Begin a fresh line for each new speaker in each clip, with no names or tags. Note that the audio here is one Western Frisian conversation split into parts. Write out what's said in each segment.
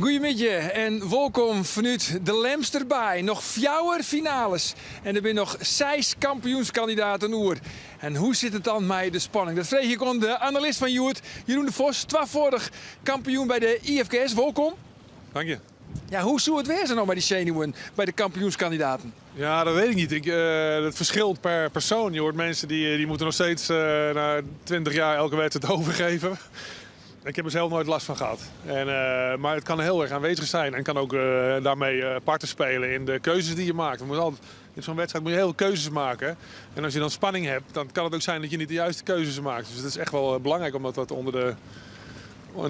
Goeiemiddei en wolkom fanút de Lemster Baai. Noch fjouwer finales en der binne noch seis kampioenskandidaten oer. En hoe sit it dan mei de spanning? Dat freegje ik oan de analist fan hjoed, Jeroen de Vos, twafâldich kampioen by de IFKS. Wolkom.
Dank je.
Ja, hoe soe it wêze no mei dy senuwen by de kampioenskandidaten?
Ja, dat weet ik niet. Ik, uh, dat verschilt per persoon. Je hoort mensen die, die moeten nog steeds uh, na 20 jaar elke wedstrijd overgeven. Ik heb er zelf nooit last van gehad. En, uh, maar het kan heel erg aanwezig zijn en kan ook uh, daarmee uh, parten spelen in de keuzes die je maakt. We moeten altijd, in zo'n wedstrijd moet je heel veel keuzes maken. En als je dan spanning hebt, dan kan het ook zijn dat je niet de juiste keuzes maakt. Dus het is echt wel belangrijk om dat, dat onder de,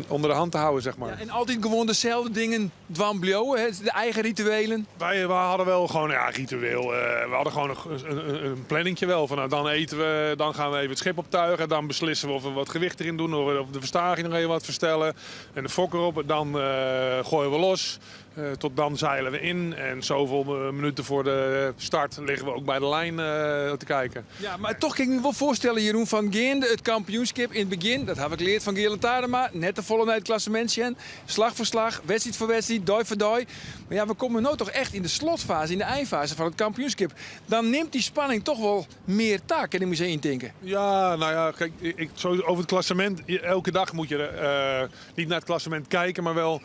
onder de hand te houden, zeg maar.
Ja, en altijd gewoon dezelfde dingen dwaan bliuwe, de eigen rituelen?
Wij, wij hadden wel gewoon, ja, ritueel. Uh, we hadden gewoon een, een, een planningje wel. Van, nou, dan eten we, dan gaan we even het schip optuigen. Dan beslissen we of we wat gewicht erin doen, of we of de verstaging nog even wat verstellen. En de fok erop, dan uh, gooien we los. Uh, tot dan zeilen we in. En zoveel minuten voor de start liggen we ook bij de lijn uh, te kijken.
Ja, maar toch kan ik me wel voorstellen, Jeroen, van Geende het kampioenschap in het begin, dat heb ik geleerd van Geerle Tarema, net te volle naar het klassement Slag voor slag, wedstrijd voor wedstrijd, doi voor doi. Maar ja, we komen nu toch echt in de slotfase, in de eindfase van het kampioenschap. Dan neemt die spanning toch wel meer taak, en ik moet ze intinken.
Ja, nou ja, kijk, ik, zo over het klassement, elke dag moet je uh, niet naar het klassement kijken, maar wel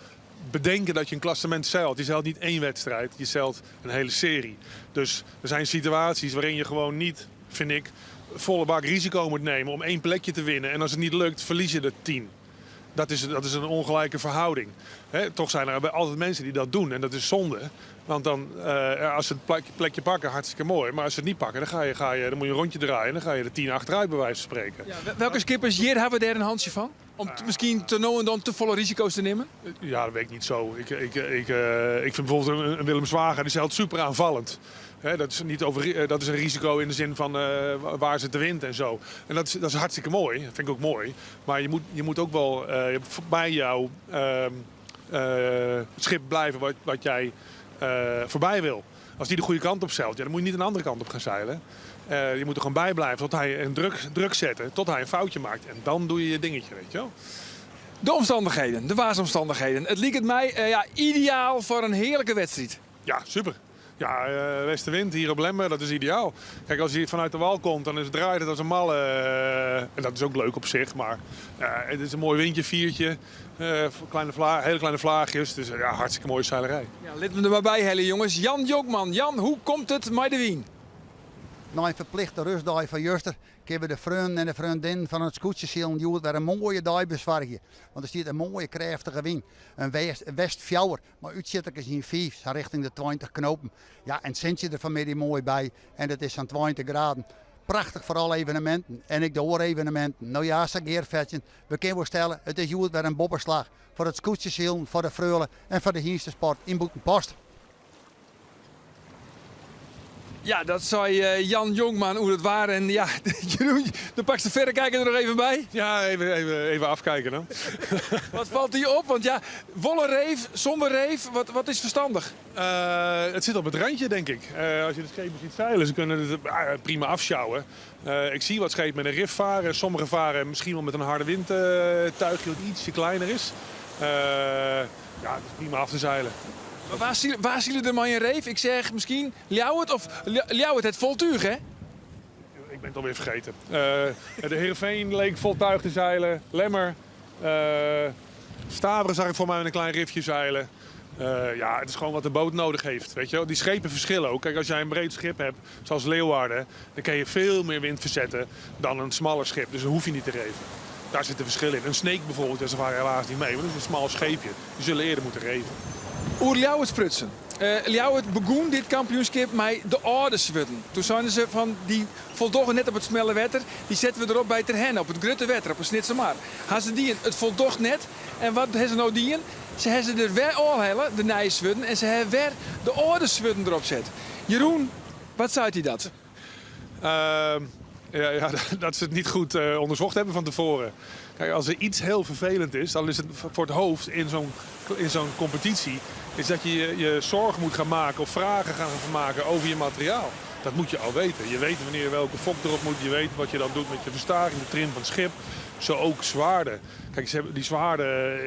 bedenken dat je een klassement zeilt. Je zeilt niet één wedstrijd, je zeilt een hele serie. Dus er zijn situaties waarin je gewoon niet, vind ik, volle bak risico moet nemen om één plekje te winnen. En als het niet lukt, verlies je er tien. Dat is, dat is een ongelijke verhouding. He, toch zijn er altijd mensen die dat doen en dat is zonde. Want dan, uh, als ze het plekje, plekje pakken, hartstikke mooi. Maar als ze het niet pakken, dan, ga je, ga je, dan moet je een rondje draaien en dan ga je de tien achteruit bij wijze van spreken.
Ja, welke skippers hier hebben we daar een handje van? Om te, misschien te nou en dan te volle risico's te nemen?
Ja, dat weet ik niet zo. Ik, ik, ik, uh, ik vind bijvoorbeeld een, een Willem Zwager, die zeilt super aanvallend. He, dat, is niet over, dat is een risico in de zin van uh, waar zit de wind en zo. En dat is, dat is hartstikke mooi, dat vind ik ook mooi. Maar je moet, je moet ook wel uh, bij jouw uh, schip blijven wat, wat jij voorbij wil. Als die de goede kant op zeilt, ja, dan moet je niet een andere kant op gaan zeilen. Uh, je moet er gewoon bij blijven tot hij een druk, druk zetten, tot hij een foutje maakt. En dan doe je je dingetje, weet je wel.
De omstandigheden, de waarsomstandigheden. Het liep het mij uh, ja, ideaal voor een heerlijke wedstrijd.
Ja, super. Ja, uh, westenwind hier op Lemmer, dat is ideaal. Kijk, als je vanuit de wal komt, dan is het draait het als een malle. Uh, en dat is ook leuk op zich, maar uh, het is een mooi windje, viertje. Kleine vla hele kleine vlaagjes, dus ja, hartstikke mooie zeilerij.
Ja, let me er maar bij, hele jongens. Jan Jonkman. Jan, hoe komt het met de wien?
Na een verplichte rustdag van Juster kunnen we de vrienden en de vriendin van het skûtsjesilen hjoed wer in moaie dei besoargje. Want der stiet in moaie krêftige wyn. In west, west fjouwer, mar útsjitterkes yn fiif, sa richting de 20 knopen. Ja, en it sintsje der fanmiddei moai by en it is sa'n 20 graden. Prachtich foar alle eveneminten en ek de oare eveneminten. No ja, sa gearfetsjend, we kinne wol stelle, it is hjoed wer in boppeslach foar it skûtsjesilen, foar de freule en foar de hynstesport yn Bûtenpost.
Ja, dat sei eh, Jan Jonkman hoe het waar. En ja, Jeroen, dan pak de verrekijker er nog even bij.
Ja, even, even, even afkijken dan.
Wat valt hier op? Want ja, wolle reef, zonder reef, wat, wat is verstandig?
Uh, het zit op het randje, denk ik. Uh, als je de schepen ziet zeilen, ze kunnen het uh, prima afsjouwen. ik zie wat schepen met een rif varen. Sommige varen misschien wel met een harde windtuigje wat ietsje kleiner is. ja, het is prima af te zeilen.
Maar waar, zien, waar zien jullie de man in reef? Ik zeg misschien Ljouwert of Ljouwert het voltuig, hè?
Ik ben het alweer vergeten. Uh, de Heerenveen leek vol tuig te zeilen. Lemmer. Uh, Staveren zag ik voor mij met een klein rifje zeilen. Uh, ja, het is gewoon wat de boot nodig heeft. Weet je wel? Die schepen verschillen ook. Kijk, als jij een breed schip hebt, zoals Leeuwarden, dan kan je veel meer wind verzetten dan een smaller schip. Dus dan hoef je niet te reven. Daar zit een verschil in. Een Sneek bijvoorbeeld, ze varen helaas niet mee, want dat is een smal scheepje. Die zullen eerder moeten reven.
Oer Ljouwert sprutsen. Uh, Ljouwert begon dit kampioenschap met de âlde swurden. Toen zeiden ze van die voldoggen net op het smelle wetter, die zetten we erop bij Terherne, op het grutte wetter, op het Snitsermar. Ha se dien, it foldocht net. En wat ha se no dien? Se ha se der wer ôfhelle, de nije swurden, en se ha wer de âlde swurden derop set. Jeroen, wat seit dy dat?
Uh, ja, ja, dat ze het niet goed uh, onderzocht hebben van tevoren. Kijk, als er iets heel vervelend is, dan is het voor het hoofd in zo'n in zo'n competitie, is dat je je zorgen moet gaan maken of vragen gaan maken over je materiaal. Dat moet je al weten. Je weet wanneer welke fok erop moet. Je weet wat je dan doet met je verstaging, de trim van het schip. Zo ook zwaarden. Kijk, ze hebben die zwaarden.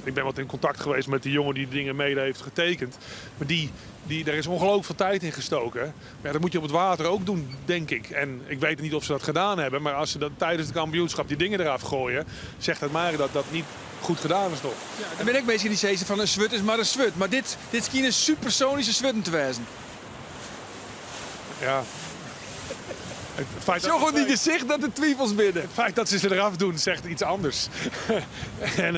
Ik ben wat in contact geweest met die jongen die die dingen mede heeft getekend. Maar daar is ongelooflijk veel tijd in gestoken. Maar dat moet je op het water ook doen, denk ik. En ik weet niet of ze dat gedaan hebben. Maar als ze dat tijdens het kampioenschap die dingen eraf gooien, zegt dat maar dat dat niet goed gedaan is nog.
Ja, dan ben ik bezig in die zin van een swut is maar een swut. Maar dit schijnt een supersonische swutten te wezen.
Ja. Het feit
Zo
dat
goed niet gezicht dat de twijfels binnen.
Het feit dat ze ze eraf doen, zegt iets anders. En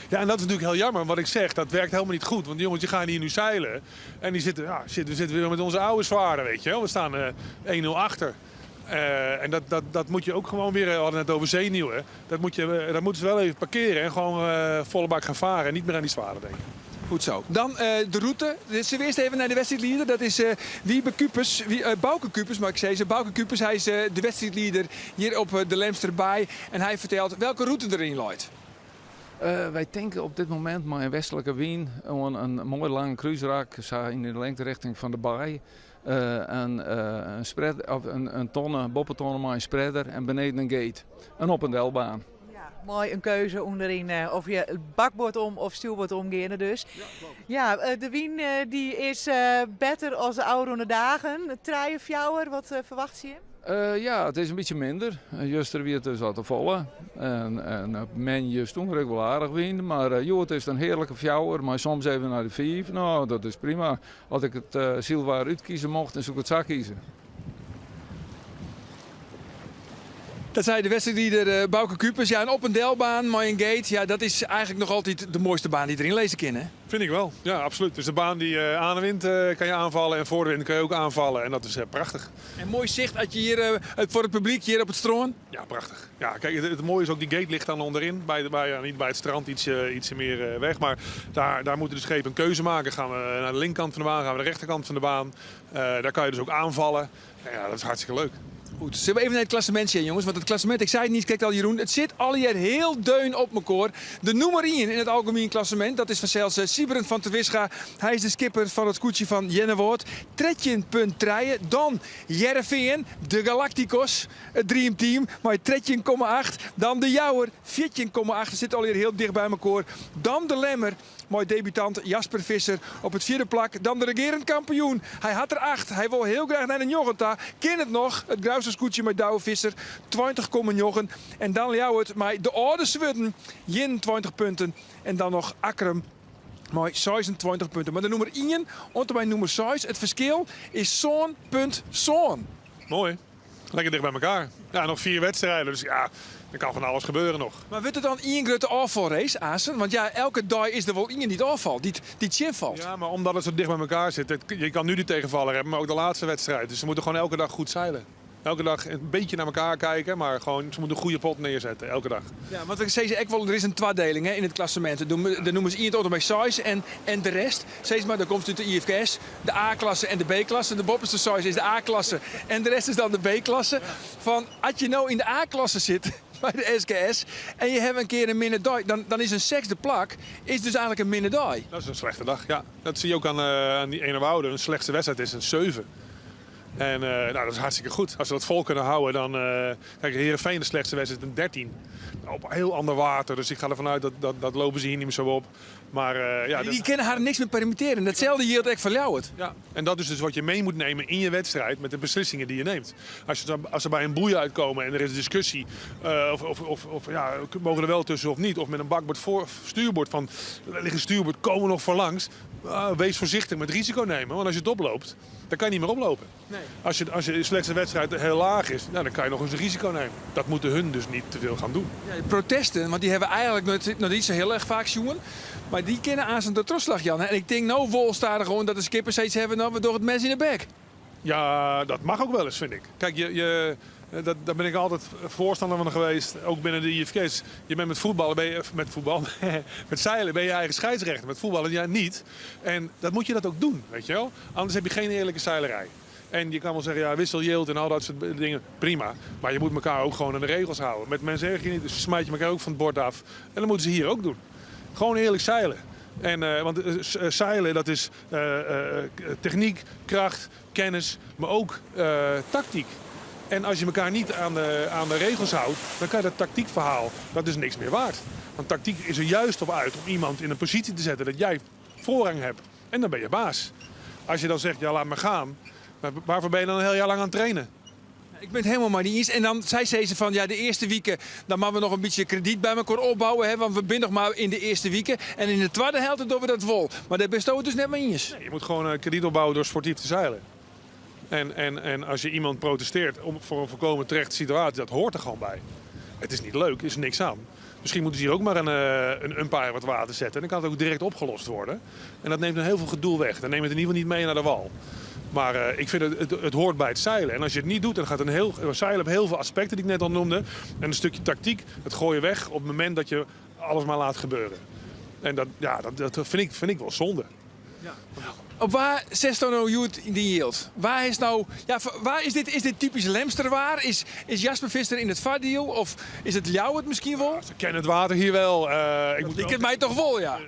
dat is natuurlijk heel jammer. Wat ik zeg, dat werkt helemaal niet goed. Want die jongens die gaan hier nu zeilen. En die zitten, ja, shit, we zitten weer met onze oude zwaarden, weet je wel. We staan 1-0 achter. En dat moet je ook gewoon weer, we hadden het net over zenuwen. Dat moeten ze wel even parkeren en gewoon volle bak gaan varen en niet meer aan die zwaarden denken.
Goed zo. Dan de route. Dus zullen we eerst even naar de wedstrijdleider. Dat is Wiebe Kupers. Wie Bouke Kupers, maar ik zei ze. Bouke Kupers, hij is de wedstrijdleider hier op de Lemsterbaai. En hij vertelt welke route erin loopt.
Wij tanken op dit moment maar in westelijke wind een mooi lange cruiserak, zo in de lengterichting van de baai. En een spread, of een, een tonne, boppentonne maar een spreader en beneden een gate. Een op- en delbaan.
Ja, mooi een keuze onderin of je bakboord om of stuurboord omgaan dus.
Ja, klopt.
Ja, de wien die is beter als de oude dagen. Traaien fjouwer, wat verwacht je?
Ja, het is een beetje minder. Juster weer dus wat te volle. En op men je stond er ook wel aardig wien. Maar joh, het is een heerlijke fjouwer. Maar soms even naar de 5. Nou, dat is prima. Als ik het zielwaar uitkiezen mocht, dan zou ik het zak kiezen.
Dat zei de wedstrijdleider Bouke Kupers. Ja, een op- en delbaan, maar een gate. Ja, dat is eigenlijk nog altijd de mooiste baan die erin lezen kan, hè?
Vind ik wel. Ja, absoluut. Dus de baan die aan de wind kan je aanvallen en voor de wind kan je ook aanvallen. En dat is prachtig.
En mooi zicht dat je hier voor het publiek hier op het strand.
Ja, prachtig. Ja, kijk, het mooie is ook die gate ligt dan onderin. Niet bij het strand, ietsje meer weg. Maar daar moeten de schepen een keuze maken. Gaan we naar de linkerkant van de baan, gaan we naar de rechterkant van de baan. Daar kan je dus ook aanvallen. En ja, dat is hartstikke leuk.
Goed, zullen we even naar het klassement zien, jongens? Want het klassement, ik zei het niet, kijk al Jeroen, het zit al hier heel deun op mekaar. De nummer 1 in het algemeen klassement, dat is vanzelfs Siebren van Terwisga. Hij is de skipper van het koetje van Jennewoord. Tretjen punt draaien. Dan Jereveen, de Galacticos, het Dream Team, maar tretjen komma acht. Dan de Jouwer, 14,8, dat zit al hier heel dicht bij mekaar. Dan de Lemmer, mooi debutant Jasper Visser op het 4e plak. Dan de regerend kampioen. Hij had er 8. Hij wil heel graag naar de Njogenta. Ken het nog? Het Gruiserskoetje met Douwe Visser. 20,9. En dan jou het, maar de oude Zwudden. 21 punten. En dan nog Akkrum. Mooi, 26 punten. Maar de nummer 1 onder bij nummer 6. Het verschil is zo'n punt zo'n.
Mooi. Lekker dicht bij elkaar. Ja, nog 4 wedstrijden. Dus ja, er kan van alles gebeuren nog.
Maar wordt het dan één grote afvalrace, Asen? Want ja, elke dag is er wel één die afvalt, die chin valt.
Ja, maar omdat het zo dicht bij elkaar zit. Je kan nu die tegenvaller hebben, maar ook de laatste wedstrijd. Dus ze moeten gewoon elke dag goed zeilen. Elke dag een beetje naar elkaar kijken, maar gewoon, ze moeten een goede pot neerzetten, elke dag.
Ja, want ik zei ze ook wel, er is een tweedeling, hè, in het klassement. De noemen ze iemand auto bij size en de rest. Steeds maar, dan komt het uit de IFKS, de A-klasse en de B-klasse. De bopperste size is de A-klasse en de rest is dan de B-klasse. Van, als je nou in de A-klasse zit bij de SKS en je hebt een keer een minder dag, dan is een zesde plak is dus eigenlijk een minder dag.
Dat is een slechte dag, ja. Dat zie je ook aan die Eernewoude. Een slechtste wedstrijd is een 7. En dat is hartstikke goed. Als ze dat vol kunnen houden, dan kijk, Heerenveen, de slechtste wedstrijd, een 13. Nou, op heel ander water, dus ik ga ervan uit dat lopen ze hier niet meer zo op. Maar ja,
Die
dat
kunnen haar niks meer permitteren. Datzelfde geldt ook voor jou het.
Ja, en dat is dus wat je mee moet nemen in je wedstrijd met de beslissingen die je neemt. Als ze bij een boei uitkomen en er is discussie, of mogen er wel tussen of niet, of met een bakboord voor, stuurboord van, er ligt een stuurboord, komen we nog voor langs. Wees voorzichtig met risico nemen, want als je het oploopt, dan kan je niet meer oplopen.
Nee.
Als je slechtste wedstrijd heel laag is, dan kan je nog eens een risico nemen. Dat moeten hun dus niet te veel gaan doen.
Ja, die protesten, want die hebben eigenlijk nog niet zo heel erg vaak jongen. Maar die kennen aan zijn trotslag, Jan. En ik denk nou wolstadig gewoon dat de skippers steeds hebben, nou, we door het mes in de bek.
Ja, dat mag ook wel eens, vind ik. Kijk, daar ben ik altijd voorstander van geweest, ook binnen de IFK's. Je bent met voetballen, ben je, met voetbal, met zeilen ben je eigen scheidsrechter. Met voetballen ja, niet. En dat moet je dat ook doen, weet je wel. Anders heb je geen eerlijke zeilerij. En je kan wel zeggen, ja, wissel yield en al dat soort dingen, prima. Maar je moet elkaar ook gewoon aan de regels houden. Met mensen erg je niet, dus smijt je elkaar ook van het bord af. En dat moeten ze hier ook doen. Gewoon eerlijk zeilen. En, want seilen dat is technyk, kracht, kennis, maar ook tactiek. En als je elkaar niet aan de regels houdt, dan kan je dat tactiekverhaal, dat is niks meer waard. Want tactiek is er juist op uit om iemand in een positie te zetten dat jij voorrang hebt. En dan ben je baas. Als je dan zegt, ja laat maar gaan, maar waarvoor ben je dan een heel jaar lang aan het trainen?
Ik ben het helemaal maar niet eens. En dan zei ze van, ja, de eerste weken, dan mogen we nog een beetje krediet bij elkaar opbouwen. Hè, want we zijn nog maar in de eerste weken. En in de tweede helft doen we dat vol. Maar daar ben je het dus net mee eens.
Nee, je moet gewoon krediet opbouwen door sportief te zeilen. En als je iemand protesteert voor een volkomen terechte situatie, dat hoort er gewoon bij. Het is niet leuk, er is niks aan. Misschien moeten ze hier ook maar een umpire wat water zetten. En dan kan het ook direct opgelost worden. En dat neemt dan heel veel gedoe weg. Dan neem je het in ieder geval niet mee naar de wal. Maar ik vind het hoort bij het zeilen. En als je het niet doet, dan gaat een heel, zeilen op heel veel aspecten die ik net al noemde. En een stukje tactiek, dat gooi je weg op het moment dat je alles maar laat gebeuren. En dat vind ik wel zonde.
Ja. Op waar zet nou Joet in die yield? Waar is nou, ja, waar is dit? Is dit typisch Lemsterwaar? Is Jasper Visser in het vaardiel? Of is het Ljouwert misschien wel?
Ja, ze kennen het water hier wel.
Ik moet ken mij toch wel, ja.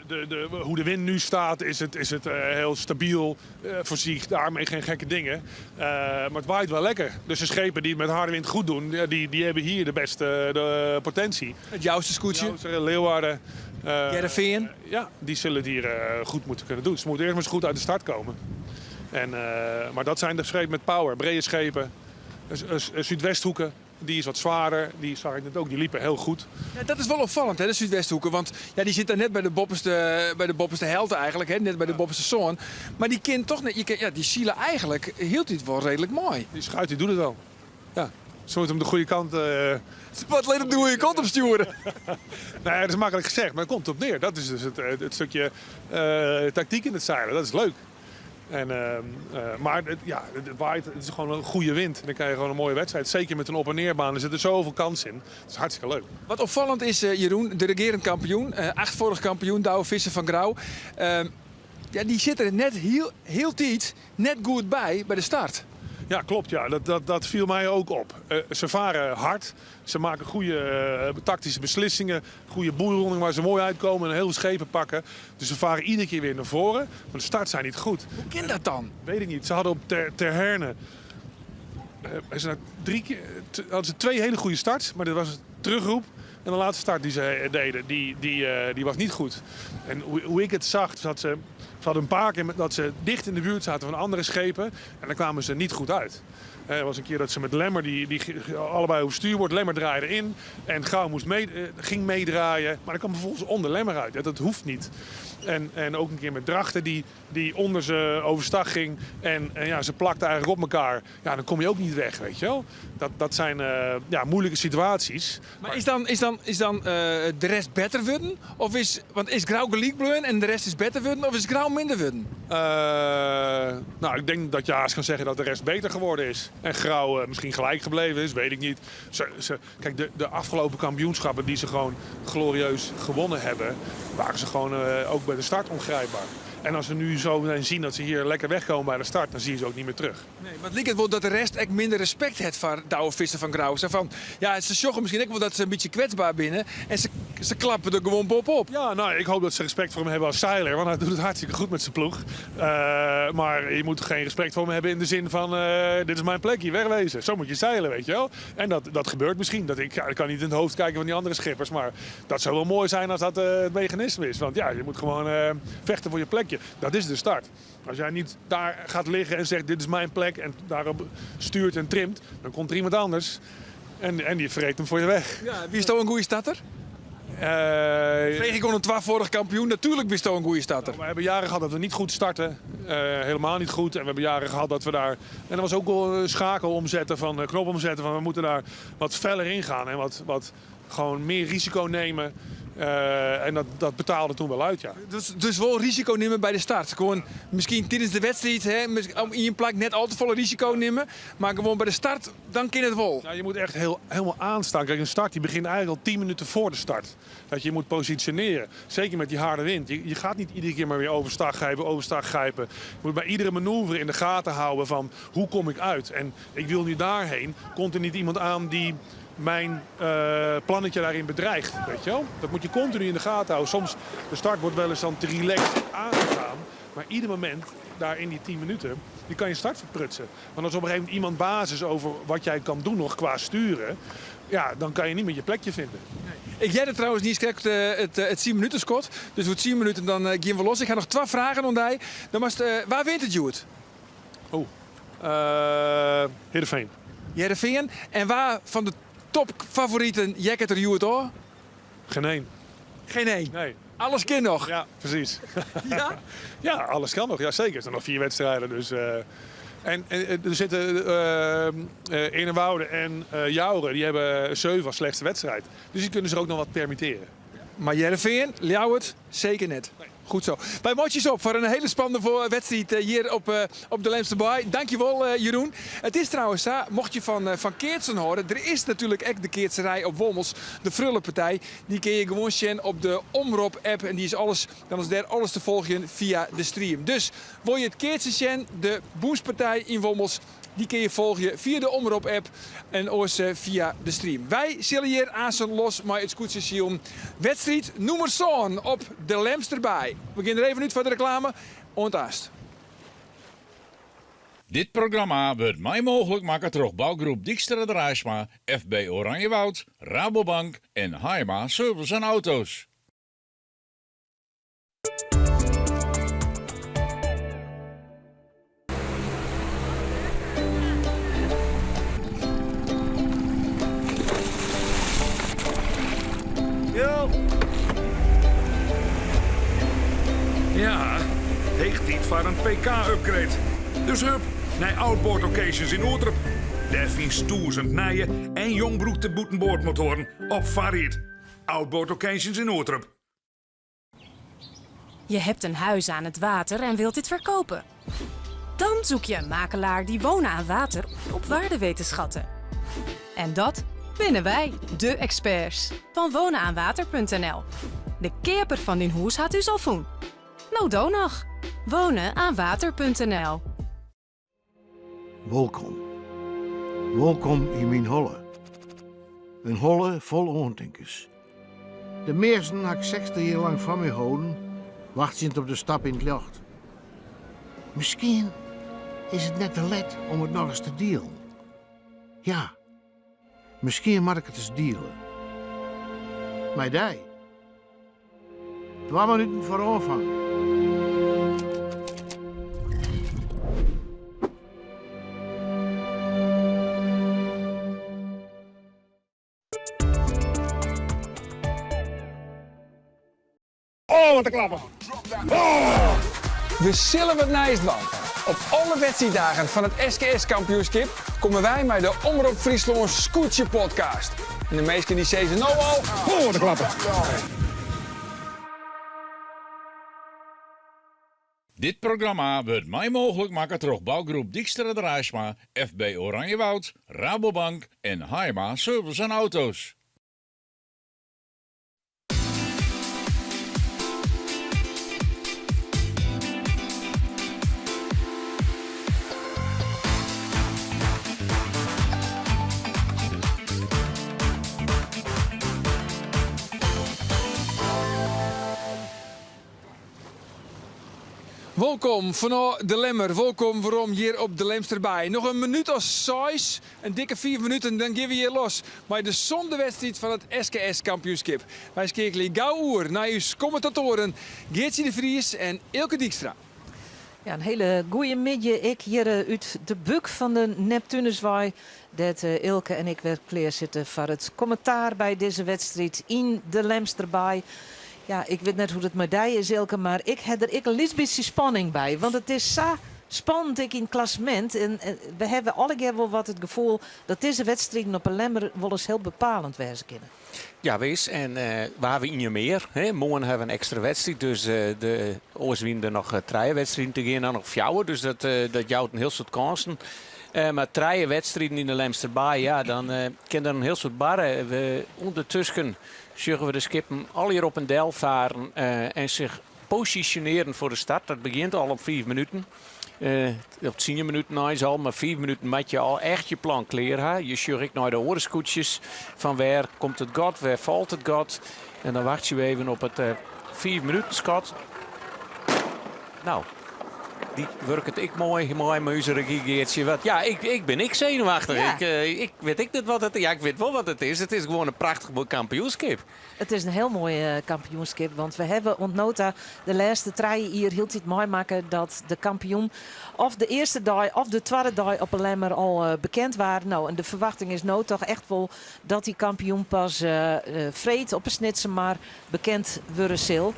Hoe de wind nu staat, is het heel stabiel. Voorzichtig, daarmee geen gekke dingen. Maar het waait wel lekker. Dus de schepen die het met harde wind goed doen, die hebben hier de beste potentie.
Het Jouwste scootje.
Jouwste, Leeuwarden.
Heerenveen.
Ja, die zullen het hier goed moeten kunnen doen. Ze moeten eerst maar eens goed uit de start komen. Maar dat zijn de schepen met power, brede schepen. Zuidwesthoeken, die is wat zwaarder. Die zag ik net ook, die liepen heel goed.
Ja, dat is wel opvallend, hè, de Zuidwesthoeken. Want ja, die zit daar net bij de boppenste helte eigenlijk, hè, net bij de boppenste zoon. Maar die kind toch net, je kan, ja, die zielen eigenlijk hield hij het wel redelijk mooi.
Die schuit, die doet het wel. Ja. Ze moeten hem de goede kant...
Wat alleen op de goede kant op sturen?
Nou ja, dat is makkelijk gezegd, maar het komt op neer. Dat is dus het stukje tactiek in het zeilen. Dat is leuk. Maar het waait, het is gewoon een goede wind. En dan krijg je gewoon een mooie wedstrijd. Zeker met een op- en neerbaan. Er zit er zoveel kans in. Het is hartstikke leuk.
Wat opvallend is, Jeroen, de regerend kampioen. 8-vorig kampioen, Douwe Visser van Grou. Ja, die zit er net heel tijd net goed bij de start.
Ja, klopt. Ja. Dat viel mij ook op. Ze varen hard. Ze maken goede tactische beslissingen. Goede boeironding waar ze mooi uitkomen en heel veel schepen pakken. Dus ze varen iedere keer weer naar voren. Maar de start zijn niet goed.
Hoe kan dat dan?
Weet ik niet. Ze hadden op Terherne, ze na drie keer, hadden ze 2 hele goede starts. Maar dit was een terugroep. En de laatste start die ze deden, die was niet goed. En hoe ik het zag, zat ze... Ze hadden een paar keer dat ze dicht in de buurt zaten van andere schepen. En dan kwamen ze niet goed uit. Er was een keer dat ze met Lemmer, die allebei over stuurboord, Lemmer draaide in. En Grou ging meedraaien. Maar dan kwam vervolgens onder Lemmer uit. Ja, dat hoeft niet. En ook een keer met Drachten, die onder ze overstag ging. En ze plakten eigenlijk op elkaar. Ja, dan kom je ook niet weg, weet je wel. Dat zijn moeilijke situaties.
Maar is dan de rest beter worden? Of is, want is Grou gelijk blijven en de rest is beter worden? Of is Grou minder worden?
Ik denk dat je haast kan zeggen dat de rest beter geworden is. En Grou misschien gelijk gebleven is, weet ik niet. Kijk, de afgelopen kampioenschappen die ze gewoon glorieus gewonnen hebben, waren ze gewoon ook bij de start ongrijpbaar. En als we nu zo zien dat ze hier lekker wegkomen bij de start, dan zie je ze ook niet meer terug.
Nee, maar het lijkt het wel dat de rest echt minder respect heeft voor Douwe Visser van Grou. Ze van, ja, ze sjoggen misschien ook wel dat ze een beetje kwetsbaar binnen en ze klappen er gewoon bovenop op.
Ja, ik hoop dat ze respect voor hem hebben als zeiler, want hij doet het hartstikke goed met zijn ploeg. Maar je moet geen respect voor hem hebben in de zin van, dit is mijn plekje, wegwezen. Zo moet je zeilen, weet je wel. En dat gebeurt misschien. Ik kan niet in het hoofd kijken van die andere schippers, maar dat zou wel mooi zijn als dat het mechanisme is. Want ja, je moet gewoon vechten voor je plekje. Dat is de start. Als jij niet daar gaat liggen en zegt dit is mijn plek en daarop stuurt en trimt, dan komt er iemand anders en die vreet hem voor je weg.
Ja, wie is toch een goede starter? Kreeg ik een 12-vorig kampioen, natuurlijk wist een goede starter.
Nou, we hebben jaren gehad dat we niet goed starten. Helemaal niet goed. En we hebben jaren gehad dat we daar... En er was ook wel een schakel omzetten, van, knop omzetten, van we moeten daar wat feller in gaan. En wat gewoon meer risico nemen. En dat betaalde toen wel uit, ja.
Dus wel risico nemen bij de start. Gewoon misschien tijdens de wedstrijd, hè, in je plak net al te volle risico nemen. Maar gewoon bij de start, dan kan het wel.
Nou, je moet echt helemaal aanstaan. Kijk, een start die begint eigenlijk al 10 minuten voor de start. Dat je moet positioneren. Zeker met die harde wind. Je gaat niet iedere keer maar weer overstag grijpen, overstag grijpen. Je moet bij iedere manoeuvre in de gaten houden van hoe kom ik uit? En ik wil nu daarheen. Komt er niet iemand aan die mijn eh, plannetje daarin bedreigt. Weet je wel? Dat moet je continu in de gaten houden. Soms, de start wordt wel eens dan te relaxed aangegaan. Maar ieder moment, daar in die 10 minuten, die kan je start verprutsen. Want als op een gegeven moment iemand basis over wat jij kan doen nog qua sturen, ja, dan kan je niet meer je plekje vinden.
Ik jij er trouwens niet eens het 10 minuten schot. Dus voor 10 minuten dan gaan we los. Ik ga nog 12 vragen aan Dan was het, waar wint het Joet?
Oh, Heerenveen.
Heerenveen. En waar van de topfavorieten Jack er Joet hoor?
Geen één.
Geen één?
Nee.
Alles kan nog?
Ja, precies.
Ja?
Ja, alles kan nog. Ja, zeker. Er zijn nog 4 wedstrijden. Dus, en er zitten Eernewoude en Jouren, die hebben 7 als slechtste wedstrijd. Dus die kunnen zich ook nog wat permitteren.
Maar Heerenveen, Ljouwert, zeker net.
Nee.
Goed zo. Wij motjes op voor een hele spannende wedstrijd hier op de Lemsterbaai. Dankjewel, Jeroen. Het is trouwens zo, mocht je van Keertsen horen, er is natuurlijk ook de Keertserij op Wommels, de Frullenpartij. Die kun je gewoon zien op de Omrop-app en die is alles, dan is daar alles te volgen via de stream. Dus wil je het Keertsen zien, de Boenspartij in Wommels, die kun je volgen via de Omrop-app en ook via de stream. Wij zullen hier aan zijn los met het skûtsjesilen. Wedstrijd nummer zo'n op de Lemsterbaai. We gaan er even uit voor de reclame. Ontaast.
Dit programma wordt mij mogelijk maken door bouwgroep Dijkstra Draisma, FB Oranjewoud, Rabobank en Haima Service en Auto's.
Yo. Ja, heeg tijd voor een PK-upgrade. Dus hup, naar Outboard Occasions in Oerterp. Daar vindt 1000 nije en jongbroek de boetenboordmotoren op Farid. Outboard Occasions in Oerterp.
Je hebt een huis aan het water en wilt dit verkopen. Dan zoek je een makelaar die wonen aan water op waarde weet te schatten. En dat binnen wij, de experts van wonenaanwater.nl. De keeper van die hoes had u al voen. Nou, doe nog. Wonenaanwater.nl.
Welkom. Welkom in mijn holle. Een holle vol ontinkers. De meesten had ik 60 jaar lang van me houden, wachtend op de stap in het lucht. Misschien is het net te let om het nog eens te dealen. Ja, misschien moet ik het eens dealen. Maar die. 2 minuten voor aanvang.
Oh, wat een klapper. Oh.
We zullen wat nijs doen. Op alle wedstrijddagen van het SKS-kampioenschap komen wij met de Omrop Fryslân Skûtsje Podcast. En de meesten die zeggen nou al...
Oh, wat een klapper.
Dit programma wordt mij mogelijk maken door bouwgroep Dijkstra Draisma, FB Oranjewoud, Rabobank en Haima Service en Auto's.
Welkom vanuit de Lemmer, welkom waarom hier op de Lemsterbaai. Nog een minuut als 6, een dikke 4 minuten, dan gaan we hier los. Maar de zondewedstrijd van het SKS-kampioenschap. Wij kijken gauw oer naar uw commentatoren Geertje de Vries en Eelke Dijkstra.
Ja, een hele goeie middag. Ik hier uit de buk van de Neptunuswaai. Dat Eelke en ik weer klaar zitten voor het commentaar bij deze wedstrijd in de Lemsterbaai. Ja, ik weet net hoe het met die is, Eelke, maar ik heb er ik een liets beetje spanning bij. Want het is zo spannend ik in het klassement. En we hebben alle keer wel wat het gevoel dat deze wedstrijden op een Lemmer wel eens heel bepalend wezen kunnen.
Ja, wees. En waar we in je meer. Hè? Morgen hebben we een extra wedstrijd. Dus de oors winnen er nog 3 wedstrijden te gaan, dan nog 4. Dus dat jouwt een heel soort kansen. Maar 3 wedstrijden in de Lemsterbaai, ja, dan kan er een heel soort barren. We ondertussen zullen we de skippen al hier op een del varen en zich positioneren voor de start. Dat begint al op 5 minuten. Op 10 minuten eins al, mar 5 minuten moat je al echt je plan klear ha. Je sjocht ek nei de oare skûtsjes fan wêr komt it gat, wêr falt it gat. En dan wachtsje we even op it 5 minuten skot. No, dy wurket ek moai mei mei ús regy Geartsje. Want ja, ik, ik bin ek senuwachtich.
Ja.
Ik, ik wit ek net wat it ja, ik wit wol wat it is. It is gewoan in prachtich moai kampioenskip.
It is in hiel moai kampioenskip, want we hawwe oant no ta de lêste trije jier hieltyd meimakke dat de kampioen of de earste dei of de twadde dei op 'e Lemmer al bekend waard. No, en de ferwachting is no toch echt wol dat dy kampioen pas freed op 'e Snitsermar bekend wurde sil.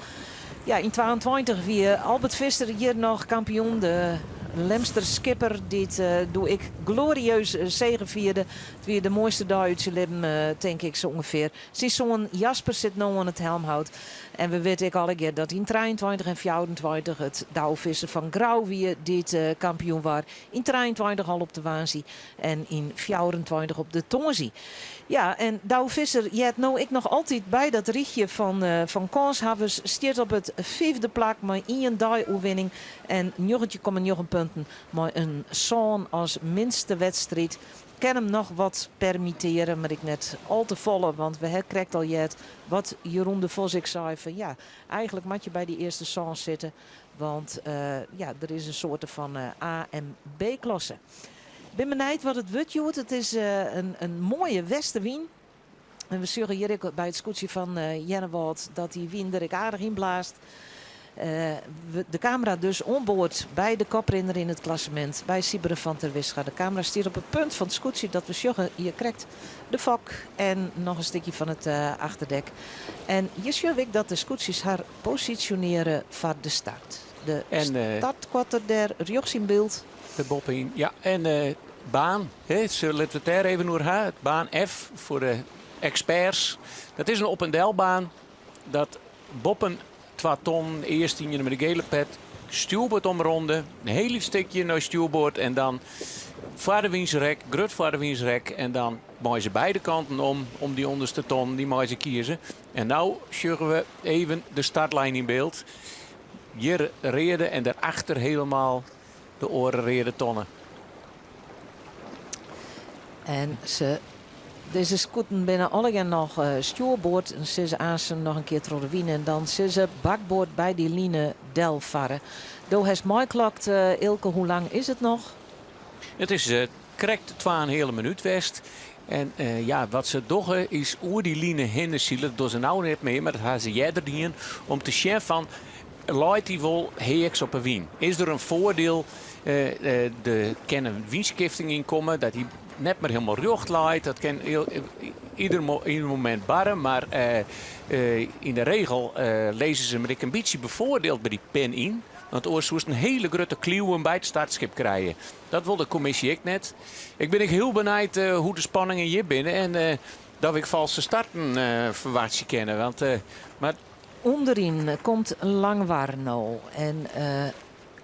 Ja, yn 22 wie Albert Visser hjir noch kampioen. De Lemster skipper dy't doe ek glorieus segefierde. It wie de moaiste dei út syn libben, tink ik sa ûngefear. Syn soan Jasper sit no oan it helmhout. En we witte ek allegear dat yn 23 en 24 it Douwe Visser fan Grou wie dy't kampioen waard. Yn 23 al op de woansdei en yn 24 op de tongersdei. Ja, en Douwe Visser heart no ek noch altyd by dat rychje fan fan kânshawwers. Stiet op it fiifde plak mei ien dei-oerwinning en 19,9 punten mei in sân as minste wedstriid. Kin him noch wat permitteare, mar ek net al te folle, want we ha krekt al heard wat Jeroen de Vos ek sei fan ja, eigenlik moat je by dy earste sân sitte, want ja, der is in soarte fan A en B-klasse. Bin benijd wat it wurdt hjoed. It is in moaie westewyn. En we sjogge hjir ek by it skûtsje fan Earnewâld dat dy wyn der ek aardich yn blaast. De kamera dus oan board by de koprinner yn it klassemint, by Sybren van Terwisga. De kamera stiet op it punt fan it skûtsje dat we sjogge hjir krekt de fok en noch in stikje fan it achterdek. En hjir sjogge we ek dat de skûtsjes har posisjonearje foar de start. De startkotter dêr rjochts yn byld.
De boppe-yn, ja. En baan, hè, litte we it dêr even oer ha. Baan F foar de eksperts. Dat is in op en delbaan. Dat boppen twa tonnen, earst ien mei de gele pet, stjoerboard omronde, in hiel lyts stikje nei stjoerboard en dan foardewynsrek, grut foardewynsrek en dan meie se beide kanten om, om dy ûnderste tonnen, dy meie se kieze. En no sjogge we even de startlijn yn byld. Hjir reade en dêrachter helemaal de oare reade tonne.
En se, dizze skûten binne allegear noch stjoerboard en sille se aansten noch in kear troch de wyn en dan sille se bakboard by dy line delfarre. Do hast meiklokt, Eelke, hoe lang is it noch?
It is krekt twa en in heale minút west. En ja, wat se dogge is oer dy line hinne sile. Dat dogge se no net mear, mar dat ha se earder dien om te sjen fan leit dy wol heaks op 'e wyn? Is der in foardiel? Der kin in wynskifting yn komme dat hy net mear hielendal rjocht leit. Dat kin ieder momint barre, mar yn de regel lizze se him ek in bytsje befoardield by dy pin yn. Want oars soest in hiele grutte kliuwen by it startskip krije. Dat wol de kommisje ek net. Ik bin ek hiel benijd hoe't de spanningen hjir binne en dat we ek falske starten ferwachtsje kinne. Want, mar
Underyn komt Langwar no en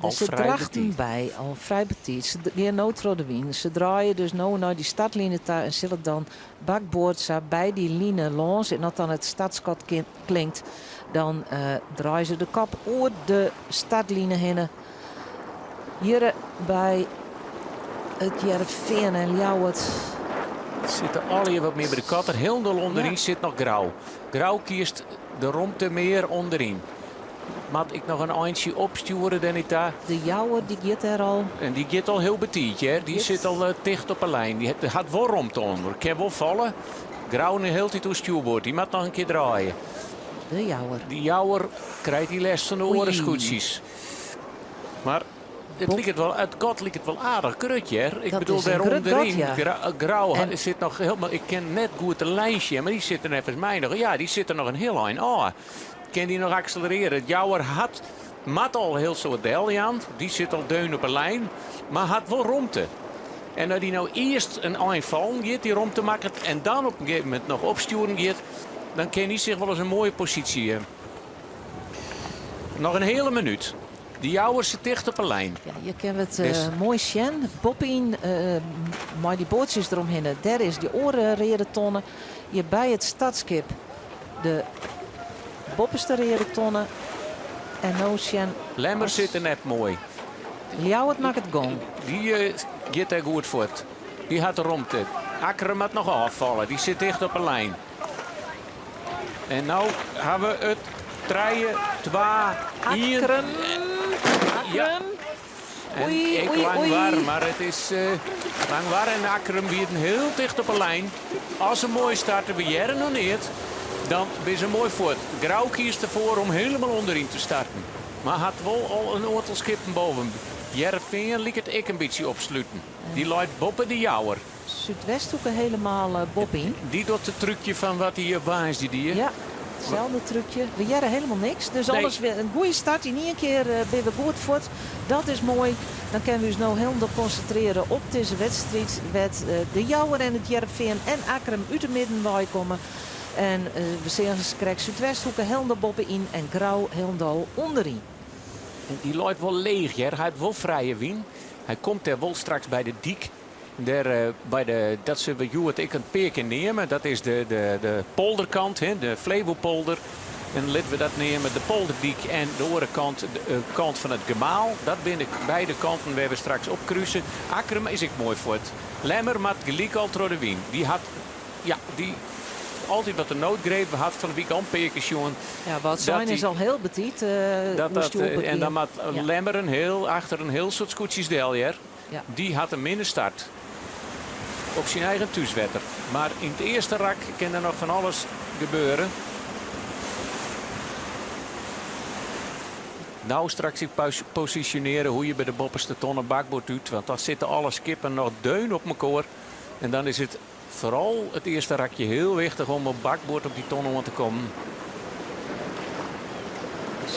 der sit Drachten by, al frij betiid. Se gean no troch de wyn. Se draaie dus no nei dy startline ta en sille dan bakboard sa by dy line lâns. En as dan it startskot klinkt, dan draaie se de kop oer de startline hinne. Hjir by It Hearrenfean en Ljouwert.
Sitte allegear wat mear by de kotter. Hielendal ûnderyn sit noch Grou. Grou kiest de romte mear ûnderyn. Moat ik noch in eintsje opstjoere dêr net ta?
De Jouwer dy giet dêr al.
En dy giet al hiel betiid hear. Dy sit al eh, ticht op 'e lijn. Dy hat wol romte ûnder. Kin wol falle. Grou de hiele tiid oer stjoerboard. Dy moat noch in kear draaie.
De Jouwer.
De Jouwer krijt dy lêst fan de oare skûtsjes. Mar it liket wol, it gat liket wol aardich grut hear. Ik bedoel dêr ûnderyn, Grou sit noch hielendal, ik kin net goed de lijn sjen, mar dy sit der neffens my noch, ja, dy sit der noch in hiel ein ôf. Kin dy noch akselerearje? Jouwer hat, moat al hiel soad deljaan, dy sit al deun op 'e lijn, mar hat wol romte. En as dy no earst in ein fallen giet, dy romte makket en dan op in gegeven momint noch opstjoeren giet, dan kin dy sich wolris in moaie posysje. Noch in heale minút. De Jouwer sit ticht op 'e lijn.
Ja, hjir kinne we it uh, moai sjen. Boppyn, uh, mei dy boatsjes deromhinne, dêr is dy oare reade tonne. Hjir by it startskip de boppeste reade tonne. En no sjen.
Lemmer sit der net moai.
Ljouwert makket gong.
Dy giet dêr goed fuort. Dy hat romte. Akkrum moat noch ôffalle. Dy sit ticht op 'e lijn. En no ha we it trije, twa, ien.
Akkrum.
Ja.
Akkrum.
En
Oei,
ek
oei,
lang
oei.
war, mar it is Langwar en Akkrum wienen hiel ticht op 'e lijn. As se moai starte, we hearre noch neat, dan binne se moai fuort. Grou kiest derfoar om hielendal ûnderyn te starten. Mar hat wol al in oantal skippen boven. Hearrenfean liket ek in bytsje opsluten. Dy leit boppe de Jouwer.
Súdwesthoeke helemaal boppe-yn.
Dy docht it trúkje fan wat hy op woansdei die.
Ja, itselde trúkje. We hearre helemaal niks. Dus
Nee.
alles wer in goede start. Yn ien kear binne we goed fuort. Dat is moai. Dan kinne we ús no hielendal konsintrearje op dizze wedstriid. Wêr't de Jouwer en it Hearrenfean en Akkrum út de midden wei komme. En we seagen krekt Súdwesthoeke hielendal boppe-yn en Grou hielendal ûnderyn.
En dy leit wol leech, hear. Hy hat wol frije wyn. Hy komt dêr wol straks by de dyk. Dêr by de, dat sille we hjoed ek in pear kear neame. Dat is de, de, de polderkant, hè, de Flevopolder. En litte we dat neame de Polderdyk en de oare kant, de kant fan it gemaal. Dat binne de beide kanten wêr't we straks op kruse. Akkrum is ek moai fuort. Lemmer moat gelyk al troch de wyn. Dy hat, ja, dy altyd wat de noodgreep. We hat fan de wyk al in pear kear sjoen.
Ja, wat
dat
sein
dy
is al hiel betiid.
dat dat,
oerstjoerd
en dan
begjin.
moat
Ja.
Lemmer in hiel, achter in hiel soad skûtsjes del, hear.
Ja.
Dy hat in minne start op syn eigen thúswetter. Mar yn it earste rak kin der noch fan alles gebeure. No straks ek posisjonearje hoe je by de boppeste tonne bakboard út, want dan sitte alle skippen noch deun op mekoar. En dan is it foaral it earste rakje hiel wichtich om op bakboard op dy tonne oan te kommen.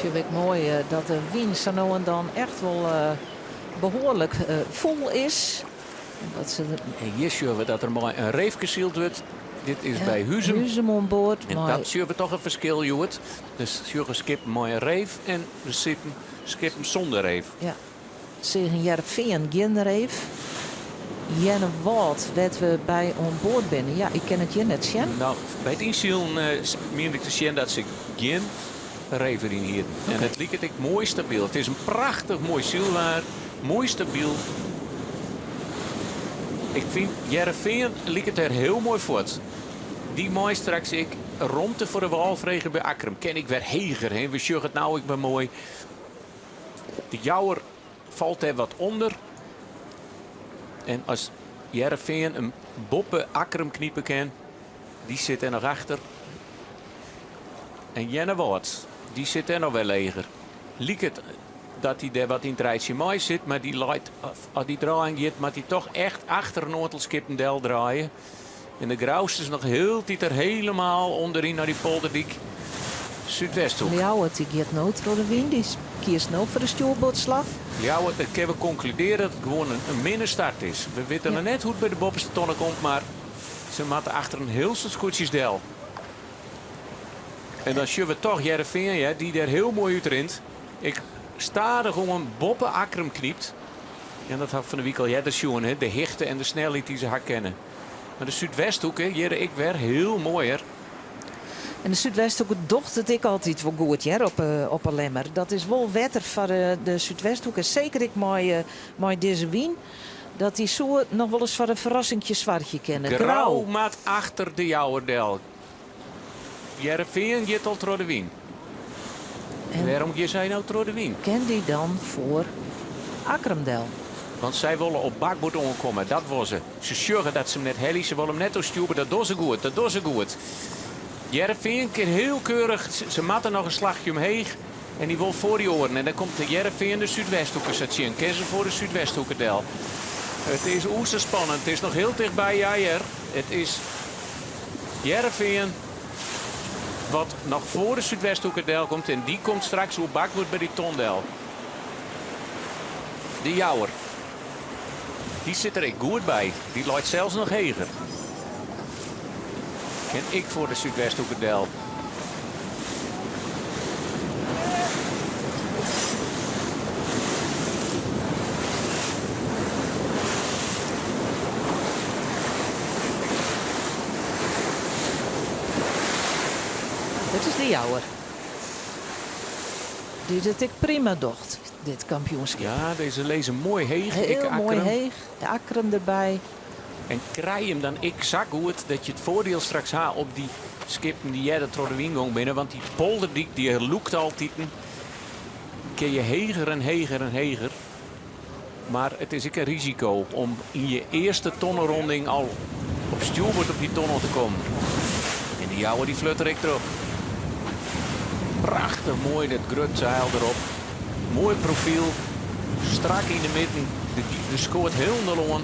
Sjoch ik moai dat de wyn sa no en dan echt wol behoarlik fol is. En dat se
En hjir sjogge we dat der mei in reefke syld wurdt. Dit is
Ja,
by Huzum.
Huzum oan board.
En
mei
dat sjogge we toch in ferskil hjoed. Dus sjogge skippen mei in reef en we sitten skippen sûnder reef.
Ja. Seagen Hearrenfean gjin reef. Earnewâld, wêr't we by oan board binne. Ja, ik kin it hjir net sjen.
No, by it ynsilen miende ik te sjen dat se gjin reef deryn hienen. En it liket ek moai stabyl. It is in prachtich moai sylwaar, moai stabyl. Ik fyn Hearrenfean liket der hiel moai fuort. Dy mei straks ek romte foar de wâl frege by Akkrum. Kin ek wer heger, hè? We sjogge it no ek wer moai. De Jouwer falt dêr wat ûnder. En as Hearrenfean him boppe Akkrum knipe kin, dy sit dêr noch achter. En Earnewâld, dy sit dêr noch wer leger. Liket dat hy dêr wat yn it rijtsje mei sit, mar dy leit, as dy draaien giet, moat hy toch echt achter in oantal skippen del draaie. En de Grousters noch hieltyd der helemaal ûnderyn nei dy polderdyk Súdwesthoek.
Ljouwert dy giet no troch de wyn, dy kiest no foar de stjoerboardslach.
Ljouwert, dat kinne we konkludearje dat it gewoan in minne start is. We witte noch net hoe't it by de boppeste tonne komt, mar se moatte achter in hiel soad skûtsjes del. En dan sjogge we toch Hearrenfean, ja, dy dêr hiel moai útrint. Ek stadichoan boppe Akkrum knypt. En dat ha we fan de wyk al earder sjoen, hè, de hichte en de snelheid dy't se ha kinne. Mar de Súdwesthoeke, hjir ek wer hiel moaier.
En de Súdwesthoeke docht it ek altyd wol goed hear, op 'e Lemmer. Dat is wol wetter foar de Súdwesthoeke, seker ek mei dizze wyn. Dat dy soe noch wolris foar in ferrassinkje soargje kinne.
Grou
Grou
moat achter de Jouwer del. Hearrenfean giet al troch de wyn.
En
wêrom gean sy no troch de wyn?
Kin dy dan foar Akkrum del?
Want sy wolle op bakboard oankomme, dat wolle se. Se sjogge dat se him net helje, se wolle him net oerstjoere, dat dogge se goed, dat dogge se goed. Hearrenfean kin hiel keurich, se moatte noch in slachje omheech en dy wol foar dy oaren. En dan komt de Hearrenfean de Súdwesthoeke sa tsjin. Kin se foar de Súdwesthoeke del? It is oer sa spannend, it is noch hiel tichtby, ja hear. It is Hearrenfean wat noch foar de Súdwesthoeke delkomt en dy komt straks oer bakboard by dy ton del. De Jouwer, dy sit der ek goed by. Dy leit sels noch heger. Kin ek foar de Súdwesthoeke del.
Dit is de Jouwer. Dy't it ek prima docht, dit kampioenskip.
Ja, dizze lizze moai heech.
Hiel moai heech, de Akkrum derby.
En krij him dan ek sa goed dat je it foardiel straks ha op dy skippen dy't earder troch de wyn gong binne. Want dy polderdyk dy lûkt altiten. Kin je heger en heger en heger. Mar it is ek in risiko om yn je earste tonneronding al op stjoerboard op dy tonnel te kommen. En de Jouwer dy flutter ek troch. Prachtich moai dat grut seil derop. Moai profyl. Strak yn de midden. De, de skoat hielendal oan.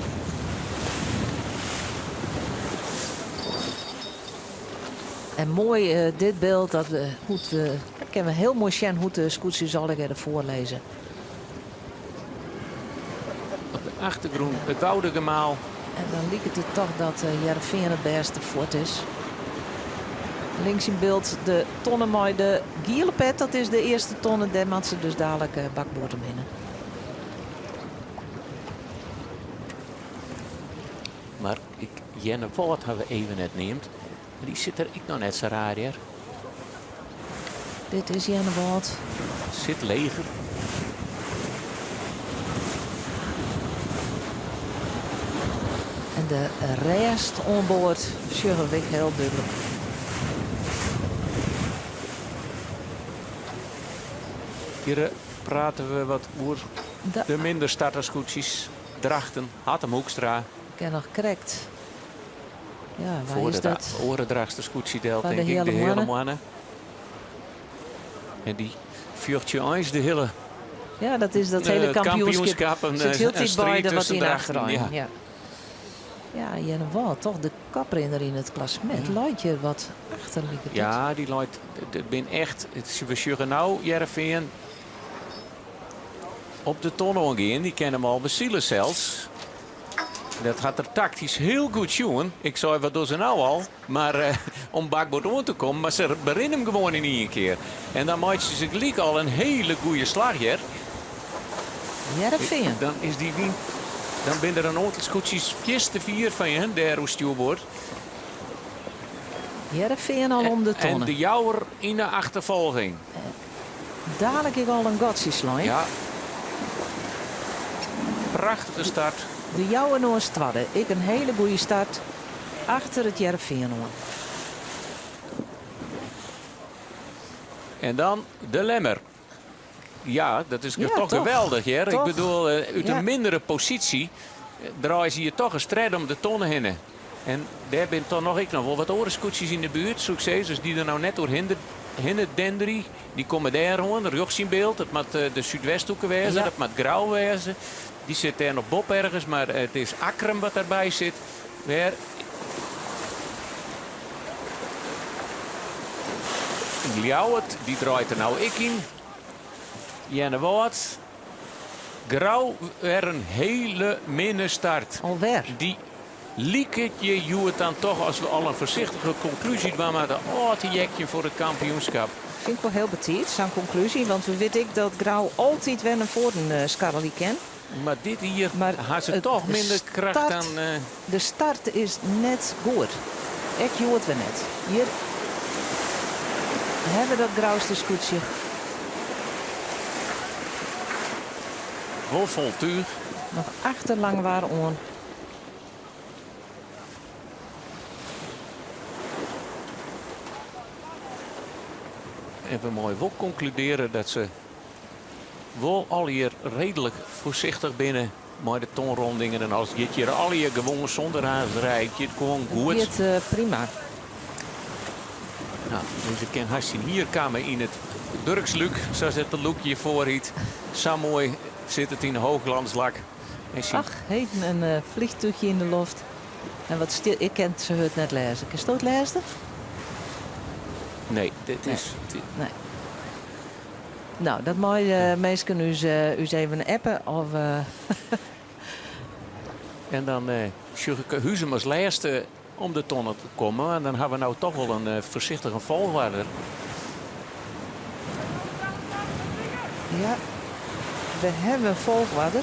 En moai eh, dit byld, dat we, hoe't we, kinne we hiel moai sjen hoe't de skûtsjes allegearre derfoar lizze.
Op de achtergrûn it Woudagemaal.
En dan liket it toch dat eh, Hearrenfean it bêste fuort is. Links yn byld de tonne mei de giele pet. Dat is de earste tonne. Dêr moat se dus dalik eh, bakboard omhinne.
Mar ik, Earnewâld ha we even net neamd. Mar dy sit der ek noch net sa raar hear.
Dit is Earnewâld.
Sit leger.
En de rêst oan board sjogge we ek hiel dúdlik.
Hjir eh, prate we wat oer de minder starterskûtsjes. Drachten, Hattem Hoekstra.
Ik ken noch krekt. Ja, waar
Foar
is
de
dat?
oare Drachtster skûtsje del,
Foar de
tink ik, de
Heale
Heale
Moanne.
Moanne. En dy fjochtsje eins de hiele
Ja, dat is dat hele
eh,
kampioenskip.
kampioenskip. Een,
Sit
eh,
hiel
een
tiid by
striid
de wat
tussen
yn
Drachten,
achteryn.
ja.
Ja. Ja, Earnewâld, toch de koprinner yn it klassemint. Leit hjir wat achter, liket it.
Ja, dy leit. It bin echt. We sjogge no Hearrenfean op de tonne oangean. Dy kin him al besile sels. Dat hat er taktysk hiel goed sjoen. Ik sei, wat dogge se no al? Mar eh, om bakboard oan te kommen, mar se berinne him gewoan yn ien kear. En dan meitsje se gelyk al in hiele goede slach hjir.
Hearrenfean.
Dan is dy wyn. Dan binne der in oantal skûtsjes fierste fier fan je dêr oer stjoerboard.
Hearrenfean al om de
En
tonne.
de Jouwer yn de achterfolging.
Dalik ek al in gatsje slein.
Ja. Prachtige start.
De Jouwer no as twadde. Ek in hiele goede start achter it Hearrenfean oan.
En dan de Lemmer. Ja, dat is
Ja,
toch,
toch.
geweldich, hear. Ik
Toch.
bedoel, eh, út
Ja.
in mindere posysje eh, draaie se hjir toch in striid om de tonne hinne. En dêr binne toch noch ek noch wol wat oare skûtsjes yn de buert. Sukses, dus dy der no net oer hinne denderje. Dy komme dêr oan, rjochts yn byld. Dat moat eh, de Súdwesthoeke wêze,
Ja.
dat moat Grou wêze. Dy sit dêr noch boppe ergens, mar it is Akkrum wat derby sit. Wêr Ljouwert, dy draait der no ek yn. Earnewâld. Grou wer in hiele minne start.
Alwer.
Dy liket je hjoed dan toch as we al in foarsichtige konklúzje dwaan moatte ôf te heakjen foar it kampioenskip.
Fyn ik wol hiel betiid, sa'n konklúzje. Want we witte ek dat Grou altyd wer nei foaren eh, skarrelje kin.
Mar dit jier
Mar
ha se
it-
toch
de
minder kracht
start-
dan. eh,
De start is net goed. Ek hjoed wer net. Hjir hawwe we dat Grouster skûtsje.
Wol fol túch.
Noch achter Langwar oan.
En we meie wol konkludearje dat se wol allegear reedlik foarsichtich binne mei de tonrondingen en alles. Giet hjir allegear gewoan sûnder hazerij. It giet gewoan goed.
It giet eh, prima.
Nou, dus ik kin hast syn hier kamme yn it Durkslúk, sa it de lûk hjirfoar hyt. Sa moai sit it yn de hooglandslak. En syn
Ach, heden in eh, vliegtuigje yn de loft. En wat stil, ik kin se hurd net lêze. Kinsto it lêze?
Nee, dit
Nee.
is. dit-
Nee. No, dat meie minsken ús, eh, ús even appe. Of, eh,
En dan eh sjoch ik Huzum as lêste om de tonne te kommen. En dan ha we no toch wol in eh, foarsichtige folchoarder.
ja, we hawwe in folchoarder.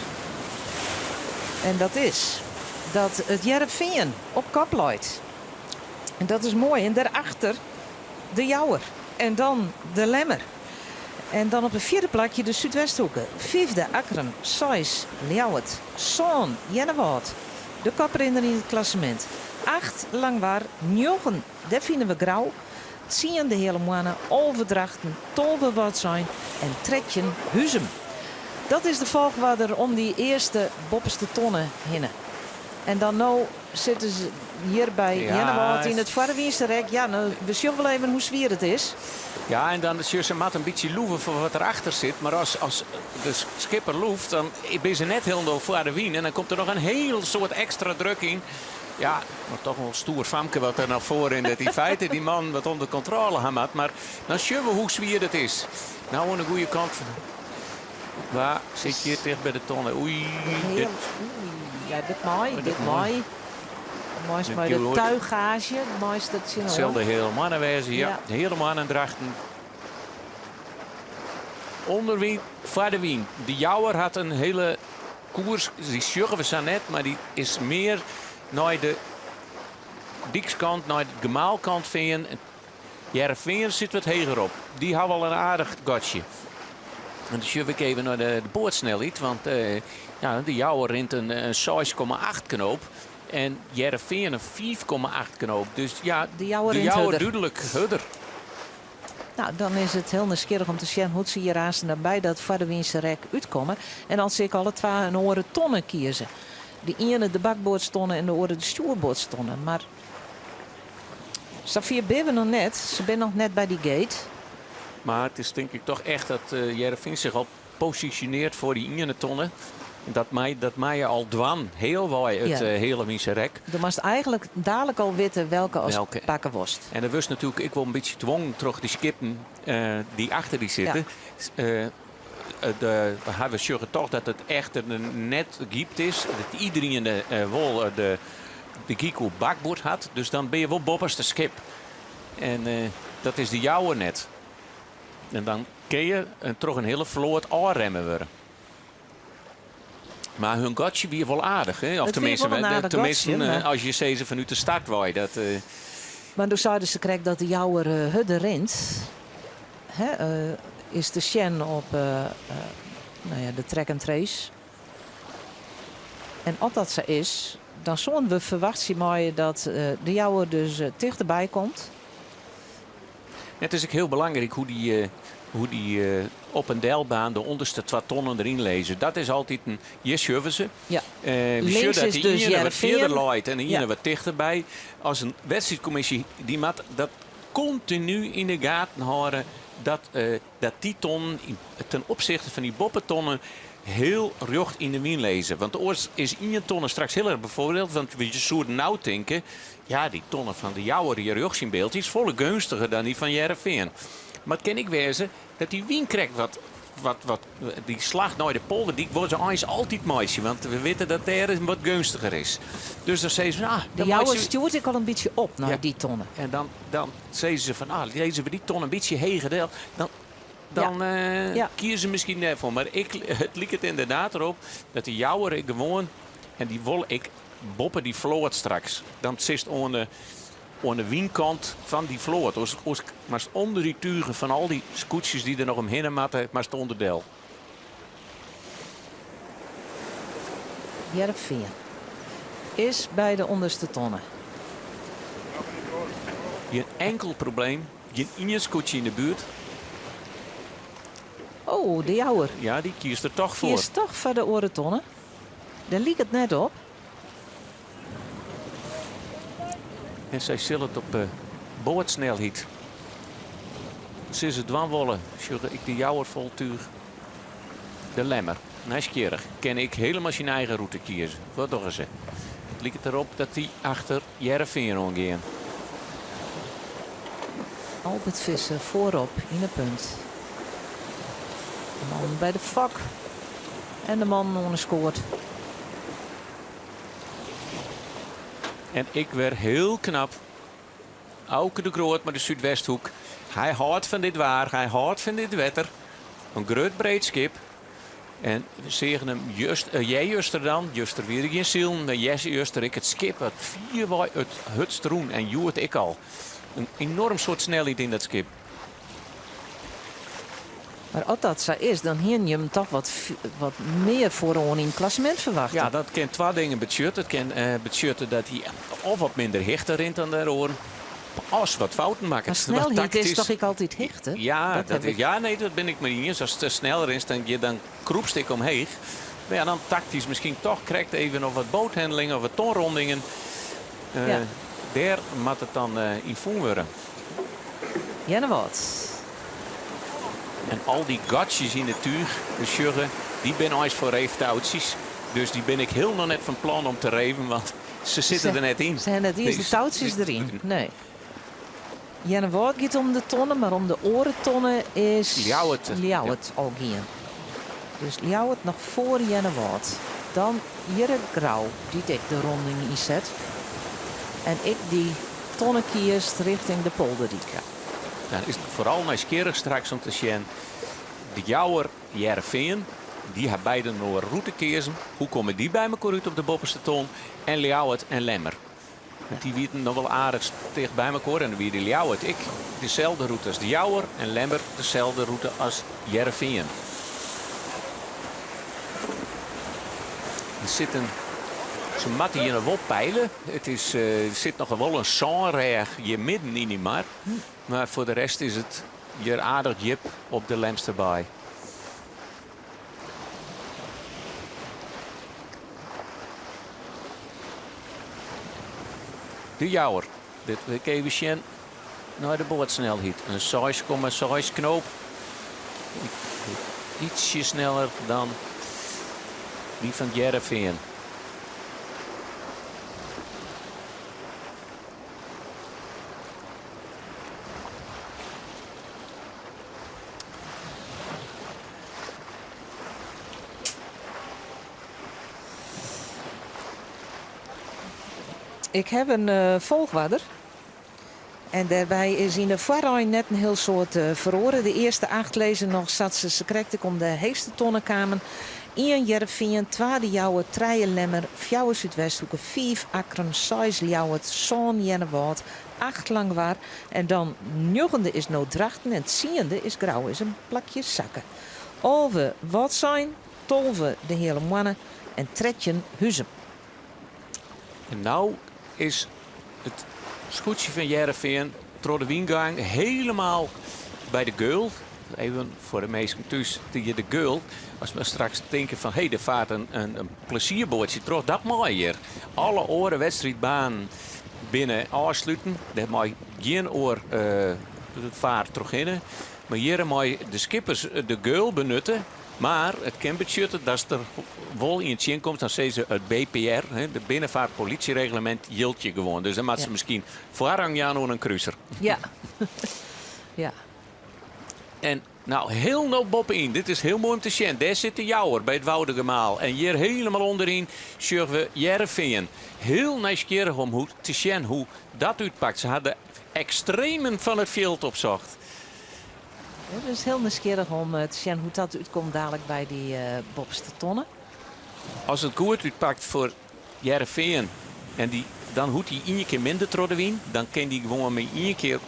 En dat is dat it Hearrenfean op kop leit. En dat is moai. En dêrachter de Jouwer. En dan de Lemmer. En dan op it fjirde plakje de Súdwesthoeke. Fyfde Akkrum, seis Ljouwert, sân Earnewâld, de koprinner yn it klassemint. Acht Langwar, njoggen, dêr fine we Grou, tsien de Heale Moanne, 11 Drachten, 12 Wâldsein en 13 Huzum. Dat is de folchoarder om dy earste boppeste tonne hinne. En dan no sitte se hjir by Earnewâld yn it foarwynse rek. Ja, no, we sjogge wol even hoe swier it is.
Ja, en dan sjoch, se moat in bytsje loeve foar wat der achter sit. Mar as, as de skipper loeft, dan binne se net hielendal foar de wyn. En dan komt der noch in hiel soad ekstra druk yn. Ja, mar toch wol stoer famke wat der noch foar yn. Dat yn feite dy man wat ûnder kontrôle ha moat. Mar dan sjogge we hoe swier it is. No oan de goede kant. Wa sit hjir ticht by de tonne? Oei, dit.
Ja, dit mei, dit mei. Meist mei de tuigage, meist it tsjinoan.
It sil de Heale Moanne wêze, ja. De Heale Moanne en Drachten. Underwyn, foar de wyn. De Jouwer hat in hiele koers, dy sjogge we sa net, mar dy is mear nei de dykskant, nei de gemaalkant fearn. Hearrenfean sit wat heger op. Dy hawwe al in aardich gatsje. En dan sjoch ik even nei de boatsnelheid, want ja, de Jouwer rint in 6,8 knoop en Hearrenfean in 5,8 knoop. Dus ja,
De Jouwer
de
rint
Jouwer
hurder.
dúdlik hurder.
Nou, dan is it hiel nijsgjirrich om te sjen hoe't se hjir aansten dan by dat foarwynse rek útkomme. En as se ek alle twa in oare tonne kieze. De iene de bakboardstonne en de oare de stjoerboardstonne. Mar Safier binne we noch net. Se binne noch net by dy gate.
Mar it is tink ik toch echt dat Hearrenfean sich al posisjonearret foar dy iene tonne. Dat mei, dat mei je al dwaan, healwei it heale wynse rek.
Do moatst eigenlik dalik al witte welke ast
Welke.
pakke wolst.
En der wurdst natuerlik ek wol in bytsje twongen troch dy skippen dy't achter dy sitte. De, we sjogge toch dat it echt net gypt is. Dat iderien wol de, de gyk oer bakboard hat. Dus dan bin je wol boppeste skip. En dat is de Jouwer net. En dan kin je troch in hiele float ôfremme wurde. Mar hun gatsje wie wol aardich. Hè? Of
It wie
tenminste,
wol in aardich
tenminste
gatsje, mar
as je sizze fanút de start wei. Dat,
Mar doe seiden se krekt dat de Jouwer hurder rint. Hè, is te sjen op nou ja, de track and trace. En as dat sa is, dan soene we ferwachtsje meie dat de Jouwer dus tichterby komt.
It is ek hiel belangryk hoe dy, hoe dy op en delbaan de ûnderste twa tonnen deryn lizze. Dat is altyd in. Hjir sjogge se.
Ja.
We
Links
sjogge dat
is
de
dus
iene wat
Hearrenfean.
fierder leit en de iene
Ja.
wat tichterby. As in wedstriidkommisje dy moat dat kontinu yn de gaten hâlde dat, dat dy tonnen ten opsichte fan dy boppetonnen hiel rjocht yn de wyn lizze. Want oars is ien tonne straks hiel erch befoardield. Want je soenen no tinke, ja, dy tonne fan de Jouwer hjir rjochts yn byld, dy is folle geunstiger dan dy fan Hearrenfean. Mar it kin ek wêze dat dy wyn krekt wat, wat, wat, dy slach nei de polderdyk wolle se eins altyd meitsje, want we witte dat dêr it wat geunstiger is. Dus dan sizze se, ah,
De
dan
Jouwer
meitsje we
stjoert ek al in bytsje op nei
Ja.
dy tonne.
En dan, dan sizze se fan, ah, lizze we dy tonne in bytsje heger del, dan, dan
Ja.
kieze se miskien dêrfoar. Mar ik, it liket ynderdaad derop dat de Jouwer ek gewoan, en dy wol ek boppe dy float straks. Dan sitst oan de, oan de wynkant fan dy float. Oars, oars moatst ûnder dy tugen fan al dy skûtsjes dy't der noch omhinne moatte, moatst ûnderdel.
Hearrenfean is by de ûnderste tonne.
Gjin enkel probleem, gjin ien skûtsje yn de buert.
Oh, de Jouwer.
Ja, dy kiest der toch foar.
Kiest toch foar de oare tonne. Dêr liket it net op.
En sy sil it op boardsnelheid. Sil se dwaan wolle, sjoch ik de Jouwer fol túch. De Lemmer, nijsgjirrich, kin ek hielendal syn eigen rûte kieze. Wat dogge se? It liket derop dat dy achter Hearrenfean oangean.
Albert Visser foarop yn 'e punt. De man by de fok en de man oan 'e skoat.
En ek wer hiel knap. Auke de Groot mei de Súdwesthoek. Hy hâldt fan dit waar, hy hâldt fan dit wetter. In grut breed skip. En we seagen him just, earjuster dan, juster wie der gjin silen, mar earjuster ek it skip wat fierwei it hurdst rûn en hjoed ek al. In enoarm soad snelheid yn dat skip.
Mar as dat sa is, dan hiene je him toch wat, wat mear foaroan yn it klassemint ferwachte.
Ja, dat kin twa dingen betsjutte. It kin betsjutte dat hy of wat minder hichte rint dan de oaren, of wat fouten makket.
Mar snelheid is toch ek altyd hichte?
Ja, dat is, ja, nee, dat bin ik mei iens. Ast te snel rinst, dan, dan krûpst ek omheech. Mar ja, dan taktysk miskien toch krekt even of wat boathandling of wat tonrondingen.
Ja.
Dêr moat it dan yn fûn wurde.
Earnewâld.
En al dy gatsjes yn it túch, we sjogge, dy binne eins foar reeftoutsjes. Dus dy bin ik hiel noch net fan plan om te reven, want se sitte der net yn.
Se ha net iens de toutsjes deryn. Nee. Earnewâld giet om de tonne, mar om de oare tonne is
Ljouwert,
Ljouwert al gien. Dus Ljouwert noch foar Earnewâld. Dan hjirre Grou, dy't ek de ronding ynset. En ek dy tonne kiest rjochting de Polderdyk.
Ja, dan is it foaral nijsgjirrich straks om te sjen. De Jouwer, Hearrenfean, dy ha beide in oare rûte keazen. Hoe komme dy by mekoar út op de boppeste ton? En Ljouwert en Lemmer. Want dy wienen noch wol aardich ticht by mekoar. En dan wie de Ljouwert ek deselde rûte as de Jouwer en Lemmer deselde rûte as Hearrenfean. Der sit in, se moatte hjir noch wol peile. It is, der sit noch wol in sânrêch hjir midden yn dy mar. Mar foar de rest is it hjir aardich djip op de Lemsterbaai. De Jouwer. Dit wol ik even sjen nei de boatsnelheid. In 6,6 knoop. Ietsje sneller dan dy fan Hearrenfean.
Ik haw in folchoarder. En dêrby is yn de foarein net in hiel soad feroare. De earste acht lizze noch sa't se sakrekt ek om de heechste tonne kamen. Ien Hearrenfean, twa De Jouwer, trije Lemmer, fjouwer Súdwesthoeke, fiif Akkrum, seis Ljouwert, sân Earnewâld, acht Langwar en dan njoggende is no Drachten en tsiende is Grou is in plakje sakke. 11 Wâldsein, 12 De Heale Moanne en 13 Huzum.
En no is it skûtsje fan Hearrenfean troch de wyngang helemaal by de geul. Even foar de minsken thús, de geul. As we straks tinke fan hé, der faart in, in, in plezierboatsje troch, dat mei hjir. Alle oare wedstriidbanen binne ôfsluten. Dêr mei gjin oar faart trochhinne. Mar hjir mei de skippers de geul benutte. Mar it kin betsjutte datst der wol ien tsjinkomst, dan sizze se it BPR, de binnenvaartpolitiereglement, jildt hjir gewoan. Dus dan moat se miskien foarrang jaan oan in kruser.
Ja. ja.
En nou, hiel no boppe-yn. Dit is hiel moai om te sjen. Dêr sit de Jouwer by it Woudagemaal. En hjir hielendal ûnderyn sjogge we Hearrenfean. Hiel nijsgjirrich om hoe te sjen hoe dat útpakt. Se ha de ekstremen fan it fjild opsocht.
Het is hiel nijsgjirrich om te sjen hoe't dat útkomt dalik by dy boppeste tonne.
As it goed útpakt foar Hearrenfean en dy, dan hoecht dy ien kear minder troch de wyn. Dan kin dy gewoan mei ien kear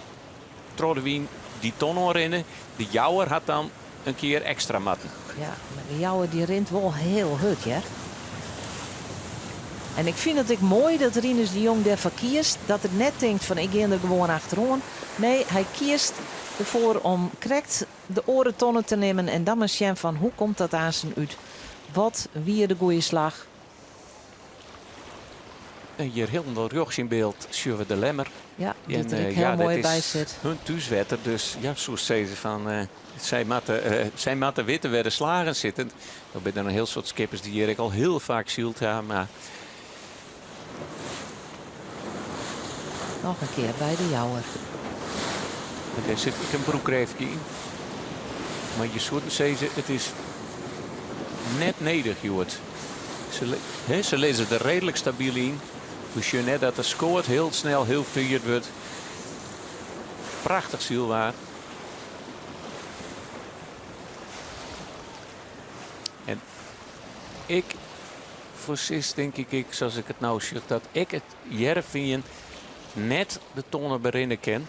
troch de wyn dy ton oanrinne. De Jouwer hat dan in kear ekstra moatten.
Ja, mar de Jouwer dy rint wol hiel hurd, hear. En ik fyn it ek moai dat Rinus de Jong dêrfoar kiest. Dat er net tinkt fan ik gean der gewoan achteroan. Nee, hy kiest derfoar om krekt de oare tonne te nimmen en dan mar sjen fan hoe komt dat aansten út. Wat wie de goede slach?
En hjir hielendal rjochts yn byld sjogge we de Lemmer.
Ja, dy't der ek hiel moai by sit.
Hun thúswetter, dus ja, soest sizze fan sy moatte, sy moatte witte wêr de slagen sitte. No binne der in hiel soad skippers dy't hjir ek al hiel faak syld ha, mar
Noch in kear by de Jouwer.
En dêr sit ek in broekreefke yn. Mar je soenen sizze, it is net nedich hjoed. Se, he, se lizze der reedlik stabyl yn. We sjogge net dat de skoat hiel snel hiel fierd wurdt. Prachtich sylwaar. En ik foarsis tink ik ek, sa't ik it no sjoch, dat ek it Hearrenfean net de tonne berinne kin.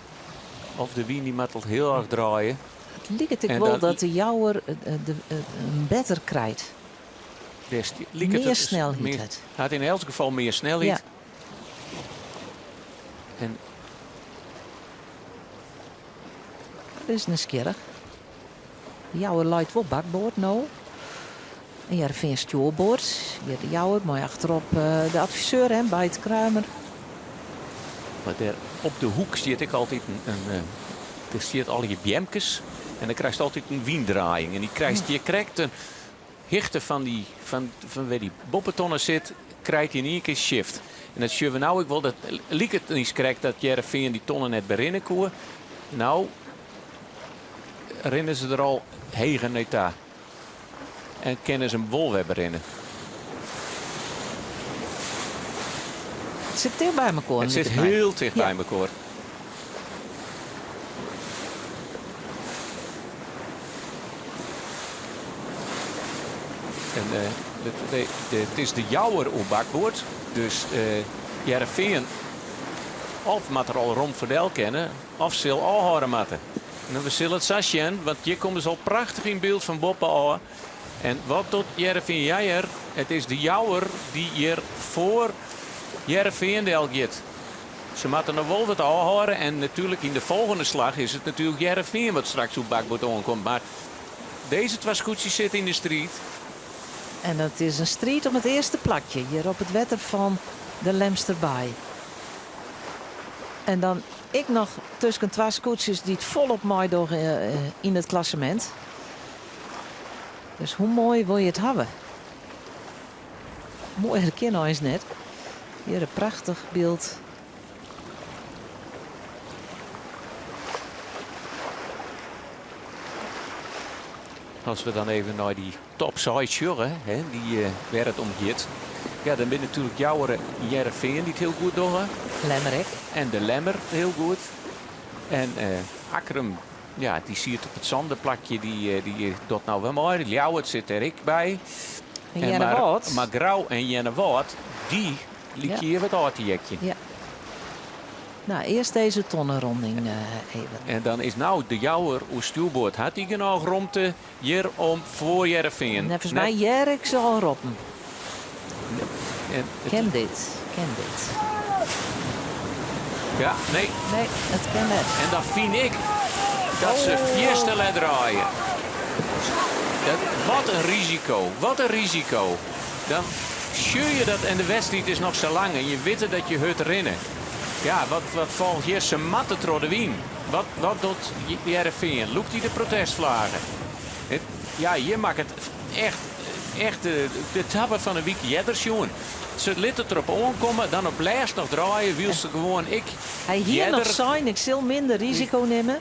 Of de wyn dy moat al hiel erch draaie.
It It liket ek
En
wol
dan-
dat de Jouwer him better krijt.
Dêr sti- liket
Mear
it
snelheid
mear-
hat.
Hat yn elts gefal mear snelheid.
Ja.
En
Dat is nijsgjirrich. De Jouwer leit wol bakboard no. En Hearrenfean stjoerboard. Hjir de Jouwer mei achterop eh, de adviseur hè, Beit Kruimer.
Maar dêr op de hoek stiet ek altyd in, der stiet allegear beamkes en dan krijst altyd in wyndraaiïng. En dy krijst hjir krekt in hichte fan, dy, fan wêr dy boppetonne sit, krijt hy yn ien kear shift. En dat sjogge we no ek wol. Dat liket niiskrekt dat Hearrenfean dy tonne net berinne koe. No rinne se der al heger nei ta. En kinne se him wol wer berinne.
It sit ticht by mekoar.
It sit
liket my.
hiel ticht
Ja.
by mekoar. En it is de Jouwer oer bakboard. Dus Hearrenfean of moat der al rom foar del kinne, of sil ôfhâlde moatte. No, we sille it sa sjen, want hjir komme se al prachtich yn byld fan boppe ôf. En wat docht Hearrenfean Jejer? It is de Jouwer dy't hjir foar Hearrenfean del giet. Se moatte noch wol wat ôfhâlde en natuerlik yn de folgjende slach is it natuerlik Hearrenfean wat straks oer bakboard oankomt. Mar dizze twa skûtsjes sitte yn de striid.
En dat is in striid om it earste plakje hjir op it wetter fan de Lemsterbaai. En dan ek noch tusken twa skûtsjes dy't folop meidogge yn it klassemint. Dus hoe moai wol je it hawwe? Moaier kin eins net. Hjir in prachtich byld.
As we dan even nei dy top seis sjogge, hè, dy, wêr it om giet. Ja, dan binne natuerlik Jouwer en Hearrenfean dy't hiel goed dogge.
Lemmer ek.
En de Lemmer hiel goed. En Akkrum, ja, dy siet op it sânde plakje, dy docht no wer mei. Ljouwert sit dêr ek by.
En
En mar,
Earnewâld.
mar Grou en Earnewâld, dy lykje
Ja.
hjir wat ôf te heakjen.
Ja. Nou, earst dizze tonneronding even.
En dan is no de Jouwer oer stjoerboard. Hat hy genôch romte hjir om foar Hearrenfean?
Neffens my hear ik se al roppen.
En it
Kin dit, kin dit.
Ja, nee.
Nee, it kin net.
En dan fyn ik dat se
Oh.
fierste let draaie. Dat, wat in risiko, wat in risiko. Dan sjoch je dat en de wedstriid is noch sa lang en je witte dat je hurd rinne. Ja, wat folget hjir? Se moatte troch de wyn. Wat docht Hearrenfean? Lûkt hy de protestflagge? It, ja, hjir makket echt, echt de tabbe fan in wike earder sjoen. Se litte it derop oankomme, dan op lêst noch draaie, wylst se gewoan ek
Hy hie noch
earder
sein, ik sil minder risiko nimme.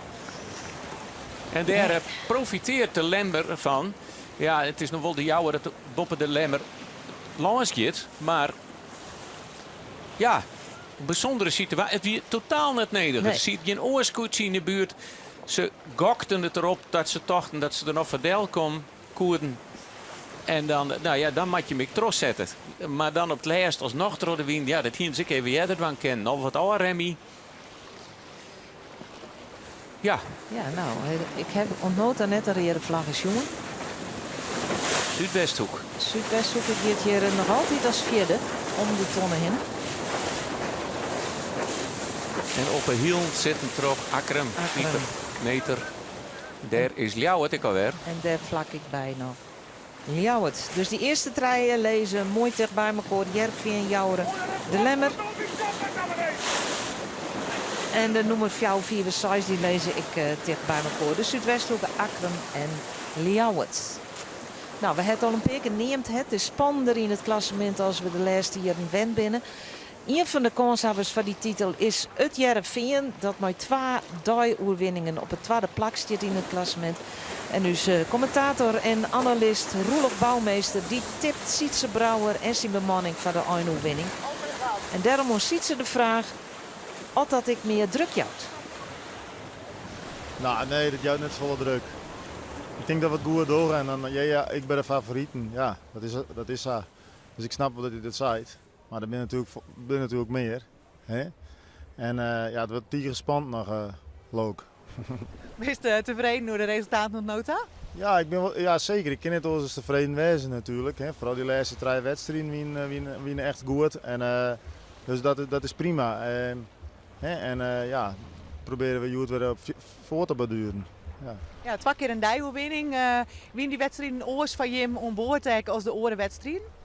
En dêr profiteart de Lemmer fan. Ja, it is noch wol de Jouwer dat boppe de Lemmer lâns giet, mar ja, in bysûndere situaasje. It wie totaal net nedich.
Nee.
Der siet gjin oar skûtsje yn de buert. Se gokten it derop dat se tochten dat se der noch foar del komme koenen. En dan, nou ja, dan moat je him ek trochsette. Mar dan op it lêst asnoch troch de wyn. Ja, dat hienen se ek even earder dwaan kinnen. Noch wat ôfremje. Ja.
Ja, nou, ik ha oant no ta net in reade flagge sjoen.
Súdwesthoek.
Súdwesthoek giet hjir noch altyd as fjirde om de tonne hinne.
En op 'e hielen sitten troch Akkrum,
Akkrum.
50 meter. Dêr is Ljouwert ek alwer.
En dêr flak ek by noch Ljouwert. Dus dy earste trije lizze moai ticht by mekoar. Hearrenfean, Jouwer, De Lemmer. En de nûmer 4, 5 en 6 dy lizze ek ticht by mekoar. De Súdwesthoeke, Akkrum en Ljouwert. Nou, we ha it al in pear kear neamd. It is spannender yn it klassemint as we de lêste jierren wend binne. Ien fan de kânshawwers foar dy titel is it Hearrenfean, dat mei twa deioerwinningen op it twadde plak stiet yn it klassemint. En ús kommentator en analist Roelof Bouwmeester dy tipt Sytze Brouwer en syn bemanning foar de einoerwinning. En dêrom oan Sytze de fraach oft dat ek mear druk jout.
Nou, nee, dat jout net safolle druk. Ik tink dat we it goed dogge en dan, ja, ja, ek by de favoriten. Ja, dat is sa. Dus ik snap wol dat hy dat seit. Mar der binne natuerlik, binne natuerlik mear. Hè? En ja, it wurdt tige spannend noch, leau ik.
Bist tefreden oer de resultaten oant no ta?
Ja, ik bin wol, ja seker. Ik kin net oars as tefreden wêze natuerlik. Hè. Foaral dy lêste trije wedstriden wiene, wiene echt goed. En, dus dat, dat is prima. Hè, en ja, probearje we hjoed wer op foar te bordueren. Ja.
Ja, twa kear in deioerwinning. Wiene dy wedstriden oars foar jim oan board ek as de oare wedstriden?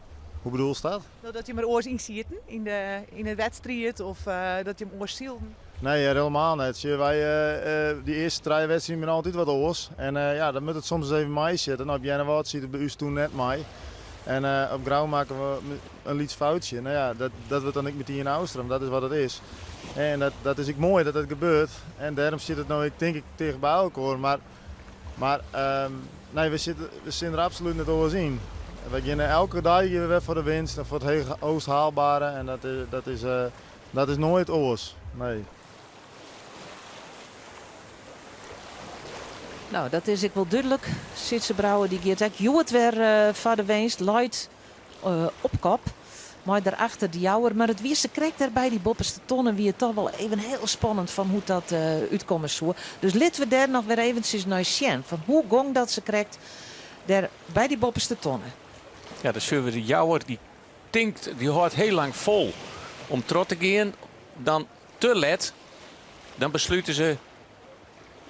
Hoe bedoelst dat?
No, dat jim der oars yn sieten yn de, yn de wedstriid of dat jim oars sylden?
Nee, helemaal net. Sjoch, wy, dy earste trije wedstriden binne altyd wat oars. En ja, dan moat it soms ris even meisitte. No, op Earnewâld siet it by ús toen net mei. En op Grou makken we in lyts foutsje. No ja, dat, dat wurdt dan ek metien ôfstraft. Dat is wat it is. En dat, dat is ek moai dat dat gebeurt. En dêrom sit it no ek, tink ik, ticht by elkoar. Mar, mar nee, we sitte, we stean der absolút net oars yn. Wy geane elke dei gean we wer foar de winst en foar it hoogst haalbare. En dat is, dat is, dat is noait oars. Nee.
No, dat is ek wol dúdlik. Sytze Brouwer dy giet ek hjoed wer foar de winst. Leit op kop. Mei derachter de Jouwer. Mar it wie se krekt dêr by dy boppeste tonne wie it toch wol even hiel spannend fan hoe't dat útkomme soe. Dus litte we dêr noch wer eventsjes nei sjen. Fan hoe gong dat se krekt dêr by dy boppeste tonne.
Ja, dan sjogge we de Jouwer dy tinkt, dy hâldt hiel lang fol om troch te gean. Dan te let, dan beslute se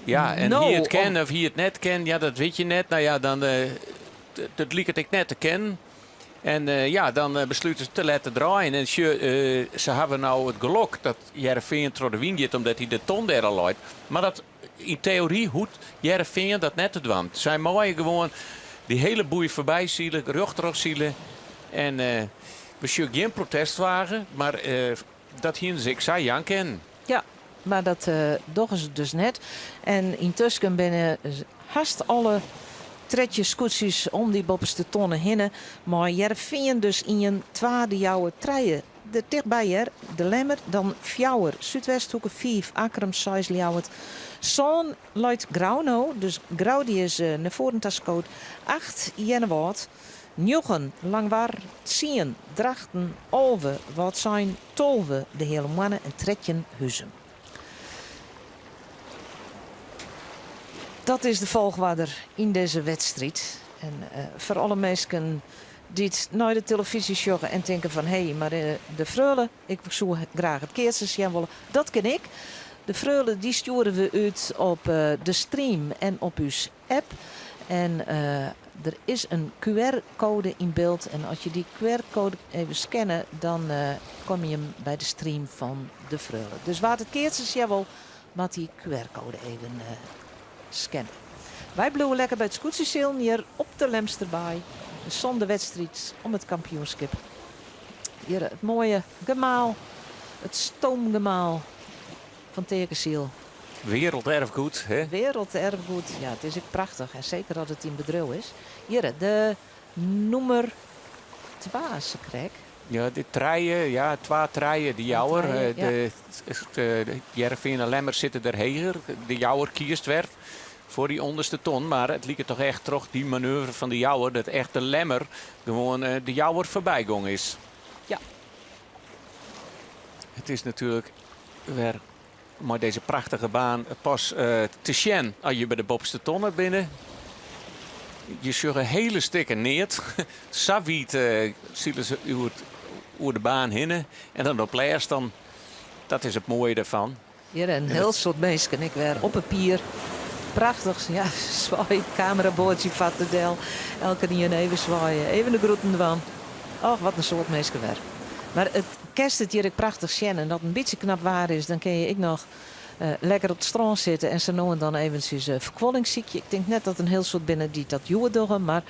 Ja, en
No,
hie it ken
om
of hie it net ken, ja, dat wit je net. No ja, dan, dat liket ek net te kennen. En ja, dan beslute se te let te draaien. En sjoch, se hawwe no it gelok dat Hearrenfean troch de wyn giet, omdat hy de ton dêr al leit. Mar dat, yn teory hoecht Hearrenfean dat net te dwaan. Sy meie gewoan dy hele boei foarby sile, rjocht troch sile. En we sjogge gjin protestflagge, mar dat hiene se ek sa jaan kinnen.
Ja, mar dat dogge se dus net. En yntusken binne hast alle 13 skûtsjes om dy boppeste tonne hinne. Mei Hearrenfean dus ien, twa, De Jouwer, trije, der tichtby hear, De Lemmer, dan fjouwer, Súdwesthoeke, fiif, Akkrum, seis, Ljouwert, sân leit Grou no, dus Grou dy is nei foaren ta skood, acht, Earnewâld, njoggen, Langwar, tsien, Drachten, 11, Wâldsein, 12, De Heale Moanne en 13, Huzum. Dat is de folchoarder yn dizze wedstriid. En foar alle minsken dy't nei de telefyzje sjogge en tinke fan hé, mar de Freule, ik soe graach it keatsen sjen wolle, dat kin ek. De Freule dy stjoere we út op de stream en op ús app. En der is in QR-koade yn byld en as je dy QR-koade even scanne, dan komme je by de stream fan de Freule. Dus wa't it keatsen sjen wol, moat dy QR-koade even scanne. Wy bliuwe lekker by it skûtsjesilen hjir op de Lemsterbaai. De sânde wedstriid om it kampioenskip. Hjir it moaie gemaal, it stoomgemaal fan Teakesyl.
Werelderfgoed, hè?
Werelderfgoed, ja, it is ek prachtich. En seker as it yn bedriuw is. Hjir, de nûmer twa se krekt.
Ja, de trije, ja, twa, trije, de Jouwer.
Trije, ja.
De Hearrenfean en Lemmer sitte der heger. De Jouwer kiest wer foar dy ûnderste ton. Mar it liket toch echt troch dy manoeuvre fan de Jouwer dat echt de Lemmer gewoan de Jouwer foarby gong is.
Ja.
It is natuerlik wer mei dizze prachtige baan pas te sjen as je by de boppeste tonne binne. Je sjogge hele stikken neat. Sa wiid sile se oer de baan hinne. En dan op lêst dan, dat is it moaie derfan.
Hjir in hiel soad minsken ek wer op 'e pier. Prachtich, ja, swaai, kameraboatsje fart der del. Elkenien even swaaie, even de groeten dwaan. Och, wat in soad minsken wer. Mar it kinst it hjir ek prachtich sjen en as it in bytsje knap waar is, dan kinne je ek noch lekker op it strân sitte en sa no en dan eventsjes ferkuolling sykje. Ik tink net dat in hiel soad binne dy't dat hjoed dogge, mar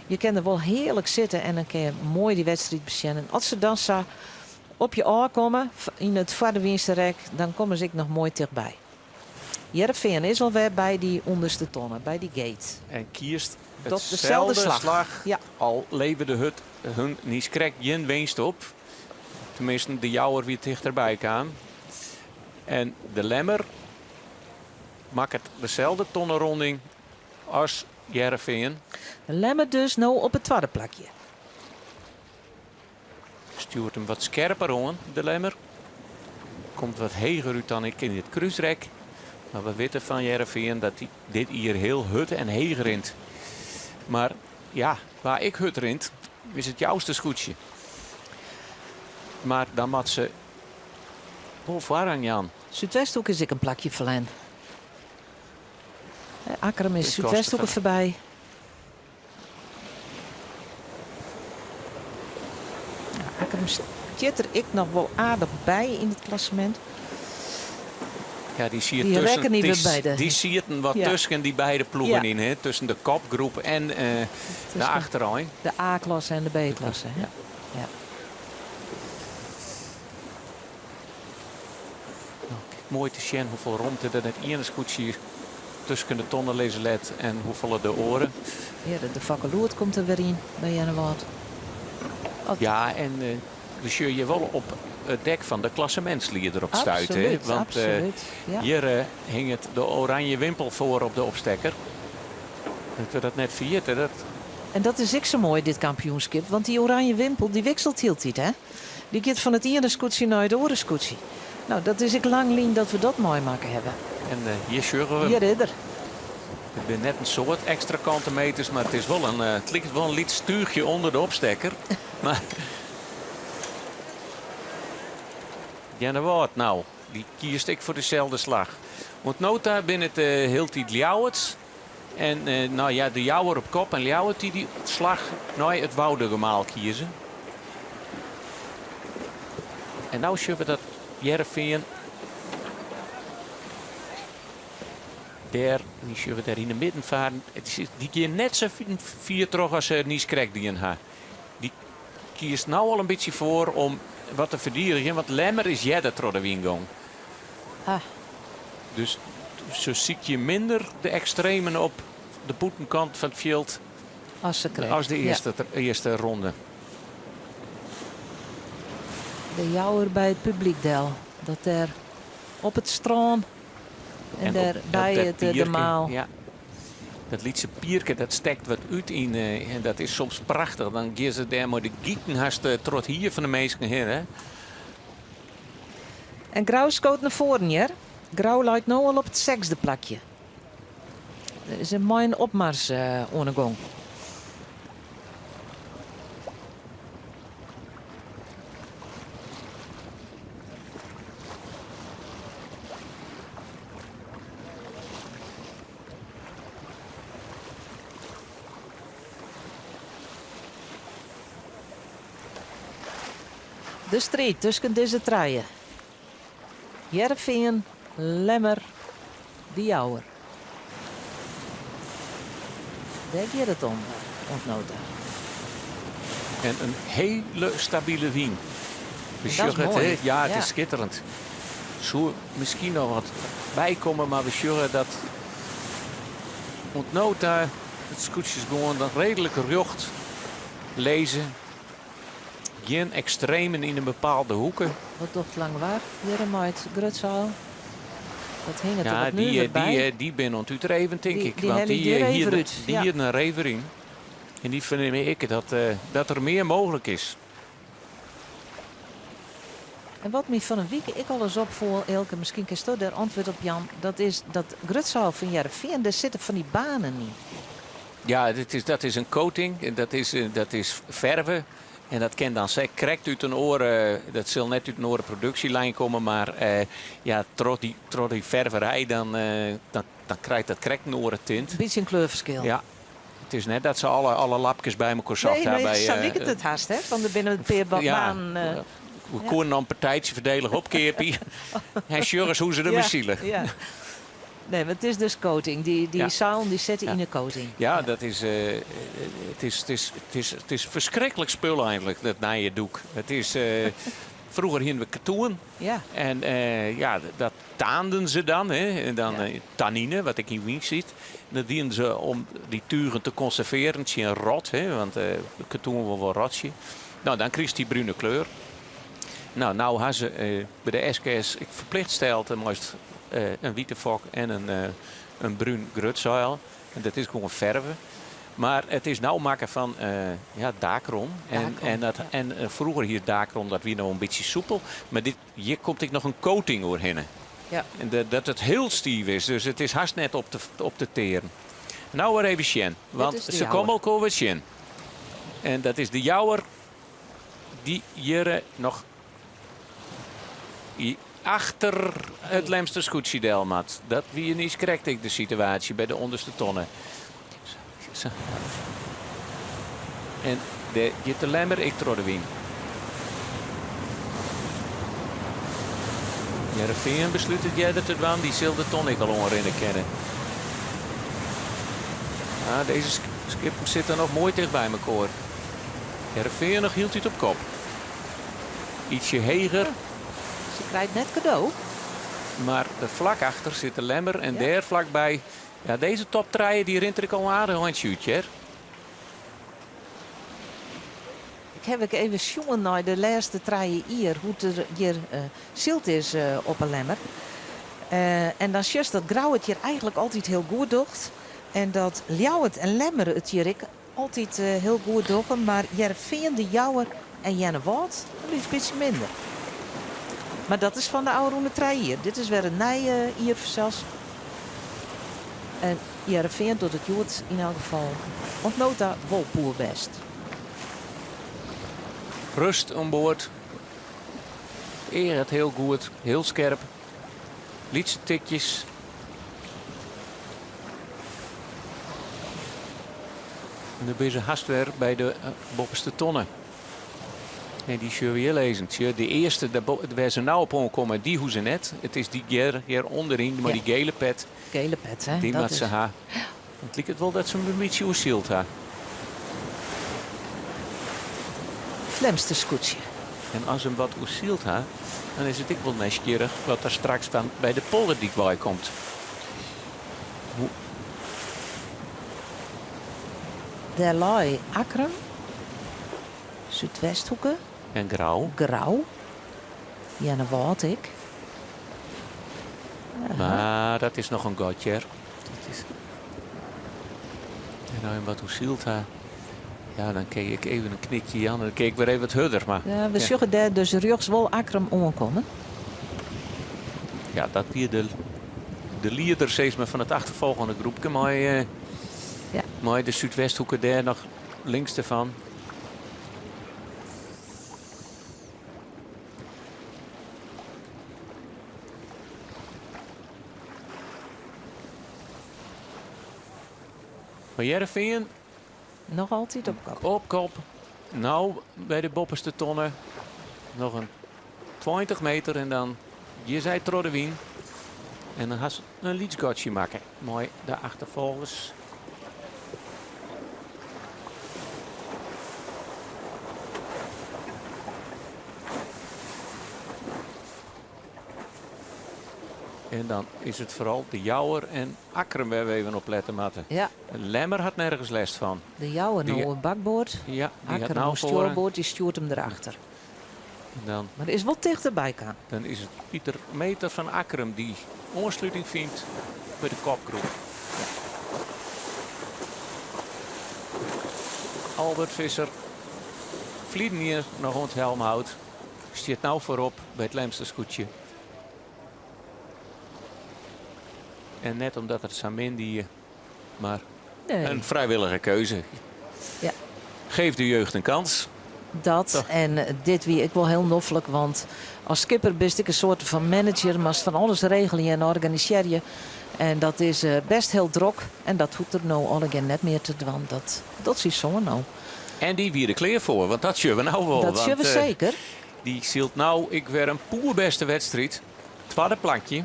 je kinne der wol hearlik sitte en dan kinne je moai dy wedstriid besjen. En as se dan sa op je ôfkomme yn it foardewynste rek, dan komme se ek noch moai tichtby. Hearrenfean is alwer by dy ûnderste tonne, by dy gate.
En kiest
Docht deselde
itselde
slach.
slach,
Ja.
al levere it hun niiskrekt gjin winst op. Teminsten, de Jouwer wie tichterby kaam. En de Lemmer makket deselde tonneronding as Hearrenfean.
De Lemmer dus no op it twadde plakje.
Stjoert him wat skerper oan, de Lemmer. Komt wat heger út dan ek yn it krúsrek. Mar we witte fan Hearrenfean dat dy dit jier hiel hurd en heech rint. Mar ja, wa ek hurd rint, is it Jouster skûtsje. Mar dan moat se wol foarrang jaan.
Súdwesthoek is ek in plakje ferlern. Akkrum is Súdwesthoeke foarby. Akkrum stiet der ek noch wol aardich by yn it klassemint.
Ja, dy siet tusken,
rekken die, by de,
dy sieten wat tusken dy beide ploegen yn, hè? Tusken de kopgroep en de achterein.
De A-klasse en de B-klasse. Ja. Ja.
Nou, moai te sjen hoefolle romte der net iene skûtsje tusken de tonne lizze let en hoefolle de oare.
Ja, de Fakkeloert komt der wer yn by Earnewâld.
Ja, en we sjogge hjir wol op it dek fan de klassemintslieder op 't stuit.
Absolút,
Want
absolút, ja.
hjir hinget de oranje wimpel foar op de opstekker. Dat we dat net ferjitte. Dat...
En dat is ek sa moai, dit kampioenskip. Want dy oranje wimpel dy wikselt hieltyd, hè? Dy giet fan it iene skûtsje nei it oare skûtsje. No, dat is ek lang lyn dat we dat meimakke hawwe.
En hjir sjogge we him.
Hjir is er.
It binne net in soad ekstra kante meters, mar it is wol in, it liket wol in lyts túchje ûnder de opstekker. Mar Earnewâld no, dy kiest ek foar deselde slach. Oant no ta binne it hieltyd Ljouwerts en no ja, de Jouwer op kop en Ljouwert dy't dy slach nei it Woudagemaal kieze. En no sjogge we dat Hearrenfean dêr, dy sjogge we dêr yn de midden faren. Dy gean net sa fier troch as se niiskrekt dien ha. Dy kiest no al in bytsje foar om wat te ferdigenjen, want Lemmer is earder troch de wyn gong.
Ah.
Dus se sykje minder de ekstremen op de bûtenkant fan it fjild
as, se
as de earste, ja. earste ronde.
De Jouwer by it publyk del. Dat dêr op it strân en, en dêr by it gemaal.
Ja. Dat lytse pierke dat stekt wat út yn en dat is soms prachtich. Dan gean se dêr mei de giken hast troch it hier fan de minsken hinne.
En Grou skoot nei foaren hear. Grou leit no al op it sechsde plakje. Der is in mei in opmars oan 'e gong. De striid tusken dizze trije, Hearrenfean, Lemmer, De Jouwer. Dêr giet it om oant no ta.
En in hiele stabile wyn. We sjogge it, hè? Ja, it is skitterend. Soe miskien noch wat bykomme, mar we sjogge dat oant no ta it skûtsjes gewoan reedlik rjocht lizze. Gjin ekstremen yn in bepaalde hoeke.
Wat docht Langwar hjir mei it grutseil? Dat hinget der wat nuver by.
Dy, dy binne oan it útreven, tink ik.
Dy
Want
dy
hiene dy hiene in rever yn. En dy fernimme ik dat, dat der mear mooglik is.
En wat my fan 'e wike ek al ris opfoel, Eelke, miskien kinsto dêr antwurd op jaan, dat is dat grutseil fan Hearrenfean, dêr sitte fan dy banen yn.
Ja, dit is, dat is in coating, dat is, dat is ferve. En dat kin dan krekt út in oare, dat sil net út in oare produksjelijn komme, mar ja, troch dy, troch dy ferverij dan, dan, dan krijt dat krekt in oare tint.
In bytsje in kleurferskil.
Ja. It is net dat se alle, alle lapkes by mekoar socht
Nee,
ha.
nee,
By,
sa liket it hast, hè? Fan der binne in pear banen.
We koenen noch in partijtsje foardielich opkeapje. En sjoch ris hoe se dermei sile.
Ja. Nee, mar it is dus coating. Dy, dy seilen dy sitte yn de coating.
Ja, dat is, it is, it is, it is, it is ferskriklik spul eigenlik, dat nije doek. It is, froeger hiene we katoen.
Ja.
En ja, dat taanden se dan. Hè. En dan tannine, wat ek yn wyn sit. En dat dienen se om dy tugen te konservearjen tsjin rot. Hè, want katoen wol wol rotsje. No, dan krijst dy brune kleur. No, no ha se by de SKS ek ferplicht steld, dan meist in wite fok en in, in brún grutseil. En dat is gewoan ferve. Mar it is no makke fan ja, dacron. En, en, dat, en froeger hie dacron, dat wie no in bytsje soepel. Mar dit, hjir komt ek noch in coating oerhinne.
Ja.
En dat it hiel stiif is, dus it is hast net op te tearen. No wer even sjen, want se komme elkoar wer tsjin. En dat is de Jouwer dy't hjir noch achter it Lemster skûtsje del moat. Dat wie niis krekt ek de situaasje by de ûnderste tonne. En dêr giet de Lemmer ek troch de wyn. Hearrenfean beslút it earder te dwaan, dy sil de ton ek al oanrinne kinne. Ah, dizze skippen sitte noch moai ticht by mekoar. Hearrenfean noch hieltyd op kop. Ytsje heger.
Se krijt net kado.
Mar der flak achter sit de Lemmer en dêr flakby Ja, dizze top trije dy rint der ek al in aardich eintsje út, hear.
Ik haw ek even sjoen nei de lêste trije jier hoe't der hjir syld is op 'e Lemmer. En dan sjochst dat Grou it hjir eigentlik altyd hiel goed docht. En dat Ljouwert en Lemmer it hjir ek altyd hiel goed dogge. Mar Hearrenfean, De Jouwer en Earnewâld in lyts bytsje minder. Mar dat is fan de ôfrûne trije jier. Dit is wer in nij jier fansels. En Hearrenfean docht it hjoed yn elk gefal oant no ta wol poerbêst.
Rust oan board. Eaget hiel goed, hiel skerp. Lytse tikjes. En dan binne se hast wer by de boppeste tonne. En dy sjogge we hjir lizzen. Sjoch, de earste wêr't se no op oankomme, dy hoege se net. It is dy hjir ûnderyn mei dy gele pet.
Gele pet, hè?
Dy moat se ha. It liket wol dat se him in bytsje oersyld ha.
Lemster skûtsje.
En as se him wat oersyld ha, dan is it ek wol nijsgjirrich wat der straks fan by de polderdyk wei komt. Hoe.
Dêr lei Akkrum, Súdwesthoeke.
En Grou.
Grou. Earnewâld ek.
Mar dat is noch in gat, hear. Dat is... En as je wat oersyld ha, ja, dan kin je ek even in knikje jaan en dan kin ik wer even wat hurder. Mar,
ja, we sjogge dêr dus rjochts wol Akkrum oankommen.
Ja, dat wie de, de lieder sis mar, fan it achterfolgjende groepke mei,
ja.
mei de Súdwesthoeke dêr noch links derfan. Mar Hearrenfean...
Noch altyd op kop.
Op kop. No by de boppeste tonne. Noch in 20 meter en dan gean sy troch de wyn. En dan ha se in lyts gatsje makke mei de achterfolgers. En dan is it foaral de Jouwer en Akkrum wêr't we even op lette moatte.
Ja.
Lemmer hat nergens lêst fan.
De Jouwer no oan bakboard.
Ja, dy hat
Akkrum
no
oan
foar.
stjoerboard, dy stjoert him derachter.
En dan,
Mar der is wol tichterby kaam.
Dan is it Pieter Meeter fan Akkrum dy't oansluting fynt by de kopgroep. Albert Visser, ferleden jier noch oan it helmhout, stiet no foarop by it Lemster skûtsje. En net omdat er sa min die, mar
Nee.
in frijwillige keuze.
Ja.
Geef de jeugd in kans.
Dat
Toch?
en dit wie ek wol hiel noflik, want as skipper bist ek in soarte fan manager, moatst fan alles regelje en organisearje. En dat is best hiel drok en dat hoecht er no allegear net mear te dwaan. Dat docht syn soan no.
En dy wie der klear foar, want dat sjogge we no wol.
Dat sjogge we
Want,
seker.
Dy sylt no ek wer in poerbêste wedstriid. Twadde plakje.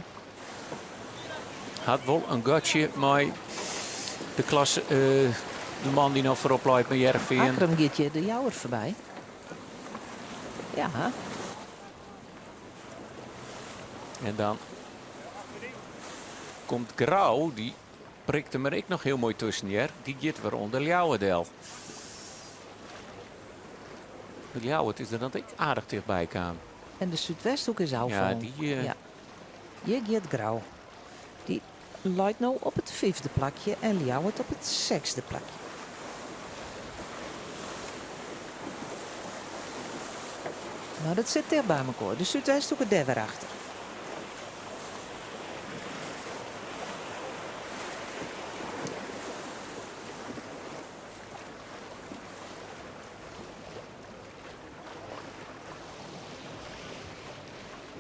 Hat wol in gatsje mei de klasse, de man dy't no foarop leit mei Hearrenfean.
Akkrum giet hjir de Jouwer foarby. Ja.
En dan komt Grou, dy prikt him der ek noch hiel moai tusken hear. Dy giet wer ûnder Ljouwert del. Ljouwert is der dan ek aardich tichtby kaam.
En de Súdwesthoek is ôffallen.
Ja, dy,
Ja. Hjir giet Grou. Dy leit no op it fyfde plakje en Ljouwert op it sechsde plakje. Mar dat sit ticht by mekoar. De Súdwesthoeke dêr wer achter.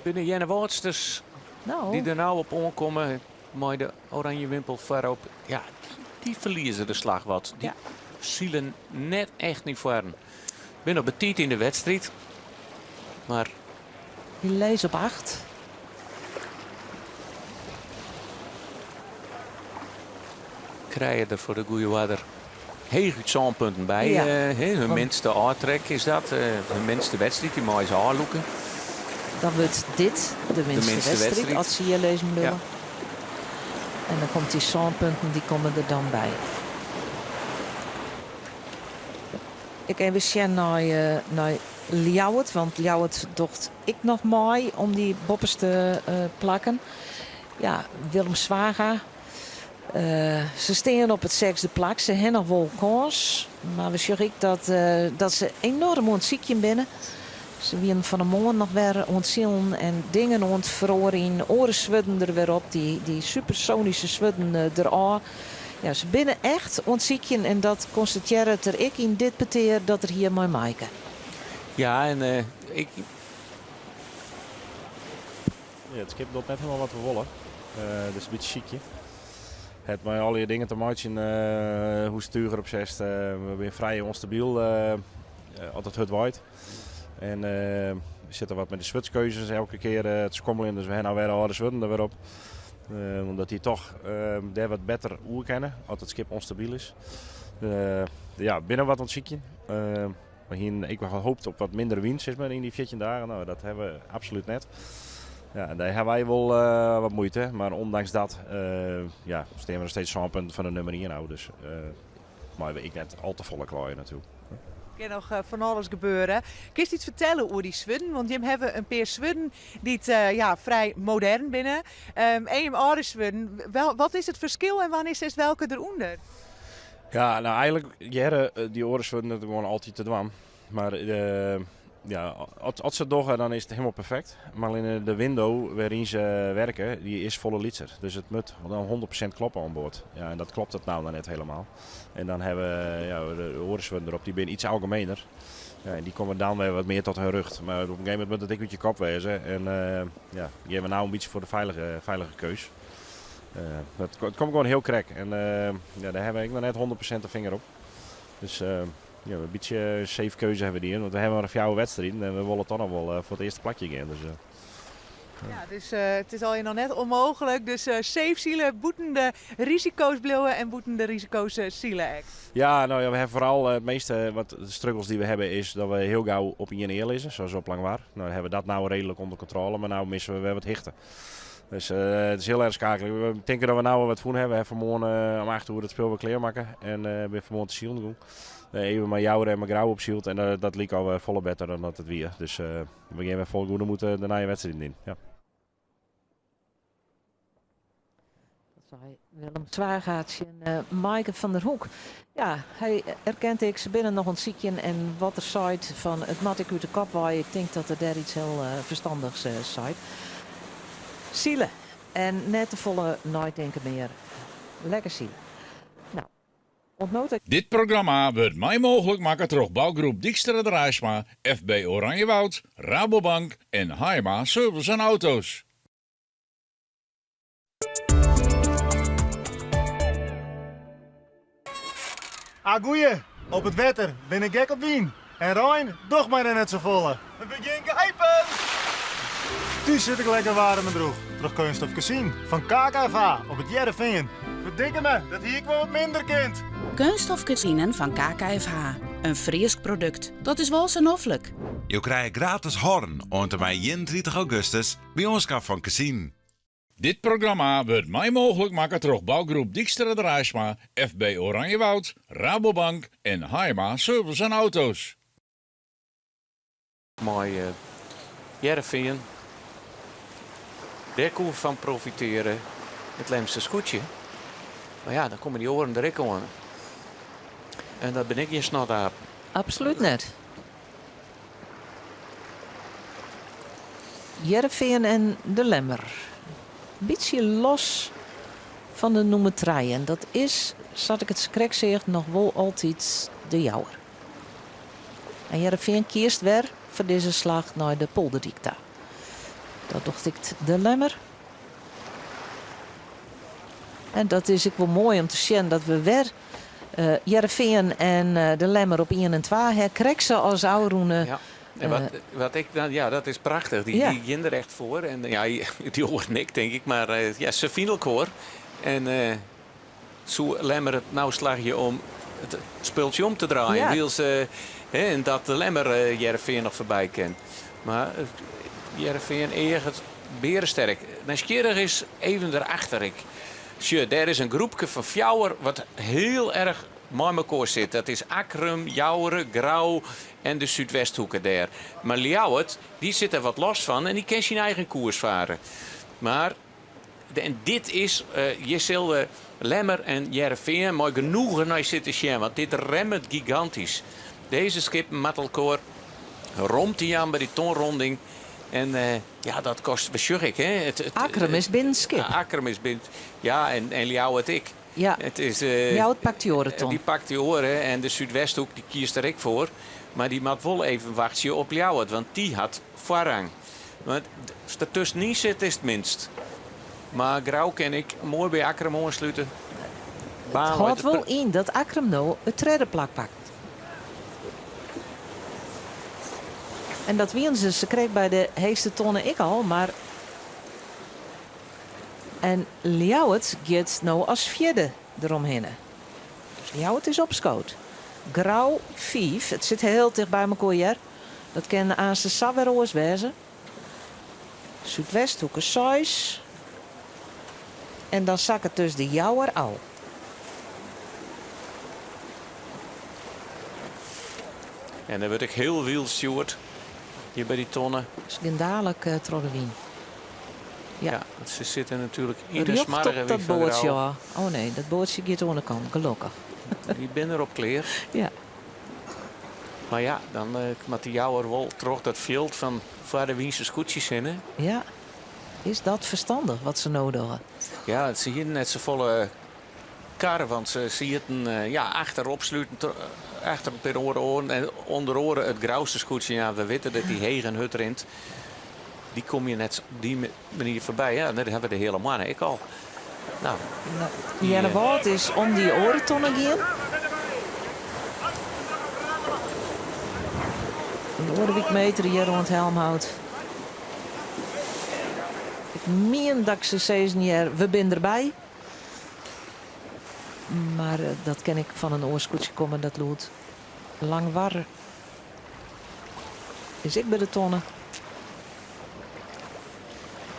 Binne Earnewâldsters
No.
dy't der no op oankomme mei de oranje wimpel foarop. Ja, dy ferlieze de slach wat. Dy sile net echt nei foaren. Binne noch betiid yn de wedstriid. Mar
Dy lizze op 8.
Krije der foar de goede oarder heechút sân punten by.
Ja.
Hun minste ôftrek is dat. Hun minste wedstriid, dy meie se ôflûke.
Dan wurdt dit de minste,
minste
wedstriid,
wedstriid.
as se hjir lizzen bliuwe.
Ja.
En dan komt dy sân punten, dy komme der dan by. Ik even sjen nei Ljouwert, want Ljouwert docht ek noch mei om dy boppeste plakken. Ja, Willem Zwaga. Se stean op it sechsde plak. Se ha noch wol kâns. Mar we sjogge ek dat se enoarm oan it sykjen binne. Se wienen fan 'e moarn noch wer oan it silen en dingen oan it feroarjen. Oare swurden der wer op, dy supersonyske swurden derôf. Ja, se binne echt oan it sykjen en dat konstatearret er ek yn dit petear dat er hie mei Maaike.
Ja, en ik.
Ja, it skip docht net hielendal wat we wolle. Dus in bytsje sykje. Het mei allegear dingen te meitsjen, hoe túch derop setst. We binne frij ûnstabyl as it hurd waait. En we sitte wat mei de swurdskeuzes elke kear te skommeljen, dus we ha no wer de âlde swurden der wer op. Omdat dy toch dêr wat better oer kinne as it skip ûnstabyl is. Ja, binne wat oan it sykjen. We hienen ek wol hoopt op wat minder wyn sis mar, yn dy 14 dagen. No, dat ha we absolút net. Ja, en dêr ha wy wol wat muoite. Mar ûndanks dat ja, stean we noch steeds sân punten fan de nûmer ien ôf. Dus meie we ek net al te folle kleie natuerlik.
Kin noch fan alles gebeure. Kinst iets fertelle oer dy swurden? Want jim hawwe in pear swurden dy't ja, frij modern binne. En jim âlde swurden. Wat is it ferskil en wannear setst welke derûnder?
Ja, no eigenlik hearre dy oare swurden it gewoan altyd te dwaan. Mar ja, as se it dogge, dan is it hielendal perfekt. Mar allinne de window wêryn se werke, dy is folle lytser. Dus it moat dan 100% kloppe oan board. Ja, en dat klopt it no noch net hielendal. En dan ha we, ja, de oare swurden derop, dy binne iets algemener. Ja, en dy komme dan wer wat mear tot hun rjocht. Mar op in gegeven momint moat it ek út je kop wêze. En ja, gean we no in bytsje foar de feilige keus. It komt gewoan hiel krekt. En ja, dêr ha we ek noch net 100% de finger op. Dus ja, in bytsje safe keuze ha we dien. Want we ha mar fjouwer wedstriden en we wolle toch noch wol foar it earste plakje gean. Dus,
Ja, dus it is allegear noch net ûnmooglik. Dus safe sile, bûten de risiko's bliuwe en bûten de risiko's sile ek.
Ja, no ja, we ha foaral it measte wat de struggles dy't we hawwe is dat we hiel gau op ien ear lizze, sa as op Langwar. No ha we dat no reedlik ûnder kontrôle, mar no misse we wer wat hichte. Dus it is hiel erch skakeljen. We tinke dat we no wat fûn hawwe. We ha fanmoarn om 8 oere it spul wer klearmakke en binne fanmoarn te silen gien. Even mei Joure en mei Grou opsyld en dat like alwer folle better dan dat it wie. Dus we gean wer fol goede moed de nije wedstriden yn. Ja.
Dat sei Willem Zwaga tsjin Maaike van der Hoek. Ja, hy erkent ek, se binne noch oan it sykjen en wat er seit fan it moat ek út de kop wei, ik tink dat er dêr iets hiel ferstandichs seit. Sile en net te folle neitinke mear. Lekker sile. No, oant no ta.
Dit programma wurdt mei mooglik makke troch bougroep Dykstra Draaisma, FB Oranjewoud, Rabobank en Haima Service en Auto's.
Ah goeie, op it wetter bin ik gek op wyn en rein docht my der net safolle. We begjin geipen! Thús sit ik lekker waarm en droech troch keunststof kezinen fan KKFH op It Hearrenfean. Ferdikke me, dat hie ik wol wat minder kind.
Keunststof kezinen fan KKFH, in Frysk produkt. Dat is wol sa noflik.
Jo krije gratis horn oant en mei 31 augustus by oanskaf fan kezinen.
Dit programma wurdt mei mooglik makke troch bougroep Dykstra Draaisma, FB Oranjewoud, Rabobank en Haima Service en Auto's.
Mei Hearrenfean, dêr koe fan profiteare it Lemster skûtsje. Mar ja, dan komme dy oaren der ek oan. En dat bin ek gjin snotapen.
Absolút net. Hearrenfean en De Lemmer. Bytsje los fan de nûmer trije. En dat is, sa't ik it krekt seach, noch wol altyd De Jouwer. En Hearrenfean kiest wer foar dizze slach nei de Polderdyk ta. Dat docht ek de Lemmer. En dat is ek wol moai om te sjen dat we wer Hearrenfean en de Lemmer op ien en twa ha. Krekt sa as ôfrûne.
Ja. En wat, wat ik dan, ja, dat is prachtich. Dy, dy gean der echt foar. En ja, dy oaren ek, tink ik. Mar ja, se fine elkoar. En soe Lemmer it no slagje om it spultsje om te draaien.
Ja.
Wylst, hè, en dat de Lemmer Hearrenfean noch foarby kin. Mar Hearrenfean eaget bearesterk. Nijsgjirrich is even derachter. Ik sjoch, dêr is in groepke fan fjouwer wat hiel erch mei mekoar sit. Dat is Akkrum, Joure, Grou en de Súdwesthoeke dêr. Mar Ljouwert, dy sit der wat los fan en dy kin syn eigen koers fare. Mar en dit is, hjir sil de Lemmer en Hearrenfean mei genoegen nei sitte sjen, want dit remmet gigantysk. Dizze skippen moatte elkoar romte jaan by dy tonronding. En ja, dat kostet, besjoch ik, hè. It, it,
Akkrum is binnen skip.
Akkrum is binnen, ja, en Ljouwert ek.
Ja,
It is,
Ljouwert pakt dy oare ton.
Dy pakt dy oare en de Súdwesthoek dy kiest der ek foar. Mar dy moat wol even wachtsje op Ljouwert, want dy hat foarrang. Want as der tuskenyn sit is it minst. Mar Grou kin ek moai by Akkrum oanslute.
It hâldt wol yn dat Akkrum no it tredde plak pakt. En dat wienen se sakrekt by de heechste tonne ek al, mar En Ljouwert giet no as fjirde deromhinne. Dus Ljouwert is opskood. Grou fiif, it sit hiel ticht by mekoar hear. Dat kin aanst sa wer oars wêze. Súdwesthoeke seis. En dan sakket dus de Jouwer ôf.
En dan wurdt ek hiel wyld stjoerd hjir by dy tonne.
Se gean dalik troch de wyn. Ja.
Ja, want se sitte natuerlik yn de
Rjocht
smoarge
op dat
wyn fan
boatsje
Grou.
ôf. Oh nee, dat boatsje giet oan de kant, gelokkich.
Dy binne derop klear.
Ja.
Mar ja, dan moat de Jouwer wol troch dat fjild fan foar de wynse skûtsjes hinne.
Ja, is dat ferstannich wat se no dogge?
Ja, se hiene net safolle kar, want se sieten ja, achterop sluten, achter in pear oare oaren. En ûnder oare it Grouster skûtsje, ja, we witte dat dy heech en hurd rint. Dy kom je net op dy manier foarby. Ja, dêr hawwe we de Heale Moanne ek al. Nou, dy,
Earnewâld is om dy oare tonne gien. In oare wykmeter hjir oan it Helmhout. Ik mien dat ik se sizzen hear, we binne derby. Mar dat kin ek fan in oar skûtsje komme, dat lûd. Langwar is ek by de tonne.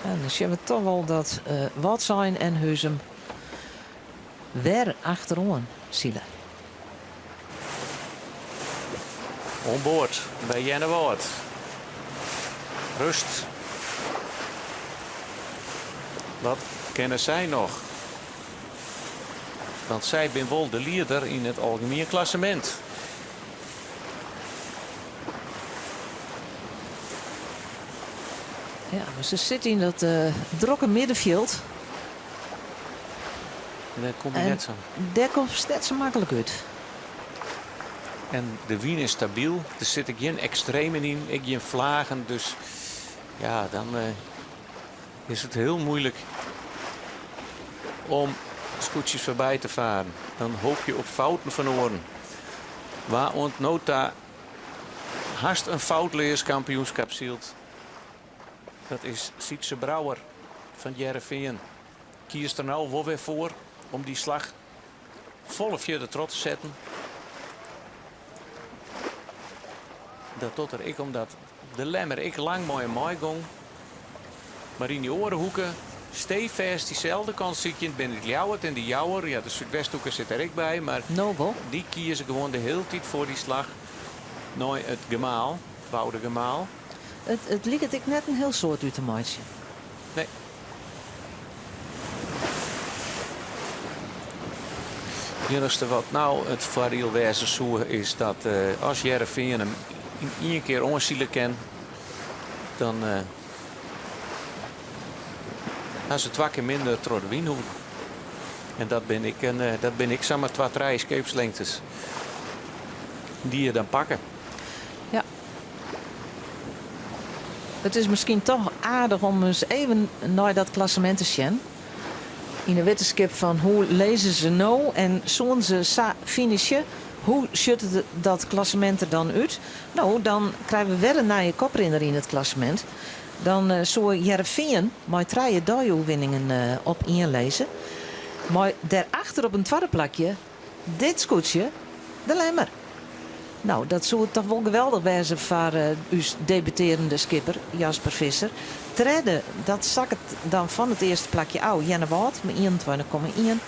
En dan sjogge we toch wol dat Wâldsein en Huzum wer achteroan sile.
Oan board by Earnewâld. Rust. Wat kinne sy noch? Want sy binne wol de lieder yn it algemien klassemint.
Ja, mar se sit yn dat drokke middenfjild.
En dêr kom je net sa.
Dêr komst net sa maklik út.
En de wyn is stabyl, der sitte gjin ekstremen yn, ek gjin flagen. Dus ja, dan is it hiel muoilik om skûtsjes foarby te faren. Dan hoopje je op fouten fan oaren. Wa oant no ta hast in foutleas kampioenskip sylt, dat is Sytze Brouwer fan Hearrenfean. Kiest der no wol wer foar om dy slach folle fierder troch te setten. Dat docht er ek omdat de Lemmer ek lang mei him meigong. Mar yn dy oare hoeke steefêst dyselde kant sykjend binne it Ljouwert en de Jouwer. Ja, de Súdwesthoeke sit der ek by, mar
No wol.
dy kieze gewoan de hiele tiid foar dy slach nei it gemaal, it Woudagemaal.
It liket ek net in hiel soad út te meitsjen.
Nee. Iennichste wat no it foardiel wêze soe is dat as Hearrenfean him yn ien kear oansile kin, dan ha se twa kear minder troch de wyn hoeven. En dat bin ik en dat bin ek samar twa, trije skeepslengtes dy't je dan pakke.
Ja. It is miskien toch aardich om ris even nei dat klassemint te sjen. Yn de wittenskip fan hoe lizze se no en soene se sa finishe, hoe sjocht dat klassemint der dan út? No, dan krije we wer in nije koprinner yn it klassemint. Dan soe Hearrenfean mei trije deioerwinningen op ien lizze. Mei dêrachter op in twadde plakje dit skûtsje, de Lemmer. No, dat soe toch wol geweldich wêze foar ús debutearjende skipper Jasper Visser. Tredde, dat sakket dan fan it earste plakje ôf, Earnewâld mei 21,1.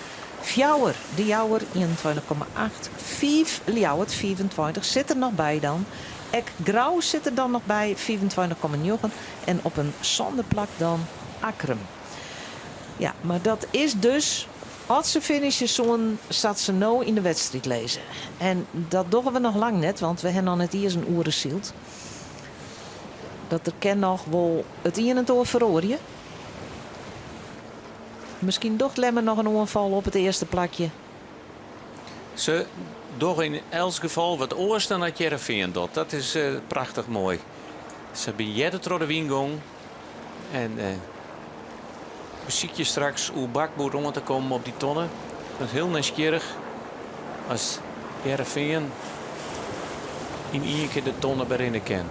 Fjouwer, De Jouwer, 21,8. Fiif, Ljouwert, 25, sit der noch by dan. Ek Grou sit der dan noch by, 25,9. En op in sânde plak dan Akkrum. Ja, mar dat is dus as se finishe soenen sa't se no yn de wedstriid lizze. En dat dogge we noch lang net, want we ha noch net iens in oere syld. Dat der kin noch wol it ien en it oar feroarje. Miskien docht Lemmer noch in oanfal op it earste plakje.
Se dogge yn elts gefal wat oars dan dat Hearrenfean docht. Dat is prachtich moai. Se binne earder troch de wyn gong en besykje straks oer bakboard oan te kommen op dy tonne. Dat is hiel nijsgjirrich as Hearrenfean yn ien kear de tonne berinne kin.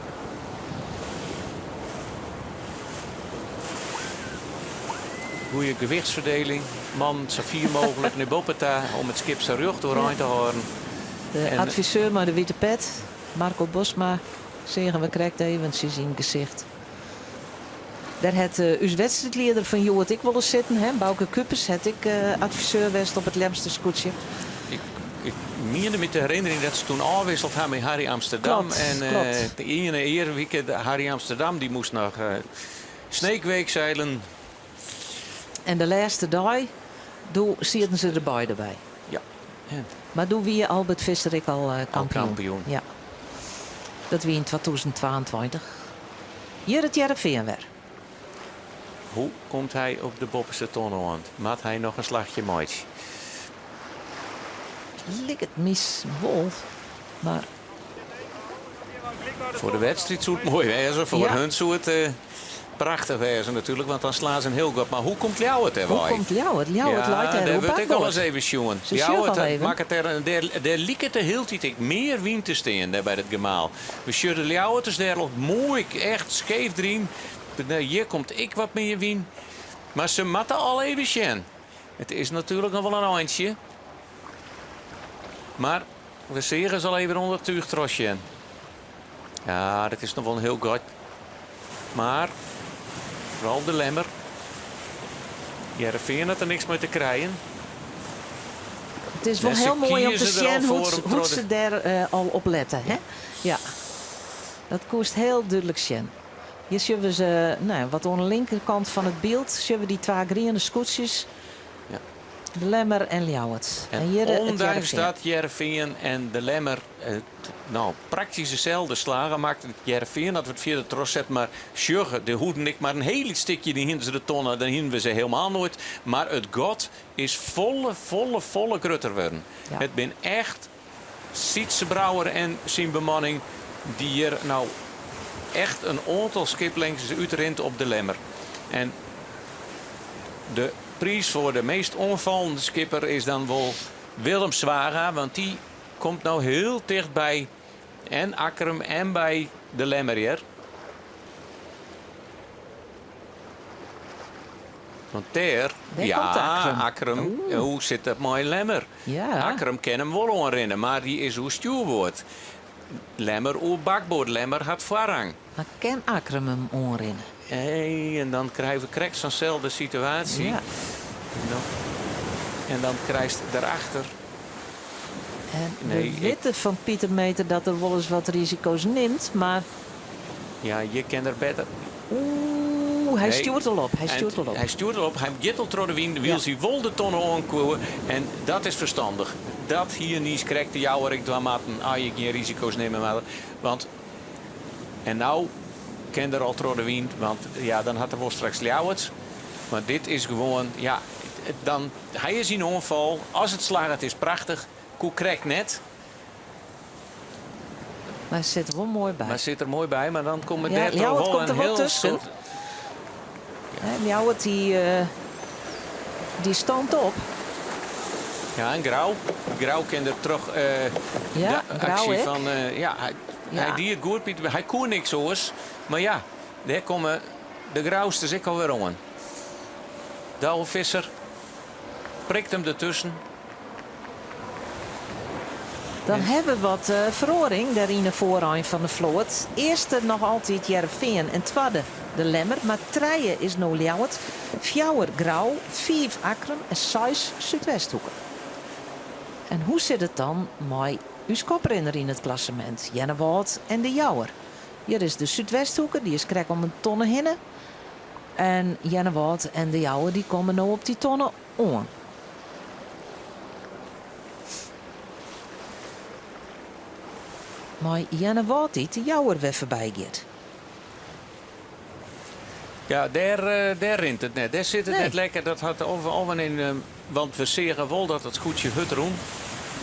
Goede gewichtsferdeling, man sa fier mooglik nei boppe ta om it skip sa rjocht oerein te hâlden.
De adviseur mei de wite pet, Marco Bosma, seagen we krekt eventsjes yn it gesicht. Dêr hat ús wedstriidlieder fan hjoed ek wolris sitten, hè? Bauke Kupers hat ek adviseur west op it Lemster skûtsje.
Ik miende my te herinnerjen dat se toen ôfwisseld ha mei Harry Amsterdam.
Klopt,
en
klopt.
de iene earewike, Harry Amsterdam, dy moast noch Sneekweek seilen.
En de lêste dei, doe sieten se der beide by.
Ja.
Mar doe wie Albert Visser ek al kampioen.
Al kampioen.
Ja. Dat wie yn 2022. Hjir it Hearrenfean wer.
Hoe komt hy op de boppeste tonne oan? Moat hy noch in slachje meitsje?
Liket my wol, mar.
Foar de wedstriid soe it moai wêze, foar
Ja.
hun soe it prachtich wêze natuerlik, want dan slaan se in hiel gat. Mar hoe komt Ljouwert dêr
Hoe
wei?
komt Ljouwert? Ljouwert
Ja,
leit dêr
dêr
oer
wurdt ek al
bakboard.
ris even sjoen.
Se sjogge
Ljouwert
al even.
makket dêr in, dêr, dêr liket de hieltyd ek mear wyn te stean dêr by it gemaal. We sjogge de Ljouwerters dêr al moai echt skeef deryn. Hjir komt ek wat mear wyn. Mar se moatte al even sjen. It is natuerlik noch wol in eintsje. Mar we seagen se al even ûnder it túch troch sjen. Ja, dat is noch wol in hiel gat. Mar foaral de Lemmer. Hearrenfean hat der niks mei te krijen.
It is wol
En se
hiel moai om te
kieze der al
sjen
foar
hoe't
om troch
hoe't
de
se dêr al op lette. Hè? Ja, dat koest hiel dúdlik sjen. Hjir sjogge we se, no ja, wat oan de linkerkant fan it byld sjogge we dy twa griene skûtsjes.
Ja.
De Lemmer en Ljouwert.
En
En hjir it
ondanks
Hearrenfean.
dat Hearrenfean en de Lemmer no, praktysk deselde slagen maakt, Hearrenfean hat wat fierder trochset, mar sjogge, de hoeden ek mar in hiel lyts stikje, dan hienen se de tonne, dan hienen we se helemaal noait. Mar it gat is folle, folle, folle grutter wurden.
Ja.
It bin echt Sytze Brouwer en syn bemanning dy't hjir no echt in oantal skiplengtes útrint op de Lemmer. En de priis foar de meast oanfallende skipper is dan wol Willem Zwaga, want dy komt no hiel ticht by en Akkrum en by de Lemmer hjir. Want dêr,
Dêr
ja,
komt Akkrum.
Akkrum,
Oeh.
hoe sit dat mei Lemmer?
Ja.
Akkrum kin him wol oanrinne, mar dy is oer stjoerboard. Lemmer oer bakboard. Lemmer hat foarrang.
Mar kin Akkrum him oanrinne?
Hey, en dan krije we krekt sa'n selde situaasje.
Ja.
En dan, en dan krijst derachter.
En
Nee,
we
ik-
witte fan Pieter Meeter dat er wolris wat risiko's nimt, mar
Ja, je kin er better.
Oeh, hy
Nee.
stjoert al op. Hy
En
stjoert al op.
Hy stjoert al op. Hy giet al troch de wyn, wylst hy wol de tonne oankoe. En dat is ferstannich. Dat hie niis krekt de Jouwer ek dwaan moatten, as je gjin risiko's nimme moatte. Want en no kin er al troch de wyn, want ja, dan hat er wol straks Ljouwert. Mar dit is gewoan, ja, dan, hy is yn oanfal. As it slagget is prachtich. Koe krekt net.
Mar sit der wol moai by.
Mar sit der moai by, mar dan komme
ja,
dêr toch
Ljouwert
wol
komt
in
der wol
hiel
tusken.
soad.
Hè, Ljouwert dy, eh, dy stoomt op.
Ja, en Grou. Grou kin der troch eh,
Ja,
de
Grou
aksje
ek.
fan. eh, ja, hy,
Ja.
hy die it goed, Pieter. Hy koe niks oars. Mar ja, dêr komme de Grousters ek alwer oan. Douwe Visser prikt him dertusken.
Dan hawwe we wat eh, feroaring dêr yn 'e foarein fan de float. Earste noch altyd Hearrenfean en twadde de Lemmer, mar trije is no Ljouwert, fjouwer Grou, fiif Akkrum en seis Súdwesthoeke. En hoe sit it dan mei ús koprinner yn it klassemint, Earnewâld en De Jouwer? Hjir is de Súdwesthoeke, dy is krekt om in tonne hinne. En Earnewâld en De Jouwer dy komme no op dy tonne oan. Mei Earnewâld dy't De Jouwer wer foarby giet.
Ja, dêr, eh, dêr rint it net. Dêr sit it
Nee.
net lekker. Dat hat of, of in, eh, want we seagen wol dat it skûtsje hurd rûn.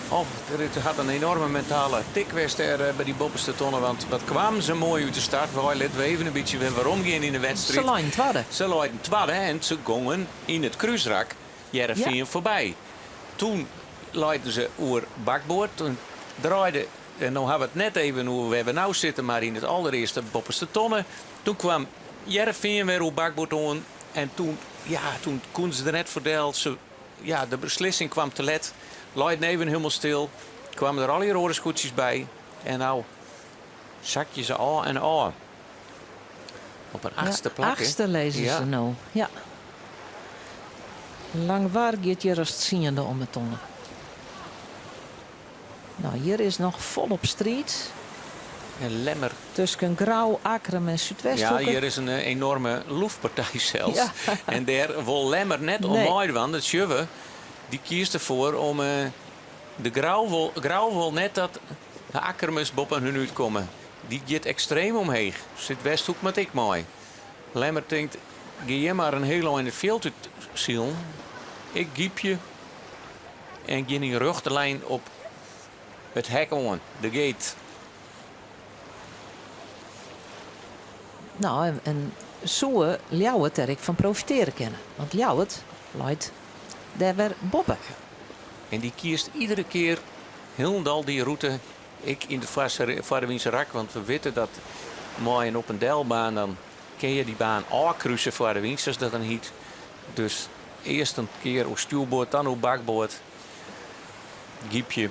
Of der hat in enoarme mentale tik west dêr eh, by dy boppeste tonne. Want wat kwamen se moai út de start. Wy litte we even in bytsje wer weromgean yn de wedstriid.
Se leinen twadde.
Se leinen twadde en se gongen yn it krúsrak Hearrenfean
Ja.
foarby. Toen leinen se oer bakboard. Toen draaide, en no ha we it net even oer wêr't we no sitte, mar yn it alderearste boppeste tonne. Toen kwam Hearrenfean wer oer bakboard oan en toen, ja, toen koenen se der net foar del. Se, ja, de beslissing kwam te let. Leiden even hielendal stil. Kwamen der allegear oare skûtsjes by. En no sakje se ôf en ôf. Op in achtste
Ja,
plak. hè?
achtste lizze
Ja.
se no. Ja. Langwar giet hjir as tsiende om 'e tonne. No, hjir is noch folop striid.
En Lemmer.
Tusken Grou, Akkrum en
Ja,
Súdwesthoeke.
hjir is in eh, enoarme loefpartij sels.
Ja.
En dêr wol Lemmer net om
Nee.
meidwaan. Dat sjogge we. Dy kiest derfoar om eh, de Grou wol, Grou wol net dat de Akkrumers boppe hun útkomme. Dy giet ekstreem omheech. Súdwesthoek moat ek mei. Lemmer tinkt, gean hjir mar in hiel ein it fjild út silen. Ik gypje en gean yn rjochte lijn op it hek oan, de gate.
No, en, en soe Ljouwert dêr ek fan profitearje kinne. Want Ljouwert leit dêr wer boppe.
En dy kiest iedere kear hielendal dy rûte ek yn de foarewynse rak, want we witte dat mei in op en delbaan dan kin je dy baan ôfkruse foar de wyn, sa't dat dan hyt. Dus earst in kear oer stjoerboard, dan oer bakboard. Gypje.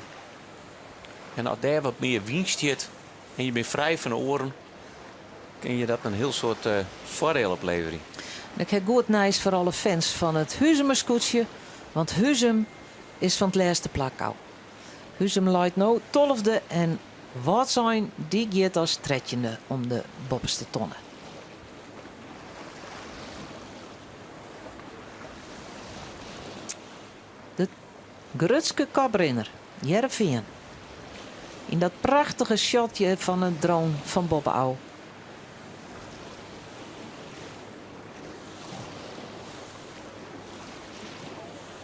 En as dêr wat mear wyn stiet en je binne frij fan de oaren, kin je dat in hiel soad eh, foardiel opleverje.
Ik ha goed nijs foar alle fans fan it Huzumer skûtsje, want Huzum is fan it lêste plak ôf. Huzum leit no tolfde en Wâldsein dy giet as trettjinde om de boppeste tonne. De grutske koprinner, Hearrenfean. Yn dat prachtige shotje fan in drone fan boppe ôf.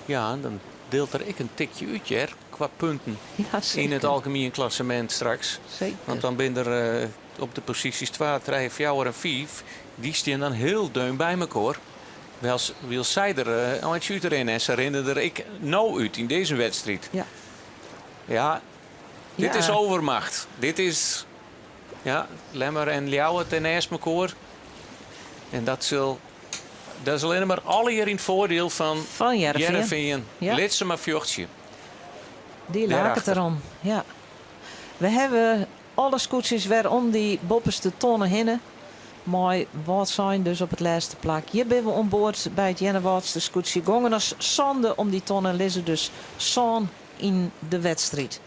Ja, dan dielt der ek in tikje út hear, kwa punten
Ja,
yn
seker.
it algemien klassemint straks.
Seker.
Want dan binne der eh, op de posysjes 2, 3, 4 en 5, dy stean dan hiel deun by mekoar. Wylst sy der uh, eintsje út rinne en se rinne der ek no út yn dizze wedstriid.
Ja.
Ja, dit
Ja.
is overmacht. Dit is ja, Lemmer en Ljouwert en neist mekoar. En dat sil dat is allinnich mar allegear yn it foardiel fan,
Fan Hearrenfean.
Hearrenfean.
Ja.
Lit se mar fjochtsje.
Dy laket
Dêrachter.
derom. Ja. We hawwe alle skûtsjes wer om dy boppeste tonne hinne. Mei Wâldsein dus op it lêste plak. Hjir binne we oan board by it Earnewâldster skûtsje. Gongen as sânde om dy tonne lizze dus sân yn de wedstriid.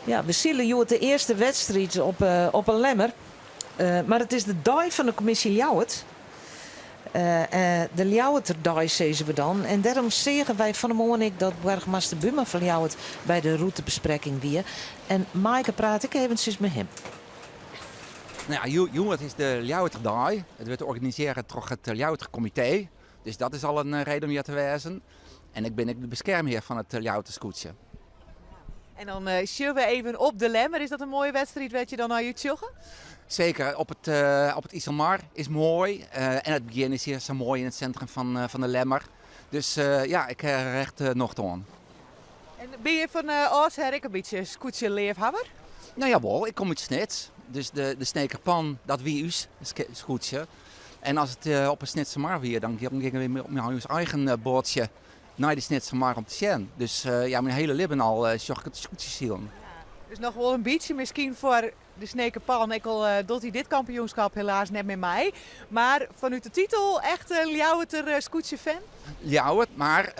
Ja, we sile hjoed de earste wedstriid op, eh, op 'e Lemmer. Eh, mar it is de dei fan de kommisje Ljouwert. Eh, eh, de Ljouwerter dei sizze we dan. En dêrom seagen wy fan 'e moarn ek dat boargemaster Buma fan Ljouwert by de rûtebesprekking wie. En Maaike praat ek eventsjes mei him.
No ja, hjoed is de Ljouwerter dei. It wurdt organisearre troch it Ljouwerter Komitee. Dus dat is al in reden om hjir te wêzen. En ik bin ek de beskermhear fan it Ljouwerter skûtsje.
En dan sjogge we even op de Lemmer. Is dat in moaie wedstriid wêr't je dan nei útsjogge?
Seker, op it, op it Iselmar is moai. En it begjin is hjir sa moai yn it sintrum fan, fan de Lemmer. Dus ja, ik ha der echt nocht oan.
En binne je fan âldsher ek in bytsje skûtsjeleafhawwer?
No jawol, ik kom út Snits. Dus de, de Snekerpan, dat wie ús skûtsje. En as it op 'e Snitsermar wie, dan gyngen we mei ús eigen boatsje nei de Snitsermar om te sjen. Dus ja, myn hiele libben al sjoch ik it skûtsjesilen.
Dus noch wol in bytsje miskien foar de Snekerpan, ek al docht hy dit kampioenskap helaas net mear mei. Mar fanút de titel echt in Ljouwerter skûtsjefan?
Ljouwert, mar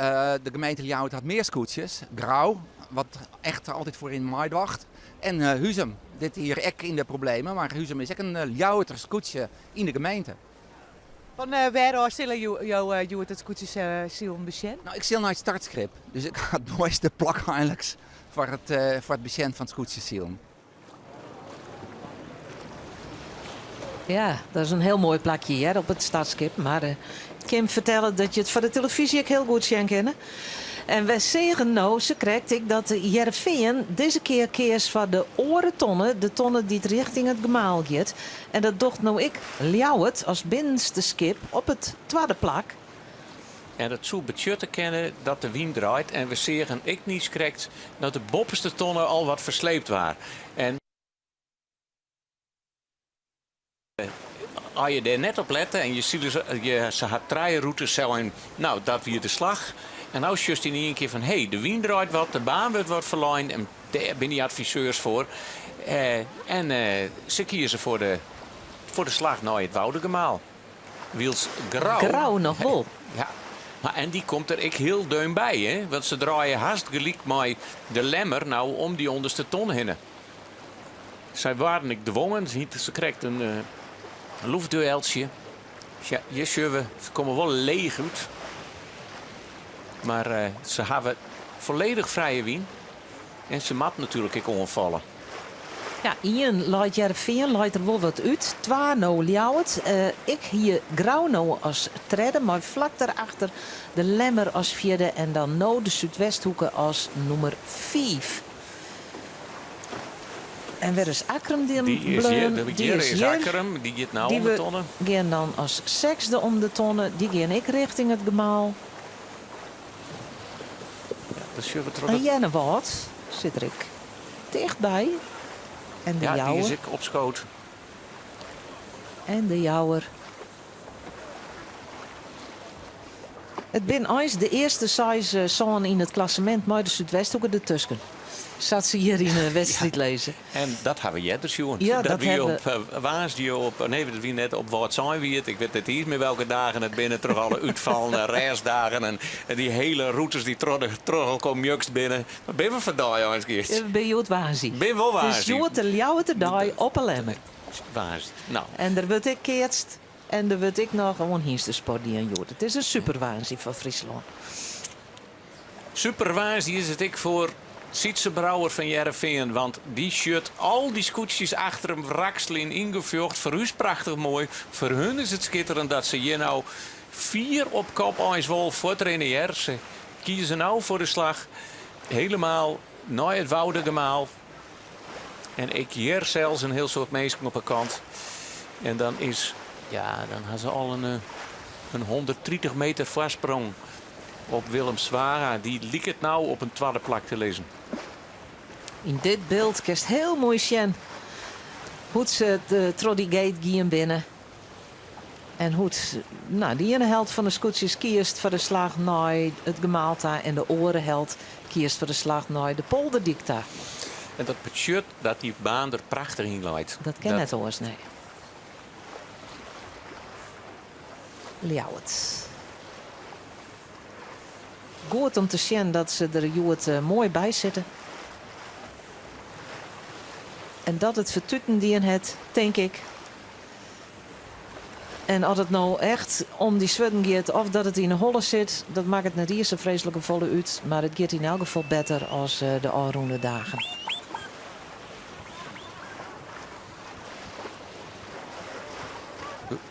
de gemeente Ljouwert hat mear skûtsjes. Grou, wat echt altyd foaryn meidocht. En Huzum, dit jier ek yn de problemen, mar Huzum is ek in Ljouwerter skûtsje yn de gemeente.
Fan wêr ôf sille jo hjoed it skûtsjesilen besjen?
No, ik sil nei it startskip, dus ik ha it moaiste plak einliks foar it, foar it besjen fan it skûtsjesilen.
Ja, dat is in hiel moai plakje hear op it startskip. Mar ik kin fertelle dat je it foar de telefyzje ek hiel goed sjen kinne. En wy seagen no sakrekt ek dat Hearrenfean dizze kear keas foar de oare tonne, de tonne dy't rjochting it gemaal giet. En dat docht no ek Ljouwert as binnenste skip op it twadde plak.
En dat soe betsjutte kinne dat de wyn draait en we seagen ek niiskrekt dat de boppeste tonne al wat fersleept waar. En as je dêr net op lette en je sile, je, se ha trije rûtes sein, no dat wie de slach. En no sjochst yn ien kear fan hé, de wyn draait wat, de baan wurdt wat ferlein en dêr binne dy adviseurs foar. En se kieze foar de, foar de slach nei it Woudagemaal. Wylst Grou.
Grou noch wol.
Ja, mar en dy komt der ek hiel deun by, hè? Want se draaie hast gelyk mei de Lemmer no om dy ûnderste ton hinne. Sy waarden ek dwongen, se hiene sakrekt in loftdueltsje. Ja, hjir sjogge we, se komme wol leech út. Mar se hawwe folledich frije wyn en se moatte natuerlik ek oanfalle.
Ja, ien leit Hearrenfean leit der wol wat út. Twa no Ljouwert. Ik hie Grou no as tredde, mei flak derachter de Lemmer as fjirde en dan no de Súdwesthoeke as nûmer fiif. En wêr is Akkrum
dy
bleaun?
Dy is hjir. Akkrum, dy giet no om de tonne.
Dy gean dan as sechsde om de tonne. Dy gean ek rjochting it gemaal.
Ja, dan sjogge we troch
En Earnewâld sit der ek tichtby. En de
Ja, dy
Jouwer.
is ek opskood.
En de Jouwer. It bin eins de earste seis sân yn it klassemint mei de Súdwesthoeke dertusken. Sa't se hjir yn de wedstriid lizze.
En dat ha we earder sjoen.
Ja,
dat
dat
wie
hawwe
op woansdei op, nee, dat wie net op Wâldsein wie it. Ik wit net iens mear welke dagen it binne troch alle útfallen en rêstdagen en dy hiele rûtes dy't troch de troch elkoar mjukst binne. Wat binne we foar dei eins, Geert?
We binne hjoed woansdei.
Bin wol
It is
woansdei.
hjoed de Ljouwerter dei op 'e Lemmer.
Woansdei. No.
En der wurdt ek keatst en der wurdt ek noch oan hynstesport dien hjoed. It is in super woansdei foar Fryslân.
Super woansdei is it ek foar Sytze Brouwer fan Hearrenfean, want dy sjocht al dy skûtsjes achter him wrakseljen yn gefjocht. Foar ús prachtich moai, foar hun is it skitterend dat se hjir no fier op kop eins wol fuortrinne hear. Se kieze no foar de slach helemaal nei it Woudagemaal. En ik hear sels in hiel soad minsken op 'e kant. En dan is, ja, dan ha se al in, in 130 meter foarsprong op Willem Zwaga. Dy liket no op in twadde plak te lizzen.
Yn dit byld kinst hiel moai sjen hoe't se troch dy gate gien binne. En hoe't no, de iene helt fan de skûtsjes kiest foar de slach nei it gemaal ta en de oare helt kiest foar de slach nei de polderdyk ta.
En dat betsjut dat dy baan der prachtich yn leit.
Dat kin net oars, nee. Ljouwert. Goed om te sjen dat se der hjoed moai by sitte. En dat it fertuten dien hat, tink ik. En as it no echt om dy swurden giet of dat it yn 'e holle sit, dat makket net iens sa freeslike folle út, mar it giet yn elk gefal better as de ôfrûne dagen.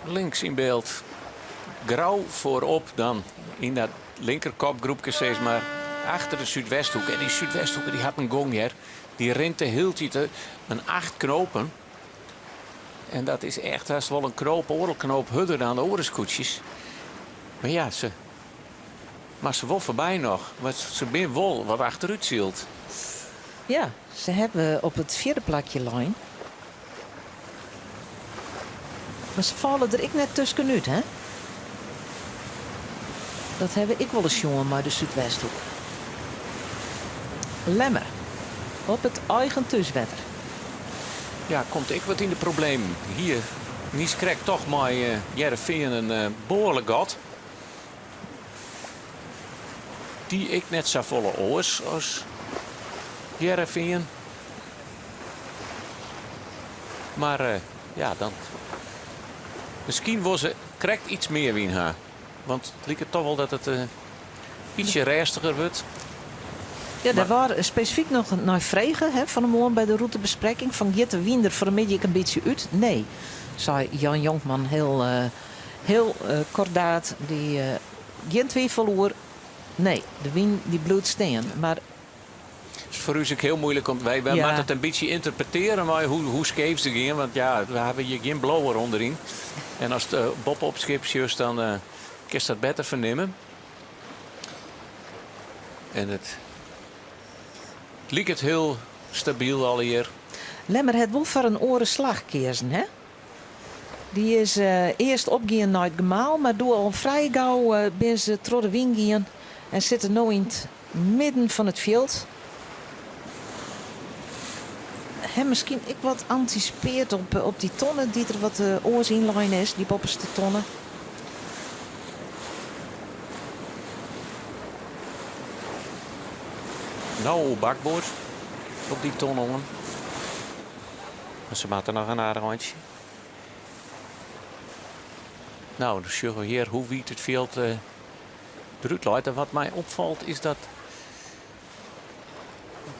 Links yn byld Grou foarop dan yn dat linkerkopgroepke sis mar. Achter de Súdwesthoeke. En dy Súdwesthoeke dy hat in gong hear. Dy rint de hiele tiid in 8 knopen. En dat is echt hast wol in knoop, oardel knoop hurder dan de oare skûtsjes. Mar ja, se moat se wol foarby noch. Want se binne wol wat achterút syld.
Ja, se hawwe op it fjirde plakje lein. Mar se falle der ek net tuskenút, hè? Dat hawwe ik wolris sjoen mei de Súdwesthoek. Lemmer, op it eigen thúswetter.
Ja, komt ek wat yn de problemen. Hier niiskrekt toch mei Hearrenfean in behoarlik gat. Dy ek net safolle oars as Hearrenfean. Mar ja, dan. Miskien wol se krekt iets mear wyn ha. Want it liket toch wol dat it ietsje rêstiger wurdt.
Ja, dêr waard spesifyk noch nei frege hè, fan 'e moarn by de rûtebesprekking. Fan giet de wyn der foar de middei ek in bytsje út? Nee, sei Jan Jonkman hiel, hiel kordaat. Dy, gjin twifel oer. Nee, de wyn dy bliuwt stean. Mar
Is foar ús ek hiel muoilik, want wy wy moatte it in bytsje ynterpretearje mei hoe, hoe skeef se gean. Want ja, we hawwe hjir gjin blower ûnderyn. En ast uh, boppe op skip sjochst, dan uh, kinst dat better fernimme. En it liket hiel stabyl allegear.
Lemmer hat wol foar in oare slach keazen, hè? Dy is earst opgien nei it gemaal, mar doe al frij gau binne se troch de wyn gien en sitte no yn it midden fan it fjild. Ha miskien ek wat antisipeard op dy tonne dy't der wat oars ynlein is, dy boppeste tonne.
No oer bakboard op dy tonne oan. Mar se moatte noch in aardich eintsje. No, dan sjogge we hjir hoe wiid it fjild derút leit. En wat my opfalt is dat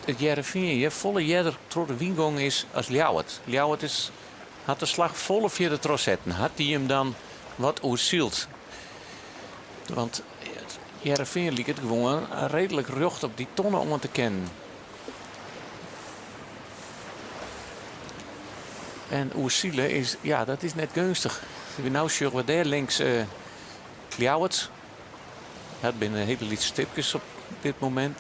it Hearrenfean hjir folle earder troch de wyn gong is as Ljouwert. Ljouwert is, hat de slach folle fierder trochsetten. Hat dy him dan wat oersyld? Want it Hearrenfean liket gewoan reedlik rjocht op dy tonne oan te kinnen. En oersile is, ja, dat is net geunstich. No sjogge we dêr links uh, Ljouwert. Dat binne hiele lytse stipkes op dit momint.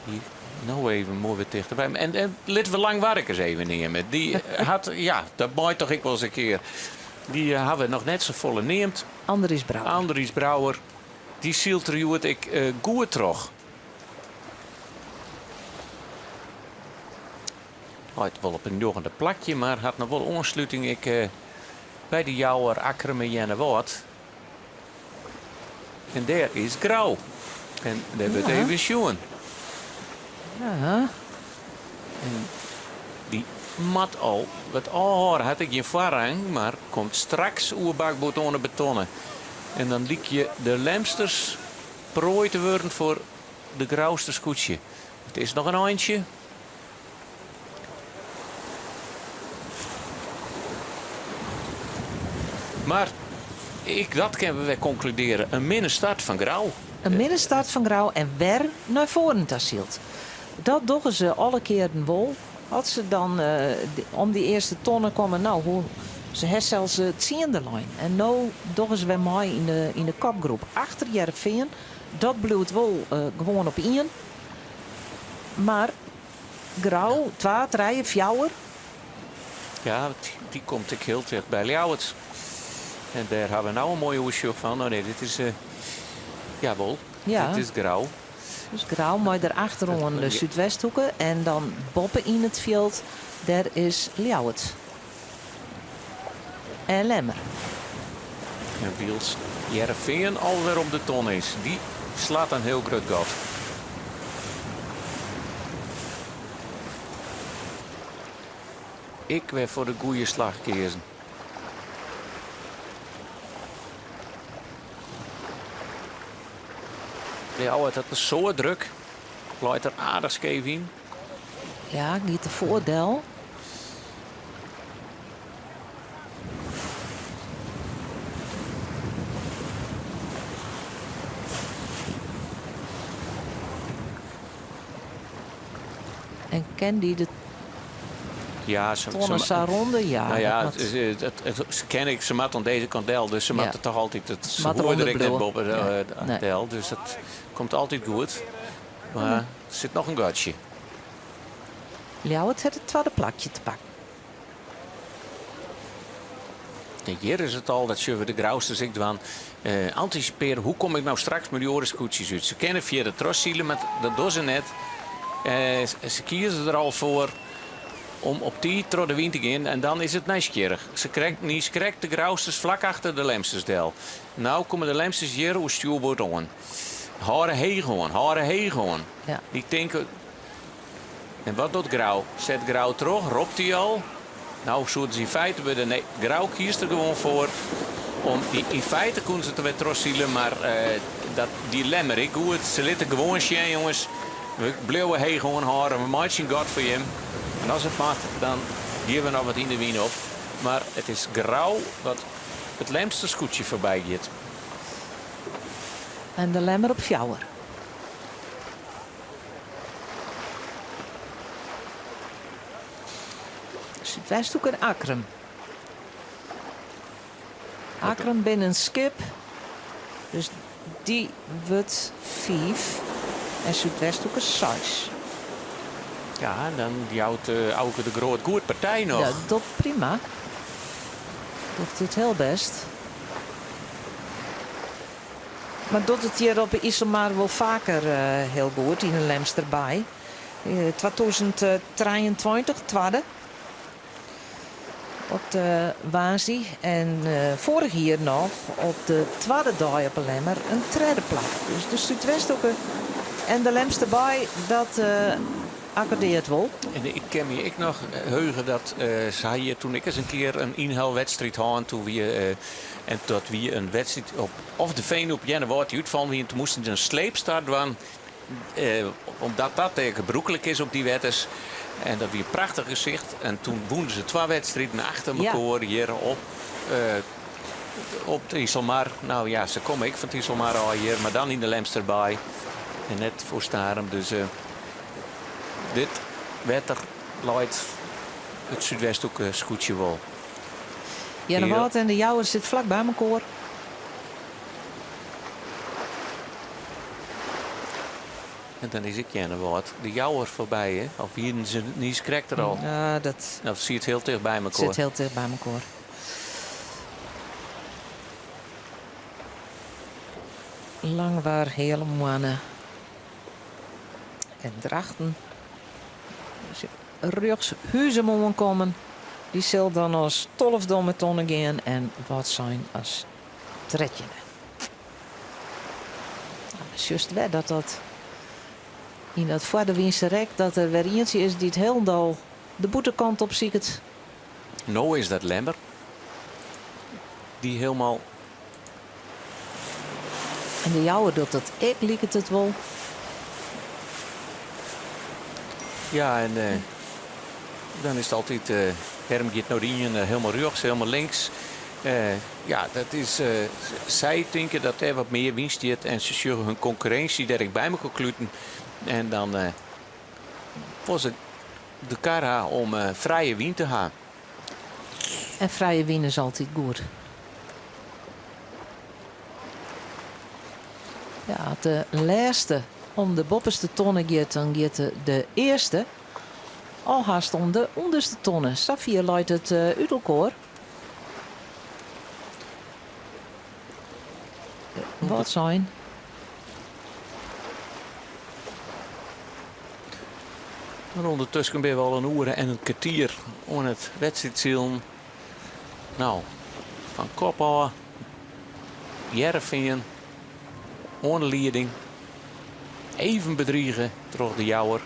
Hier, no even moai wer tichterby. En, en litte we Langwark ris even neame. Dy hat, ja, dat mei toch ek wol ris in kear. Dy eh, hawwe we noch net safolle neamd.
Andries Brouwer.
Andries Brouwer. Dy sylt der hjoed ek uh, goed troch. Leit wol op in njoggende plakje, mar hat noch wol oansluting ek by de Jouwer, Akkrum en Earnewâld. En dêr is Grou. En dêr wurdt even sjoen.
Ja.
En dy moat al wat ôfhâlde. Hat ek gjin foarrang, mar komt straks oer bakboard oan de betonne. En dan lykje de Lemsters proai te wurden foar de Grouster skûtsje. It is noch in eintsje. Mar ek dat kinne we wer konkludearje. In minne start fan Grou.
In minne start fan Grou en wer nei foaren ta syld. Dat dogge se alle kearen wol. As se dan om dy earste tonne komme, no, hoe, se ha sels tsiende lein. En no dogge se wer mei yn de, yn de kopgroep. Achter Hearrenfean, dat bliuwt wol gewoan op ien. Mar Grou, twa, trije, fjouwer.
Ja, dy komt ek hiel ticht by Ljouwert. En dêr ha we no in moai oersjoch fan. Oh nee, dit is, uh, jawol, ja. dit is Grou.
Dus Grou mei derachteroan de Súdwesthoeke en dan boppe yn it fjild, dêr is Ljouwert. En Lemmer.
En wylst Hearrenfean alwer op de ton is, dy slacht in hiel grut gat. Ek wer foar de goede slach keazen. Ljouwert hat in soad druk. Leit der aardich skeef yn.
Ja, giet der foar del. En ken dy de
Ja, ze,
tonne sa ronde? Ja,
Nou ja,
dat moat-
het, het, het, het- ze ken ik, ze mat oan dizze kant del, dus se
Ja.
moat der toch altyd it se
Moat
hoege
derûnder
der ek net
bliuwe.
boppe
Ja. Nee.
del, dus dat komt altyd goed. Mar der sit noch in gatsje.
Ljouwert hat it twadde plakje te pakken.
En hjir is it al, dat sjogge we de Grousters ek dwaan. Eh, antisipearje, hoe kom ik no straks mei dy oare skûtsjes út? Se kinne fierder trochsile, mar dat dogge se net. Eh, se kieze der al foar om op tiid troch de wyn te gean en dan is it nijsgjirrich. Se krekt, niis krekt de Grousters flak achter de Lemsters del. No komme de Lemsters hjir oer stjoerboard oan. Hâlde heech oan, hâlde heech oan.
Ja.
Dy tinke, En wat docht Grou? Set Grou troch? Ropt hy al? No soe it yn feite wurde. Nee, Grou kiest der gewoan foar om. Yn feite koene se it der wer trochsile, mar dat die Lemmer ek goed. Se litte gewoan sjen, jonges, we bliuwe heech oanhâlde, we meitsje in gat foar jim. En as it moat, dan gean we noch wat yn de wyn op. Mar it is Grou wat it Lemster skûtsje foarby giet.
En de Lemmer op fjouwer. Súdwesthoek en Akkrum. Akkrum binne in skip, dus dy wurdt fiif en Súdwesthoeke seis.
Ja, en dan jout Auke de Groot goed partij noch.
Ja, docht prima. Docht it hiel bêst. Mar docht it hjir op 'e Iselmar wol faker hiel goed yn 'e Lemsterbaai. 2023 twadde op de woansdei en foarich jier noch op de twadde dei op 'e Lemmer in tredde plak. Dus de Súdwesthoeke en de Lemsterbaai dat akkordearret wol.
En ik kin my ek noch heuge dat se ha hjir toen ek ris in kear in ynhelwedstriid hân. Toen wie en dat wie in wedstriid op of de Veen op Earnewâld dy't útfallen wie. En toen moasten se in sleepstart dwaan. Omdat dat dêr gebrûklik is op dy wetters. En dat wie in prachtich gesicht. En toen wûnen se twa wedstriden achter mekoar hjir op, op de Iselmar. Nou ja, se komme ek fan it Iselmar ôf hjir, mar dan yn de Lemsterbaai. En net foar Starum. Dus dit wetter leit it Súdwesthoeke skûtsje wol.
Earnewâld en de Jouwer sit flak by mekoar.
En dan is ek Earnewâld de Jouwer foarby, hè? Of wienen se niis krekt der al?
Ja, dat
Of siet hiel ticht by mekoar?
Sit hiel ticht by mekoar. Langwar, Heale Moanne en Drachten. Rjochts Huzum oankommen. Dy sil dan as tolfde om 'e tonne gean en Wâldsein as trettjinde. Dan sjochst wer dat dat yn dat foardewynse rek dat der wer ientsje is dy't hielendal de bûtenkant op siket.
No is dat Lemmer dy't hielendal.
En de Jouwer docht dat ek, liket it wol.
Ja, en eh, dan is it altyd, eh, wêrom giet no de ien hielendal rjochts, hielendal links? Eh, ja, dat is, sy tinke dat dêr wat mear wyn stiet en se sjogge hun konkurrinsje dêr ek by mekoar kluten. En dan wolle se de kar ha om frije wyn te ha.
En frije wyn is altyd goed. Ja, as de lêste om de boppeste tonne giet, dan giet de earste al hast om de ûnderste tonne. Safier leit it út elkoar. Wâldsein.
Mar ûndertusken binne we al in oere en in kertier oan it wedstriidsilen. No, fan kop ôf, Hearrenfean oan de lieding. Even bedrige troch de Jouwer.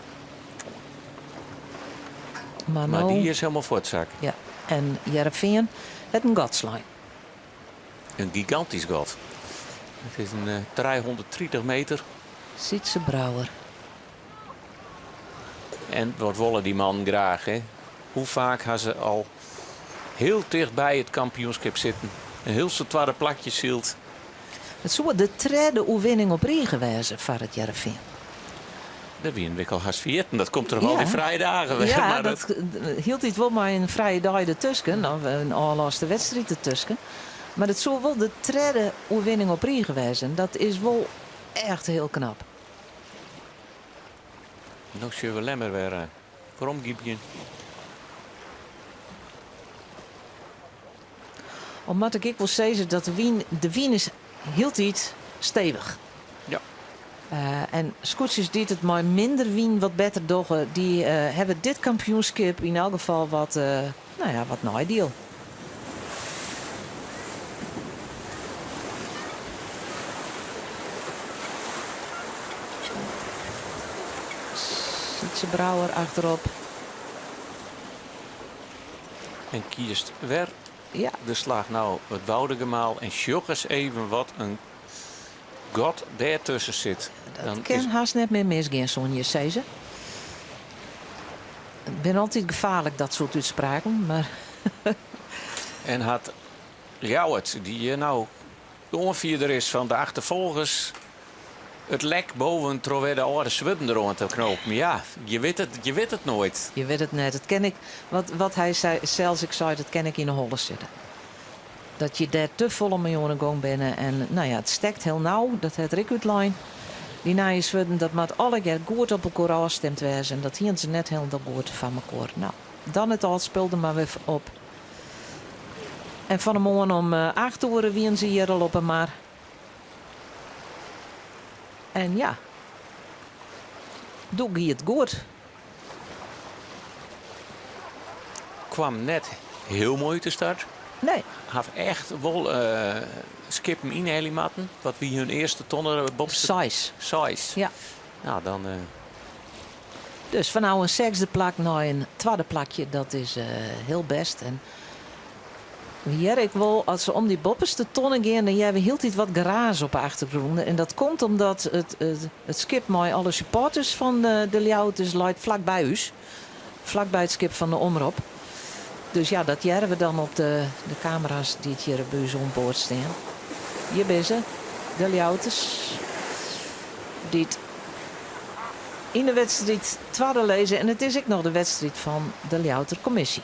Mar,
Mar
no,
dy is hielendal fuortsakke.
Ja, en Hearrenfean hat in gat slein.
In gigantysk gat. It is in 330 meter.
Sytze Brouwer.
En wat wolle dy mannen graach, hè? Hoe faak ha se al hiel ticht by it kampioenskip sitten. In hiel soad twadde plakjes syld.
It soe de tredde oerwinning op rige wêze foar it Hearrenfean.
Dat wienen we ek al hast ferjitten. Dat komt troch al dy frije dagen.
Ja, mar dat hieltyd wol mei in frije dei dertusken, of in ôflêste wedstriid dertusken. Mar it soe wol de tredde oerwinning op rige wêze. En dat is wol echt hiel knap.
No sjogge we Lemmer wer weromgypjen.
Al moat ik ek wol sizze dat de wyn, de wyn is hieltyd stevich.
Ja.
En skûtsjes dy't it mei minder wyn wat better dogge, dy hawwe dit kampioenskip yn elk gefal wat, no ja, wat neidiel. Sytze Brouwer achterop.
En kiest wer de slach no it Woudagemaal en sjoch ris even wat in gat dêrtusken sit.
Dat kin hast net mear misgean, soene je sizze. It binne altyd gefaarlik, dat soart útspraken, mar.
En hat Ljouwert, dy't no de oanfierder is fan de achterfolgers, it lek boven troch wer de âlde swurden deroan te knopen. Ja, je wit it, je wit it noait.
Je wit it net. It kin ek, wat, wat hy sei, sels ek sei, dat kin ek yn 'e holle sitte. Dat je dêr te folle mei oan 'e gong binne en no ja, it stekt hiel nau, dat hat er ek útlein. Dy nije swurden, dat moat allegear goed op elkoar ôfstimd wêze en dat hienen se net hielendal goed foar mekoar. No, dan it âld spul der mar wer op. En fan 'e moarn om acht oere wienen se hjir al op 'e mar. En ja, doe gie it goed.
Kwam net hiel moai út de start.
Nee.
Haw echt wol skippen ynhelje moatten. Wat wie hun earste tonne boppeste?
Seis.
Seis.
Ja.
Nou, dan.
Dus fan no in sechsde plak nei in twadde plakje, dat is hiel bêst. En we hearre ek wol, as se om dy boppeste tonne gean, dan hearre we hieltyd wat geraas op 'e achtergrûn. En dat komt omdat it, it skip mei alle supporters fan de Ljouwerters leit flak by ús. Flak by it skip fan de Omrop. Dus ja, dat hearre we dan op de, de kamera's dy't hjir by ús oan board stean. Hjir binne se, de Ljouwerters, dy't yn de wedstriid twadde lizze. En it is ek noch de wedstriid fan de Ljouwerter kommisje.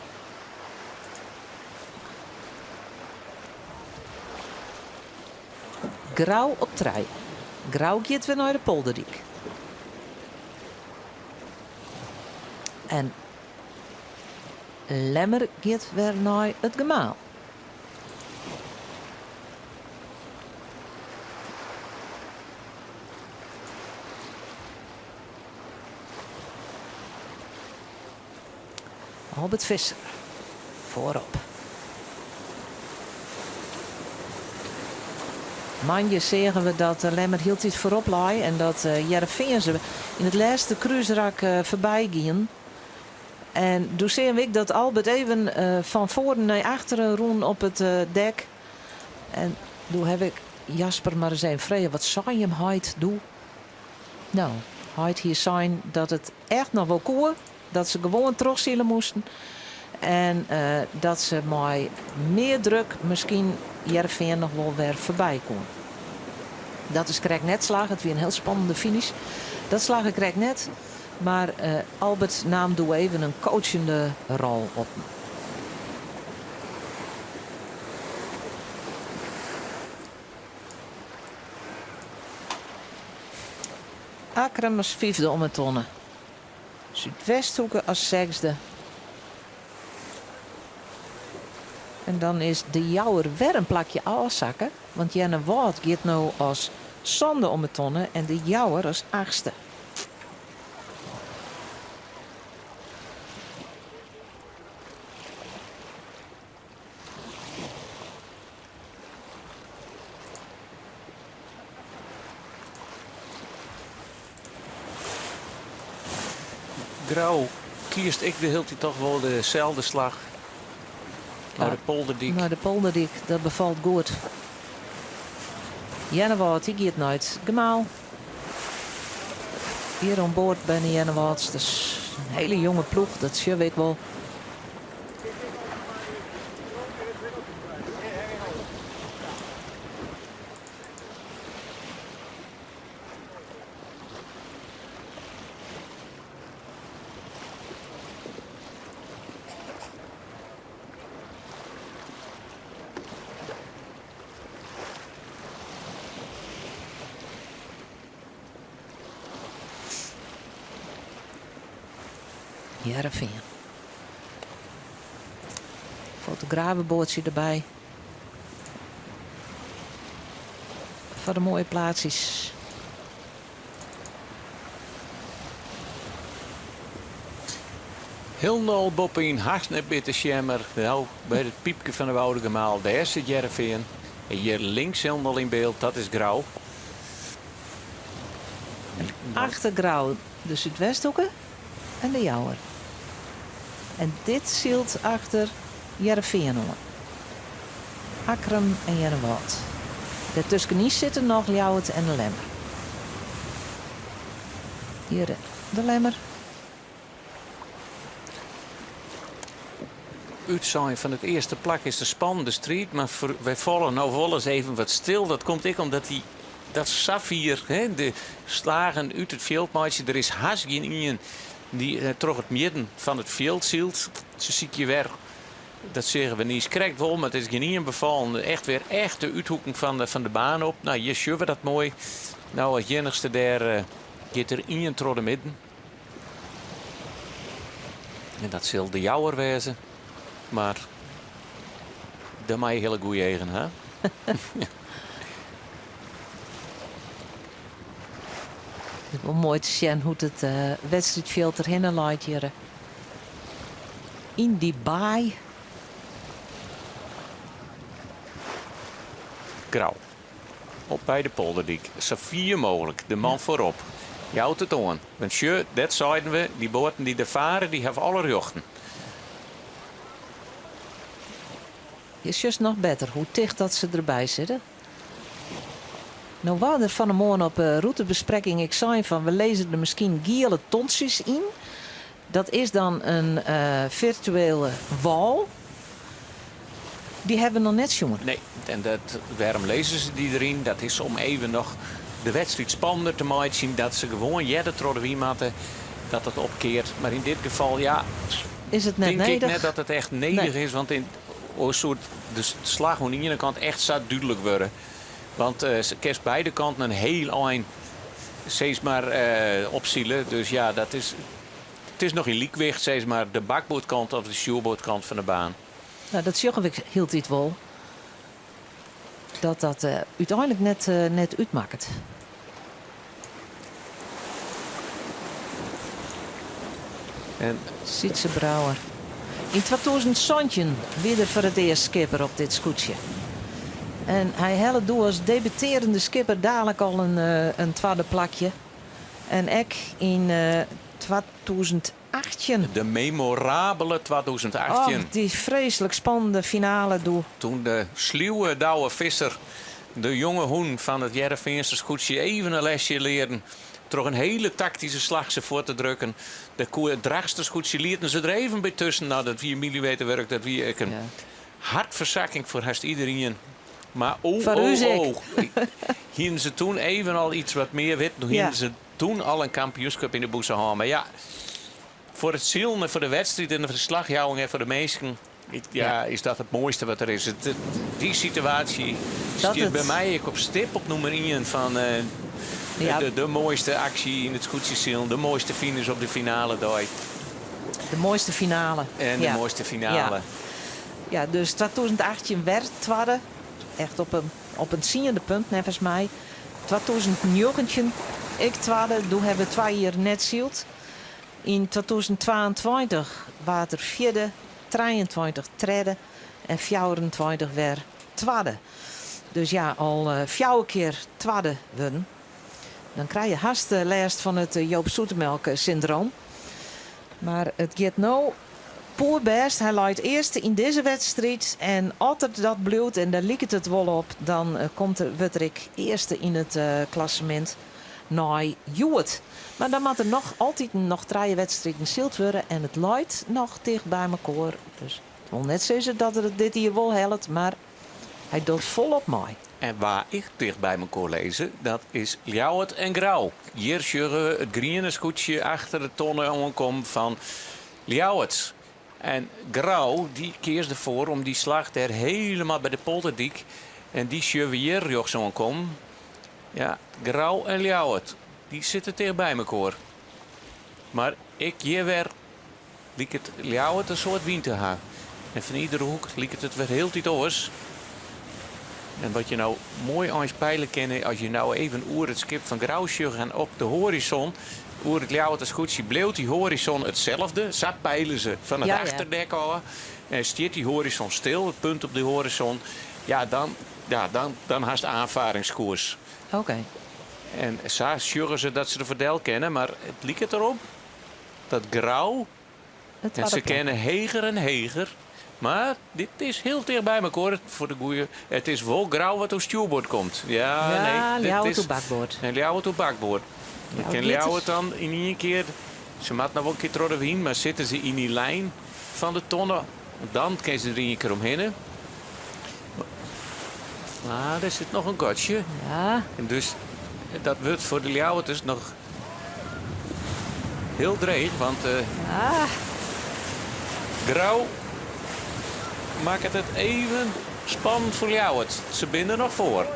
Grou op trije. Grou giet wer nei de Polderdyk. En Lemmer giet wer nei it gemaal. Albert Visser foarop. Moandei seagen we dat Lemmer hieltyd foarop lei en dat Hearrenfean se yn it lêste krúsrak foarby gienen. En doe seagen we ek dat Albert even fan foaren nei achteren rûn op it dek. En doe haw ik Jasper mar ris even frege, wat sei jim heit doe? No, heit hie sein dat it echt noch wol koe, dat se gewoan trochsile moasten en dat se mei mear druk miskien Hearrenfean noch wol wer foarby koene. Dat is krekt net slagge, it wie in hiel spannende finish. Dat slagge krekt net, mar Albert naam doe even in coachende rol op. Akkrum as fyfde om 'e tonne. Súdwesthoeke as sechsde. En dan is De Jouwer wer in plakje ôfsakke, want Earnewâld giet no as sânde om 'e tonne en De Jouwer as achtste.
Grou kiest ek de hieltyd toch wol deselde slach nei de Polderdyk.
Nei de Polderdyk, dat befalt goed. Earnewâld dy giet nei it gemaal. Hjir oan board binne Earnewâldsters. In hiele jonge ploech, dat sjogge we ek wol. Hearrenfean. Fotografeboatsje derby. Foar de moaie plaatsjes.
Hielendal boppe-yn hast net mear te sjen, mar no by it pypke fan de Woudagemaal, dêr sit Hearrenfean. En hjir links hielendal yn byld, dat is Grou.
Achter Grou de Súdwesthoeke en de Jouwer. En dit sylt achter Hearrenfean oan. Akkrum en Earnewâld. Dêrtuskenyn sitte noch Ljouwert en De Lemmer. Hjir De Lemmer.
Útsein fan it earste plak is de spannende striid, mar wy falle no wolris even wat stil. Dat komt ek omdat dy dat safier hè, de slagen út it fjild meitsje. Der is hast gjin ien dy't troch it midden fan it fjild sylt. Se sykje wer, dat seagen we niis krekt wol, mar it is gjin ien befallen. Echt wer echt de úthoeken fan de baan op. No, hjir sjogge we dat moai. No, as iennichste dêr giet der ien troch de midden. En dat sil de Jouwer wêze. Mar dêr mei je hiele goede eagen ha.
It is wol moai te sjen hoe't it wedstriidfjild derhinne leit hjir. Yn dy baai.
Grou. Op by de polderdyk, sa fier mooglik, de man foarop. Jout it oan. Want sjoch, dat seiden we, dy boaten dy't der fare, dy hawwe alle rjochten.
Hjir sjochst noch better hoe ticht dat se derby sitte. No waard der fan 'e moarn op 'e rûtebesprekking ek sein fan we lizze der miskien giele tontsjes yn. Dat is dan in firtuele wâl. Dy hawwe we noch net sjoen.
Nee, en dat, wêrom lizze se dy deryn? Dat is om even noch de wedstriid spannender te meitsjen. Dat se gewoan earder troch de wyn moatte, dat it opkeart. Mar yn dit gefal, ja,
Is it net
tink ik
nedich?
net dat it echt nedich
Nee.
is. Want in, oars soe de slach oan de iene kant echt sa dúdlik wurde. Want se kinst beide kanten in hiel ein sis mar opsile. Dus ja, dat is, it is noch yn lykwicht, sis mar, de bakboardkant of de stjoerboardkant fan de baan.
No, dat sjogge we hieltyd wol. Dat dat úteinlik net, net útmakket.
En
Sytze Brouwer. Yn 2017 wie er foar it earst skipper op dit skûtsje. En hy helle doe as debutearjende skipper dalik al in, in twadde plakje. En ek yn 2018.
De memorabele 2018.
Och, dy freeslik spannende finale doe.
Toen de sluwe Douwe Visser de jonge hûn fan it Hearrenfeanster skûtsje even in lesje learden troch in hiele taktyske slach se fuort te drukken. De koe it Drachtster skûtsje lieten se der even by tusken. No, dat wie millimeterwurk, dat wie ek in hartfersakking foar hast iderien. Mar oh,
Foar ús
oh,
ek.
oh, hienen se toen even al iets wat mear witten, hienen se toen al in kampioenskip yn de bûse hân. Mar ja, foar it silen en foar de wedstriid en de ferslachjouwing en foar de minsken, ja, is dat it moaiste wat der is. It, dy situaasje stiet by my ek op stip op nûmer ien fan de moaiste aksje yn it skûtsjesilen, de moaiste finish op de finale dei.
De moaiste finale.
En de moaiste finale.
Ja. Ja, dus 2018 wer twadde. Echt op in, op in tsiende punt neffens my. 2019 ek twadde, doe hawwe we twa jier net syld. Yn 2022 waard er fjirde, 23 tredde en 24 wer twadde. Dus ja, al fjouwer kear twadde wurden. Dan krije je hast lêst fan it Joop Zoetemelk syndroom. Mar it giet no poerbêst. Hy leit earste yn dizze wedstriid en as er dat bliuwt, en dêr liket it wol op, dan komt er, wurdt er ek earste yn it klassemint nei hjoed. Mar dan moat der noch altiten noch trije wedstriden syld wurde en it leit noch ticht by mekoar. Dus it wol net sizze dat er it dit jier wol hellet, mar hy docht folop mei.
En wa ek ticht by mekoar lizze, dat is Ljouwert en Grou. Hjir sjogge we it griene skûtsje achter de tonne oankommen fan Ljouwert. En Grou dy keas derfoar om dy slach dêr helemaal by de Polderdyk. En dy sjogge we hjir rjochts oankommen. Ja, Grou en Ljouwert, dy sitte ticht by mekoar. Mar ek hjir wer. Liket Ljouwert in soad wyn te ha. En fan iedere hoek liket it wer hieltyd oars. En wat je no moai eins peile kinne, as je no even oer it skip fan Grou sjogge en op de hoarizon, oer it Ljouwerter skûtsje, bliuwt dy hoarizon itselde. Sa peile se fan it achterdek ôf. En stiet dy hoarizon stil, it punt op de hoarizon, ja, dan, ja, dan, dan hast aanvaringskoers.
Oké.
En sa sjogge se dat se der foar del kinne, mar it liket derop dat Grou en se kinne heger en heger, mar dit is hiel ticht by mekoar foar de goeie. It is wol Grou wat oer stjoerboard komt. Ja,
Ja,
nee, dit
Ljouwert
is
oer bakboard.
En Ljouwert oer bakboard. Dan
Ljouwert
kin
giet
Ljouwert dan yn ien kear, se moat noch wol in kear troch de wyn, mar sitte se yn dy lijn fan de tonne, dan kinne se der ien kear omhinne. Mar der sit noch in gatsje.
Ja.
En dus dat wurdt foar de Ljouwerters noch hiel dreech, want
Ah.
Grou makket it even spannend foar Ljouwert. Se binne der noch foar.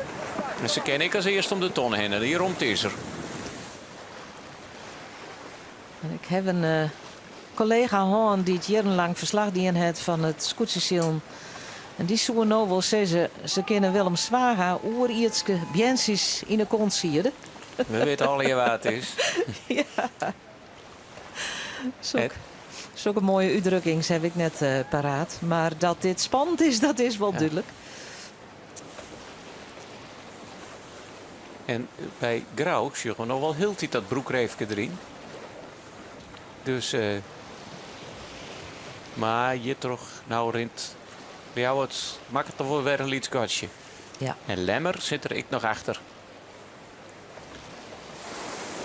En se kinne ek as earste om de tonne hinne. Dy romte is der.
En ik haw in eh, kollega hân dy't jierrenlang ferslach dien hat fan it skûtsjesilen. En dy soe no wol sizze, se kinne Willem Zwaga oerierdske beantsjes yn 'e kont siede.
We witte allegear wa't it is.
Ja. Sokke moaie útdrukkings haw ik net eh, paraat. Mar dat dit spannend is, dat is wol dúdlik.
En by Grou sjogge we noch wol hieltyd dat broekreefke deryn. Dus, eh, mar hjirtroch no rint Ljouwert makket toch wol wer in lyts gatsje.
Ja.
En Lemmer sit der ek noch achter.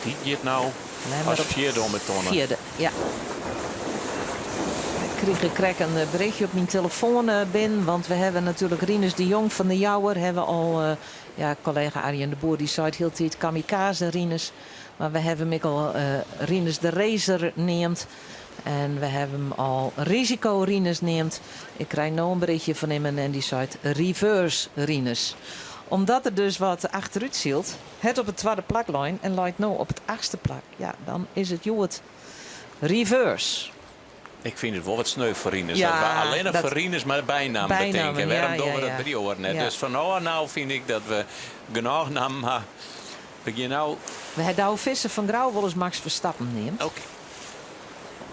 Dy giet no
Lemmer
as
op
fjirde om 'e tonne.
Fjirde, ja. Ik krige krekt in eh, berichtje op myn telefoan eh, binnen, want we hawwe natuerlik Rinus de Jong fan de Jouwer, hawwe al, eh, ja, kollega Arjen de Boer dy seit hieltyd kamikaze Rinus, mar we hawwe him ek al Rinus de Racer neamd en we hawwe him al Risico Rinus neamd. Ik krij no in berichtje fan him en dy seit Reverse Rinus. Omdat er dus wat achterút sylt, hat op it twadde plak lein en leit no op it achtste plak. Ja, dan is it hjoed reverse.
Ik fyn it wol wat sneu foar Rinus.
Ja,
dat we allinnich
dat
foar Rinus mar bynammen
Bynammen,
betinke.
ja,
Wêrom dogge we
ja,
dat
ja.
by dy oaren net?
Ja.
Dus fan ôf no fyn ik dat we genôch nammen ha. We gean no.
We ha Douwe Visser fan Grou wolris Max Verstappen neamd.
Oké.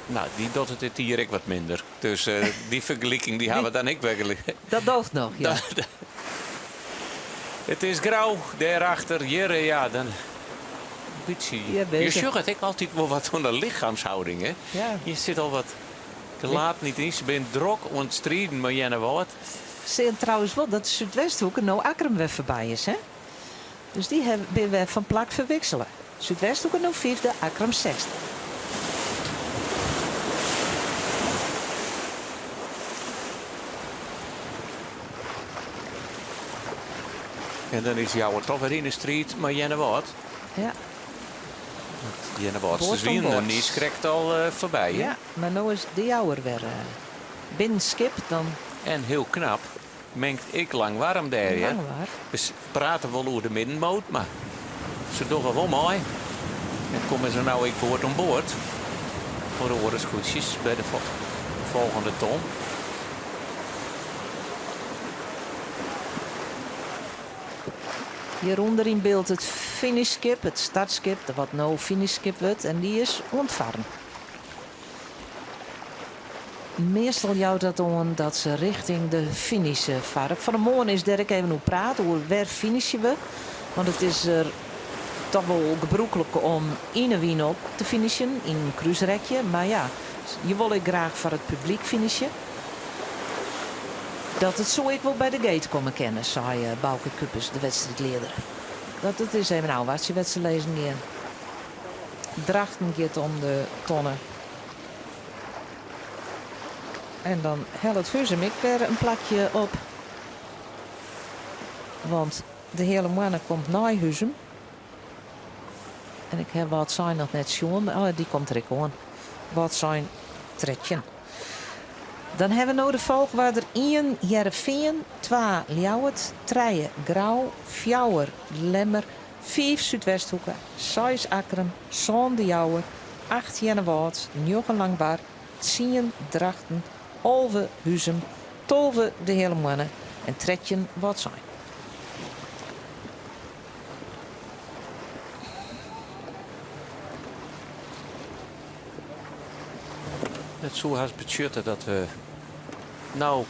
No, dy docht it dit jier ek wat minder. Dus eh, dy fergeliking dy ha we dan ek wer gelyk.
Dat doocht noch, ja.
It is Grou dêrachter. Hjir, eh, ja, dan in bytsje.
Ja,
Je
bezig.
sjogge it ek altyd wol wat oan de lichaamshouding, hè?
Ja.
Je sit al wat gelaten niet yn. Se binne drok oan it striden mei Earnewâld.
Sean trouwens wol dat de Súdwesthoeke no Akkrum wer foarby is, hè? Dus dy binne wer fan plak ferwiksele. Súdwesthoeke no fyfde, Akkrum sechsde.
En dan is Jouwer toch wer yn de striid mei Earnewâld.
Ja.
Earnewâld
Board
dus
om
wienen
board.
is krekt al eh, foarby. Hè?
Ja, mar no is de Jouwer wer eh, binnen skip dan.
En hiel knap mengt ek Langwarm dêr. hè?
Langwar.
We prate wol oer de middenmoot, mar se dogge wol mei. En komme se no ek board om board foar de oare skûtsjes by de folgjende ton.
Hjirûnder yn byld it finishskip, it startskip, dat no finishskip wurdt en dy is oan it farren. Meastal jout dat oan dat se rjochting de finish farre. Fan 'e moarn is dêr ek even oer praat, oer wêr finishe we. Want it is der toch wol gebrûklik om yn 'e wyn op te finishen, yn in krúsrekje. Mar ja, je wolle ek graach foar it publyk finishe. Dat it soe ek wol by de gate komme kinne, sei eh, Bauke Kupers, de wedstriidlieder. Dat it is even ôfwachtsje wêr't se lizzen gean. Drachten giet om de tonne. En dan hellet Huzum ek wer in plakje op. Want de Heale Moanne komt nei Huzum. En ik ha Wâldsein noch net sjoen. Oh, dy komt der ek oan. Wâldsein 13. Dan ha we no de folchoarder 1 Hearrenfean, 2 Ljouwert, 3 Grou, 4 Lemmer, 5 Súdwesthoeke, 6 Akkrum, 7 De Jouwer, 8 Earnewâld, 9 Langwar, Tsien Drachten, 11 Huzum, 12 De Heale Moanne en 13 Wâldsein.
It soe hast betsjutte dat we no,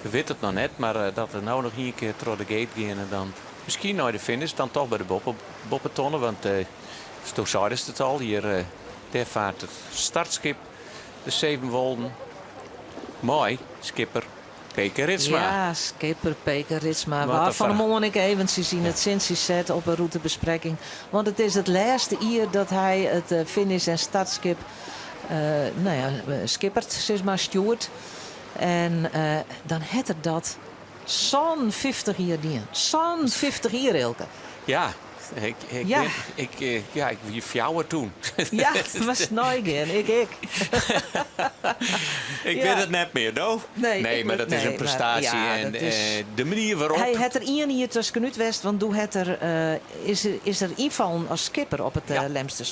we witte it noch net, mar dat we no noch ien kear troch de gate gean en dan miskien nei de finish, dan toch by de boppe, boppetonne. Want eh, do seidest it al, hjir eh, dêr faart it startskip de Sevenwolden mei skipper Peke Ritsma.
Ja, skipper Peke Ritsma.
Wat
Waar
een
fan 'e
verhaal.
moarn ik eventsjes yn it sintsje set op 'e rûtebesprekking. Want it is it lêste jier dat hy it eh, finish- en startskip eh, nou ja, eh, skippert, sis mar, stjoert. En eh, dan hat er dat 57 jier dien. 57 jier, Eelke.
Ja, ik, ik,
Ja.
bin, ik, eh, ja, ik wie fjouwer toen.
Ja, mar neigean, ik ek.
Ik
Ja.
wit it net mear, do?
Nee, ik
mar
wit-
dat is
nee,
in
mar
prestaasje.
ja,
en
dat is-
eh, de manier waarop.
Hy hat der ien jier tuskenút west, want doe hat er, eh, is, er, is er ynfallen as skipper op it eh, Lemster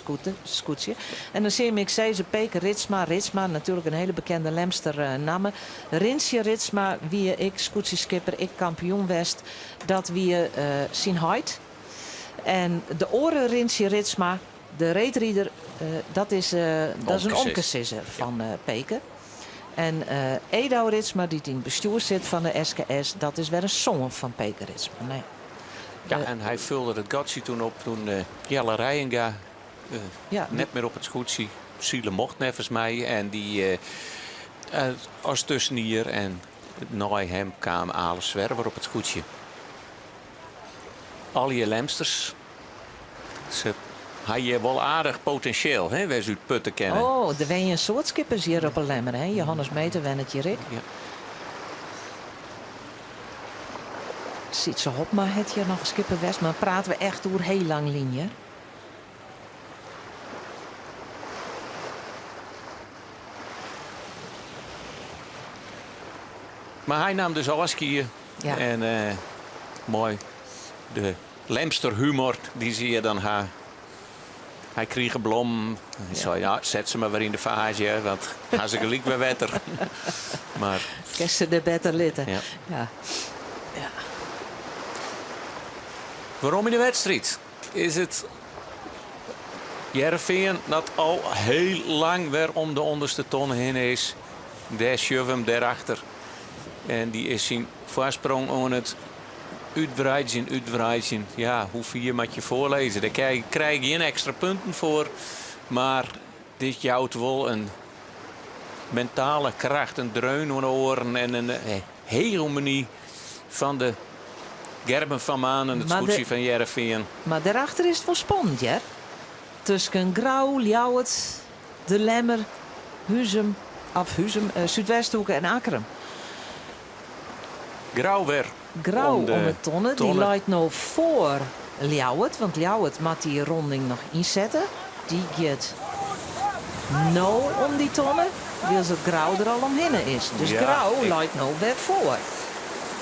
skûtsje. En dan sil ik sizze, Peke Ritsma, Ritsma, natuerlik in hiele bekende Lemster eh, namme. Rintsje Ritsma wie ek skûtsjeskipper, ek kampioen west. Dat wie eh, syn heit. En de oare Rintsje Ritsma, de reedrider, eh, dat is, eh, dat is in
Omkesizzer.
omkesizzer fan eh, Peke. En eh Edou Ritsma, dy't yn it bestjoer sit fan de SKS, dat is wer in soan fan Peke Ritsma. Nou ja.
Ja, en hy fulde it gatsje toen op toen eh, Jelle Reijenga eh,
Ja,
net mear op it skûtsje sile mocht neffens my. En dy eh, eh, as tuskenjier en nei him kaam Ale Zwerver op it skûtsje. Allegear Lemsters. Se ha hjir wol aardich potinsjeel, hè, wêr't se út putte kinne.
Oh, der wenje in soad skippers hjir op 'e Lemmer, hè? Johannes Meeter wennet hjir ek.
Ja.
Sietse Hopma hat hjir noch skipper west, mar prate we echt oer hiel lang lyn, hear.
Mar hy naam dus ôfskie.
Ja.
En eh, moai, de Lemster humor dy se hjir dan ha. Hy krige blommen. Hy sei, ja, set se mar wer yn de faazje, want ha se gelyk wer wetter. Mar
Kinst se der better litte.
Ja.
Ja. Ja.
Werom yn de wedstriid is it Hearrenfean dat al hiel lang wer om de ûnderste tonne hinne is. Dêr sjogge we him dêrachter. En dy is syn foarsprong oan it útwreidzjen, útwreidzjen. Ja, hoe fier moat je foarlizze? Dêr krij krij je gjin ekstra punten foar. Mar dit jout wol in mentale kracht, in dreun oan de oaren en in hegemony fan de Gerben van Manen, it
Mar de-
skûtsje fan Hearrenfean.
Mar dêrachter is it wol spannend, hear. Tusken Grou, Ljouwert, De Lemmer, Huzum, of Huzum, eh, Súdwesthoeke en Akkrum.
Grou wer
Grou
om de
om de tonne, dy
tonne.
leit no foar Ljouwert, want Ljouwert moat dy ronding noch ynsette. Dy giet no om dy tonne, wylst it Grou der al omhinne is. Dus
Ja,
Grou
ik-
leit no wer foar.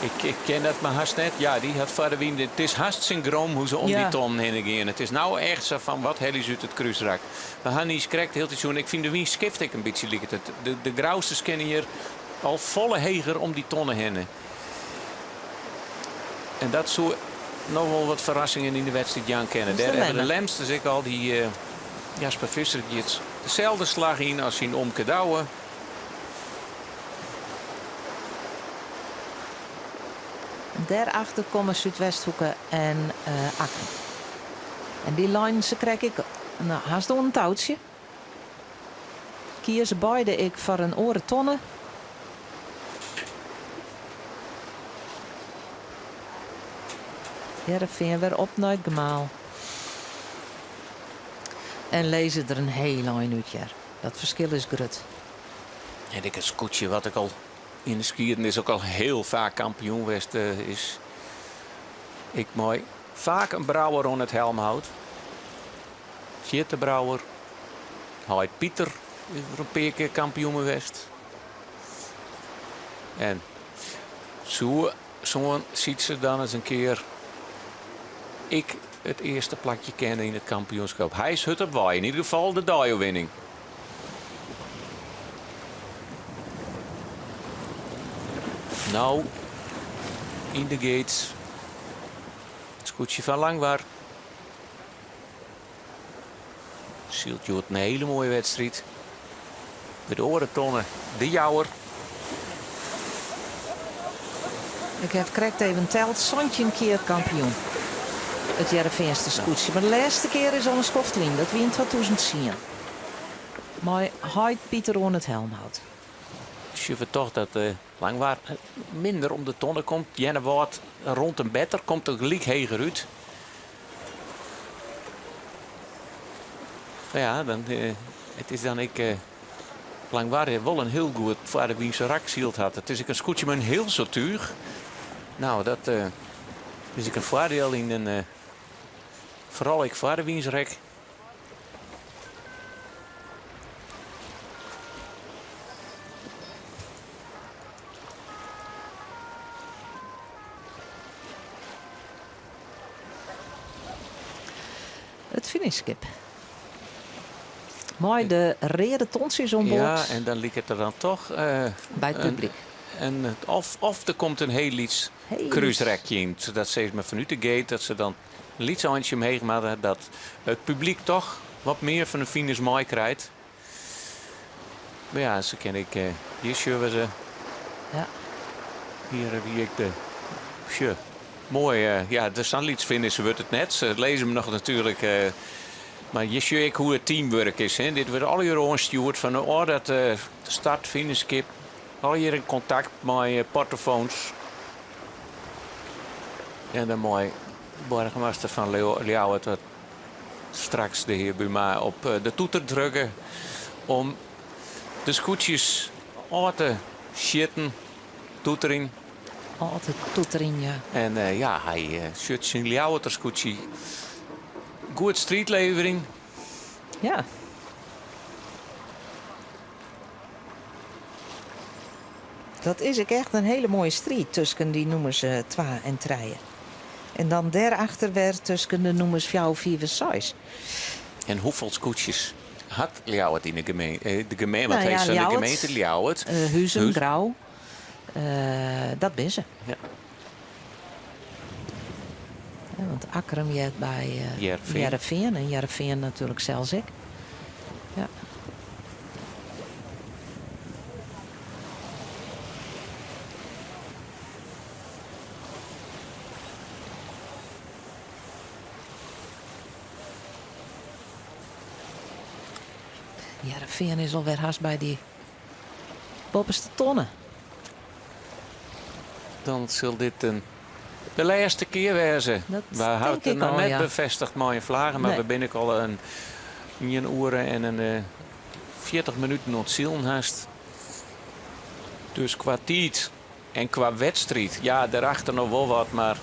Ik, ik ken dat mar hast net. Ja, dy hat foar de wyn. It is hast syngroan hoe't se om
Ja.
dy tonnen hinne gean. It is no echt sa fan wat helje se út it krúsrak. We ha niis krekt hieltyd sjoen. Ik fyn de wyn skift ek in bytsje liket it. De, de Grousters kinne hjir al folle heger om dy tonne hinne. En dat soe noch wol wat ferrassingen yn de wedstriid jaan kinne.
Dat is
Dêr
de
hawwe de
Lemmer.
Lemsters ek al. Dy eh, Jasper Visser giet deselde slach yn as syn omke Douwe.
Dêrachter komme Súdwesthoeke en eh Akkrum. En dy leinen se krekt ek no, hast oan in toutsje. Kieze beide ek foar in oare tonne. Hearrenfean wer op nei it gemaal. En lizze der in hiel ein út hear. Dat ferskil is grut.
En ek it skûtsje wat ek al yn de skiednis ek al hiel faak kampioen west eh, is. Ek mei faak in Brouwer oan it helmhout. Tjitte Brouwer. Heit Pieter is wer in pear kear kampioen west. En soe soan Sietse dan ris in kear ek it earste plakje kinne yn it kampioenskip. Hy is hurd op wei, yn ieder gefal de deioerwinning. No yn de gate. It skûtsje fan Langwar. Sylt hjoed in hiele moaie wedstriid. By de oare tonne de Jouwer.
Ik haw krekt even teld, 17 kear kampioen. It Hearrenfeanster skûtsje. Mar de lêste kear is al in skoft lyn, dat wie yn 2010. Mei heit Pieter oan it helmhout.
Sjogge we toch dat Langwar minder om de tonne komt. Earnewâld rond en better, komt der gelyk heger út. Mar ja, dan, it is dan ek Langwar wol in hiel goed foar de wynse rak syld hat. It is ek in skûtsje mei in hiel soad túch. No, dat is ek in foardiel yn in foaral ek foar de wynse rek.
It finishskip. Mei de reade tontsjes oan board.
Ja, en dan liket der dan toch
By it publyk.
En, of der komt in hiel lyts krúsrekje yn, sadat sis mar fanút de gate dat se dan in lyts eintsje omheech moatte, dat it publyk toch wat mear fan de finish meikrijt. Mar ja, se kin ek, hjir sjogge we se.
Ja.
Hjir wie ek de, sjoch, moai, ja, de sa'n lyts finish wurdt it net. Se lizze him noch natuerlik, mar hjir sjoch ik hoe it teamwurk is. Hè. Dit wurdt allegear oanstjoerd fan oh, dat start finishskip. Allegear yn kontakt mei portofoans. En dan mei boargemaster fan Ljouwert wat straks de hear Buma op de toeter drukke om de skûtsjes ôf te sjitten, toeterjen.
Ôf te toeterjen, ja.
En ja, hy sjocht syn Ljouwerter skûtsje goed striid leverjen.
Ja. Dat is ek echt in hiele moaie striid tusken dy nûmers twa en trije. En dan dêrachter wer tusken de nûmers fjouwer, fiif en seis.
En hoefolle skûtsjes hat Ljouwert yn de gemeente? De gemeente, want hy is fan de gemeente Ljouwert.
Huzum, Grou, dat binne se.
Ja.
Want Akkrum heart by Hearrenfean en Hearrenfean natuerlik sels ek. Ja. Hearrenfean is alwer hast by dy boppeste tonne.
Dan sil dit in de lêste kear wêze.
Dat
We hawwe
tink
it
ik
noch
al,
net
ja.
befêstigd mei in flage, mar
Nee.
we binne ek al in ien oere en in 40 minuten oan it silen hast. Dus kwa tiid en kwa wedstriid, ja, dêrachter noch wol wat, mar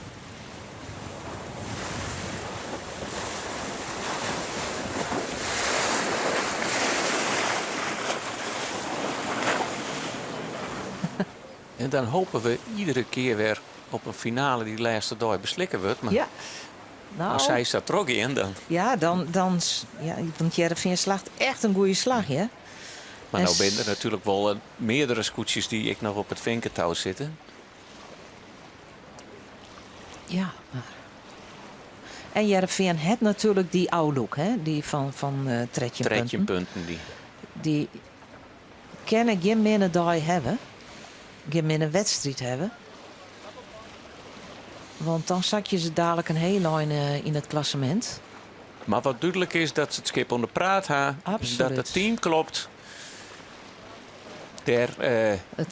En dan hopen we iedere kear wer op in finale dy't de lêste dei beslikke wurdt. Mar
Ja. Nou,
as sy sa trochgean, dan.
Ja, dan, dan, ja, want Hearrenfean slacht echt in goede slach, hè?
Mar
En
no binne der natuerlik wol meardere skûtsjes dy't ek noch op it finketou sitte.
Ja, mar. En Hearrenfean hat natuerlik dy ôflûk, hè? Dy fan 13
13
punten.
punten, dy.
Dy kinne gjin minne dei hawwe, gjin minne wedstriid hawwe. Want dan sakje se dalik in hiel ein yn it klassemint.
Mar wat dúdlik is dat se it skip oan de praat ha,
Absoluut.
dat it team klopt. Dêr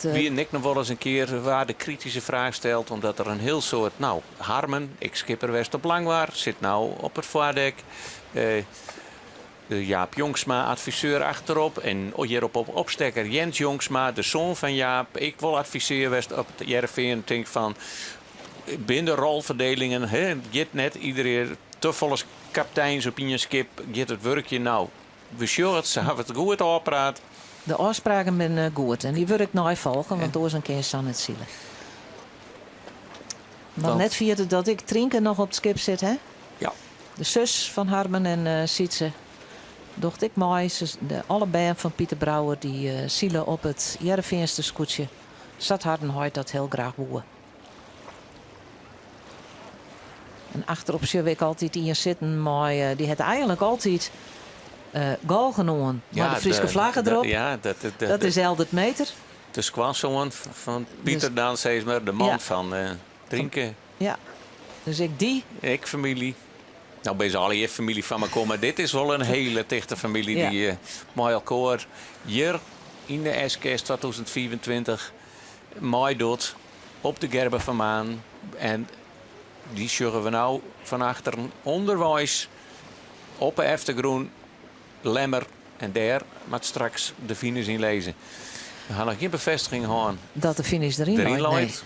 wie ek noch wolris in kear waard de krityske fraach steld, omdat der in hiel soad, no, Harmen, ek skipper west op Langwar, sit no op it foardek. Jaap Jongsma, adviseur achterop en hjir op opstekker Jens Jongsma, de soan fan Jaap, ek wol adviseur west op it Hearrenfean. Tink fan, binne de rolferdelingen, hè, giet net iedereen te folle kapteins op ien skip, giet it wurkjen no. We sjogge it, se hawwe it goed ôfpraat.
De ôfspraken binne goed en dy wurde ek neifolge, want oars dan kinne je sa net sile. Mar net ferjitte dat ek Trynke noch op it skip sit, hè?
Ja.
De sus fan Harmen en Sytse docht ek mei. De, alle bern fan Pieter Brouwer dy sile op it Hearrenfeanster skûtsje. Sa't harren heit dat hiel graach woe. En achterop sjogge ik altyd ien sitten mei, dy hat eigenlik altyd galgen oan mei de Fryske flagge derop.
Ja, dat, dat,
dat is Eldert Meter.
De skoansoan fan Pieter dus, dan, sis mar, de man ja. fan Trinke.
Ja, dus ek dy.
Ek famylje. No binne se allegear famylje fan mekoar, mar dit is wol in hiele tichte famylje ja. dy't mei elkoar hjir yn de SKS 2025 meidocht op de Gerben van Manen. En dy sjogge we no fan achteren ûnderweis op de eftergrûn Lemmer. En dêr moat straks de finish yn lizze. We ha noch gjin befêstiging hân.
Dat de finish deryn leit.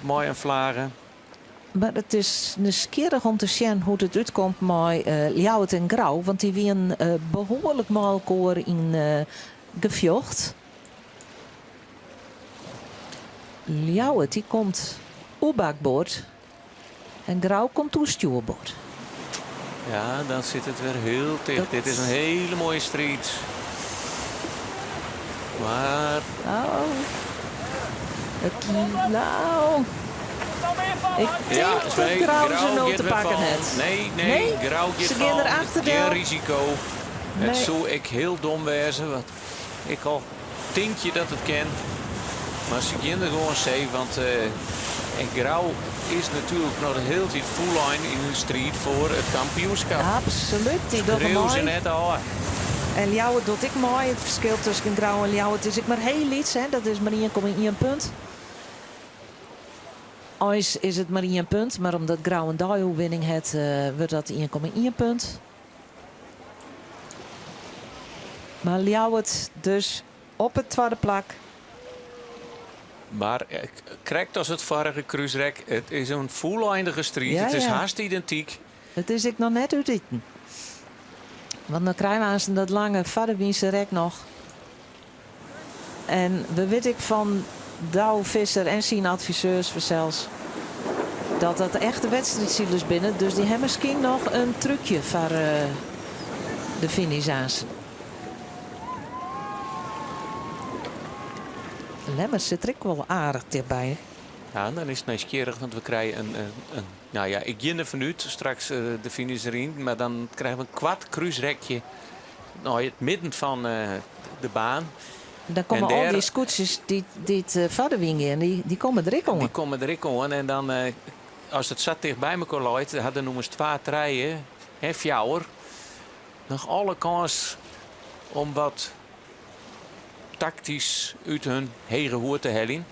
Mei in flage.
Mar it is nijsgjirrich om te sjen hoe't it útkomt mei Ljouwert en Grou, want dy wienen behoarlik mei elkoar yn gefjocht. Ljouwert dy komt oer bakboard en Grou komt oer stjoerboard.
Ja, dan sit it wer hiel ticht. Dit is in hiele moaie striid. Mar.
Oh. It, no. Ik tink
ja,
dat Grou se no te pakken hat.
Nee, nee, nee? Grou giet
Se gean der achter
Gjin risiko. Nee. It soe ek hiel dom wêze, want ek al tink je dat it kin. Mar se gean der gewoan safe, want uh, en Grou is natuerlik noch de hiele tiid fûlein yn de striid foar it kampioenskip.
Absolút, dy dogge
mei. se net ôf.
En Ljouwert docht ek mei. It ferskil tusken Grou en Ljouwert is ek mar hiel lyts, hè? Dat is mar 1,1 punt. Eins is it mar ien punt, mar omdat Grou in deioerwinning hat, uh, wurdt dat 1,1 punt. Mar Ljouwert dus op it twadde plak.
Mar krekt as it foarige krúsrek, it is in fûleindige striid. Ja, it is hast identyk.
It is ek noch net útiten. Want dan krije we aansten dat lange foardewynse rek noch. En we witte ek fan Douwe Visser en syn adviseurs fansels dat dat echte wedstriidsilers binne. Dus dy ha miskien noch in trúkje foar de finish aansten. Lemmer sit der ek wol aardich tichtby.
Ja, dan is it nijsgjirrich, want we krije in, in, nou ja, ik gean derfan út, straks de finish deryn, mar dan krije we in koart krúsrekje nei it midden fan de baan.
Dan komme al dy skûtsjes dy't foar de wyn gean, dy komme der ek oan.
Dy komme der ek oan en dan, as it sa ticht by mekoar leit, ha de nûmers twa, trije en fjouwer noch alle kâns om wat taktysk út hun hege hoed te heljen.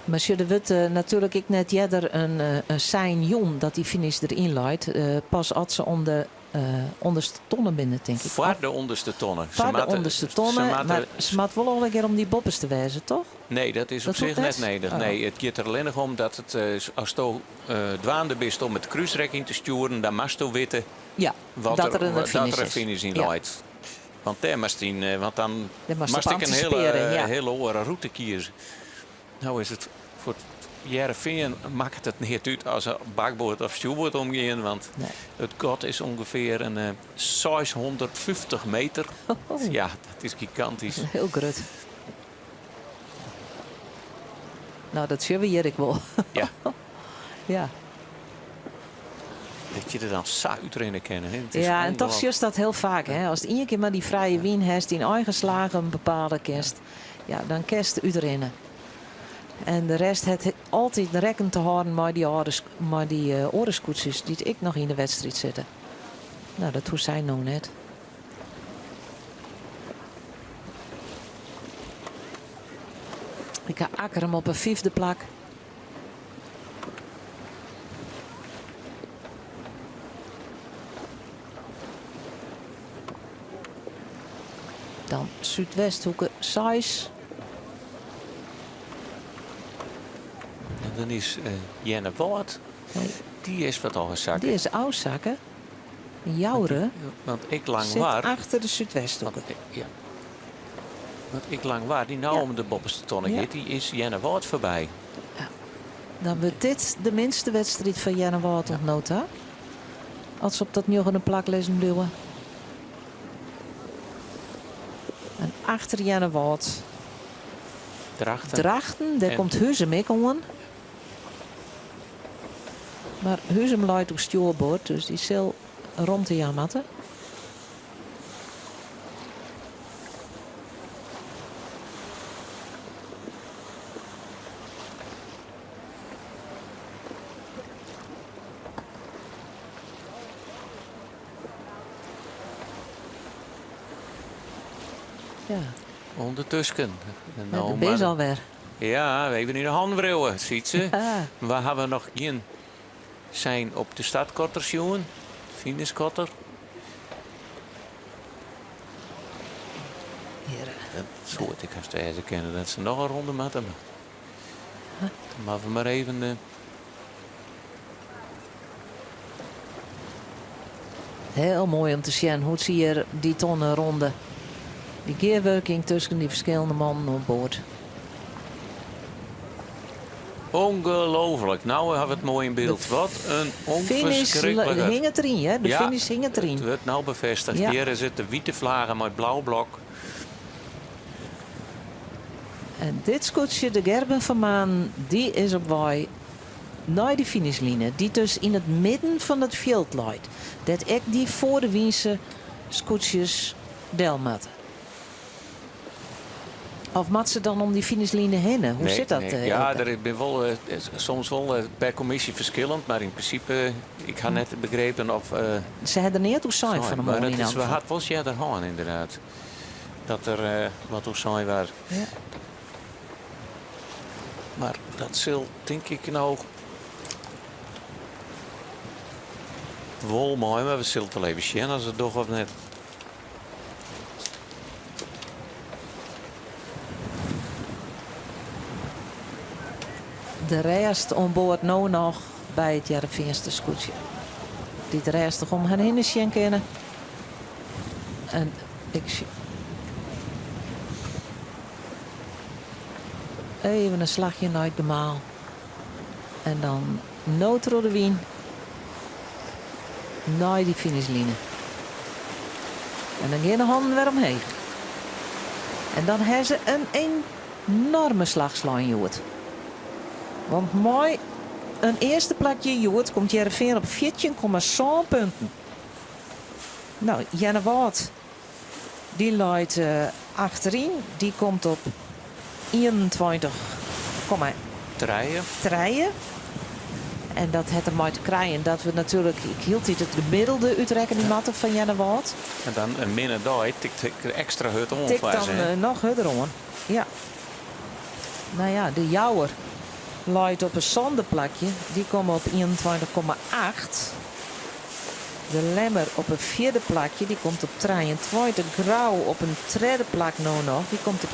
Mar sjoch, der wurdt natuerlik ek net earder in sein jûn dat dy finish deryn leit. Pas as se om de ûnderste tonne binne, tink ik.
Foar de ûnderste tonne.
Foar de ûnderste tonne, mar se moat wol al in kear om dy boppeste wêze, toch?
Nee, dat is op sich net nedich. Oh. Nee, it giet der allinnich om dat it, asto dwaande bist om it krúsrek yn te stjoeren, dan moatsto witte
ja,
wat
dat der in
finish, finish yn leit. Want dêr moatst yn, want dan moatst ek in hiele, ja. hiele oare rûte kieze. No is it foar Hearrenfean makket it neat út as se bakboard of stjoerboard omgean, want nee. it gat is ûngefear in 650 meter. Oh. Ja, dat is gigantysk.
Hiel grut. No, dat sjogge we hjir ek wol.
Ja.
ja.
Dat je der dan sa útrinne kinne. Hè?
Ja, en toch sjochst dat hiel faak. Hè? Ast ien kear mar dy frije wyn hast, dyn eigen slagen bepale kinst, ja, dan kinst útrinne. En de rest hat altyd rekken te hâlden mei dy, âlde, mei dy eh, oare skûtsjes dy't ek noch yn de wedstriid sitte. No, dat hoecht sy no net. Ik ha Akkrum op 'e fyfde plak. Dan Súdwesthoeke seis.
En dan is uh, Earnewâld, dy is wat ôfsakke.
Dy is ôfsakke. Joure
want ik lang
sit
waar,
achter de Súdwesthoeke.
Ja. Want ik lang waar, dy no om de boppeste tonne giet, dy is Earnewâld foarby.
Ja. Dan wurdt dit de minste wedstriid fan Earnewâld oant no ta. As se op dat njoggende plak lizzen bliuwe. En Achter Earnewâld.
Drachten.
Drachten, dêr komt Huzum ek oan. Mar Huzum leit oer stjoerboard, dus dy sil romte jaan moatte. Ja.
Undertusken.
No, dat is alwer.
Ja, even yn de hannen wriuwe, Sytse. We hawwe noch gjin sein op de startkotter sjoen. Finishkotter. Dat soe it ek hast wêze kinne dat se noch in ronde moatte. Dan moatte we mar even. Eh,
Hiel moai om te sjen hoe't se hjir dy tonne ronde. Dy gearwurking tusken dy ferskillende mannen oan board.
Ongelooflijk. Nou hawwe we it moai yn byld. Wat in
Finish hinget deryn, hè? De finish hinget deryn.
It wurdt no befêstige.
Ja.
Hjir is it de wite flagge mei it blau blok.
En dit skûtsje, de Gerben van Maan, dy is op wei nei de finishline, dy't dus yn it midden fan it fjild leit, dêr't ek dy foardewynse skûtsjes del moatte. Of moat se dan om dy finishline hinne? Hoe
Nee,
sit dat?
nee. Ja,
Eelke?
der binne wol, soms wol per kommisje ferskillend, mar yn prinsipe, ik ha net begrepen of.
Se ha der neat oer sein fan 'e
Maar
moarn
dat
yn
is,
elk
we
gefal.
hat wol earder hân inderdaad. Dat der wat oer sein waard.
Ja.
Mar dat sil tink ik no wol mei, mar we sille it wol even sjen as it docht of net.
De rêst oan board no noch by it Hearrenfeanster skûtsje. Dy't rêstich om har hinne sjen kinne. En ik even in slachje nei it gemaal. En dan no troch de wyn nei dy finishline. En dan gean de hannen wer omheech. En dan ha se in enoarme slach slein hjoed. Want mei in earste plakje hjoed komt Hearrenfean op 14,7 punten. No, Earnewâld dy leit achteryn. Dy komt op 21,3.
Trije.
En dat hat dermei te krijen dat we natuerlik ek hieltyd it gemiddelde útrekkenje moatte fan Earnewâld.
En dan in minne dei tikt der ekstra hurd oan
Tikt
foar
dan
se, hè?
noch hurder oan. Ja. No ja, de Jouwer leit op in sânde plakje. Dy komme op 21,8. De Lemmer op in fjirde plakje, dy komt op 23. Grou op in tredde plak no noch, dy komt op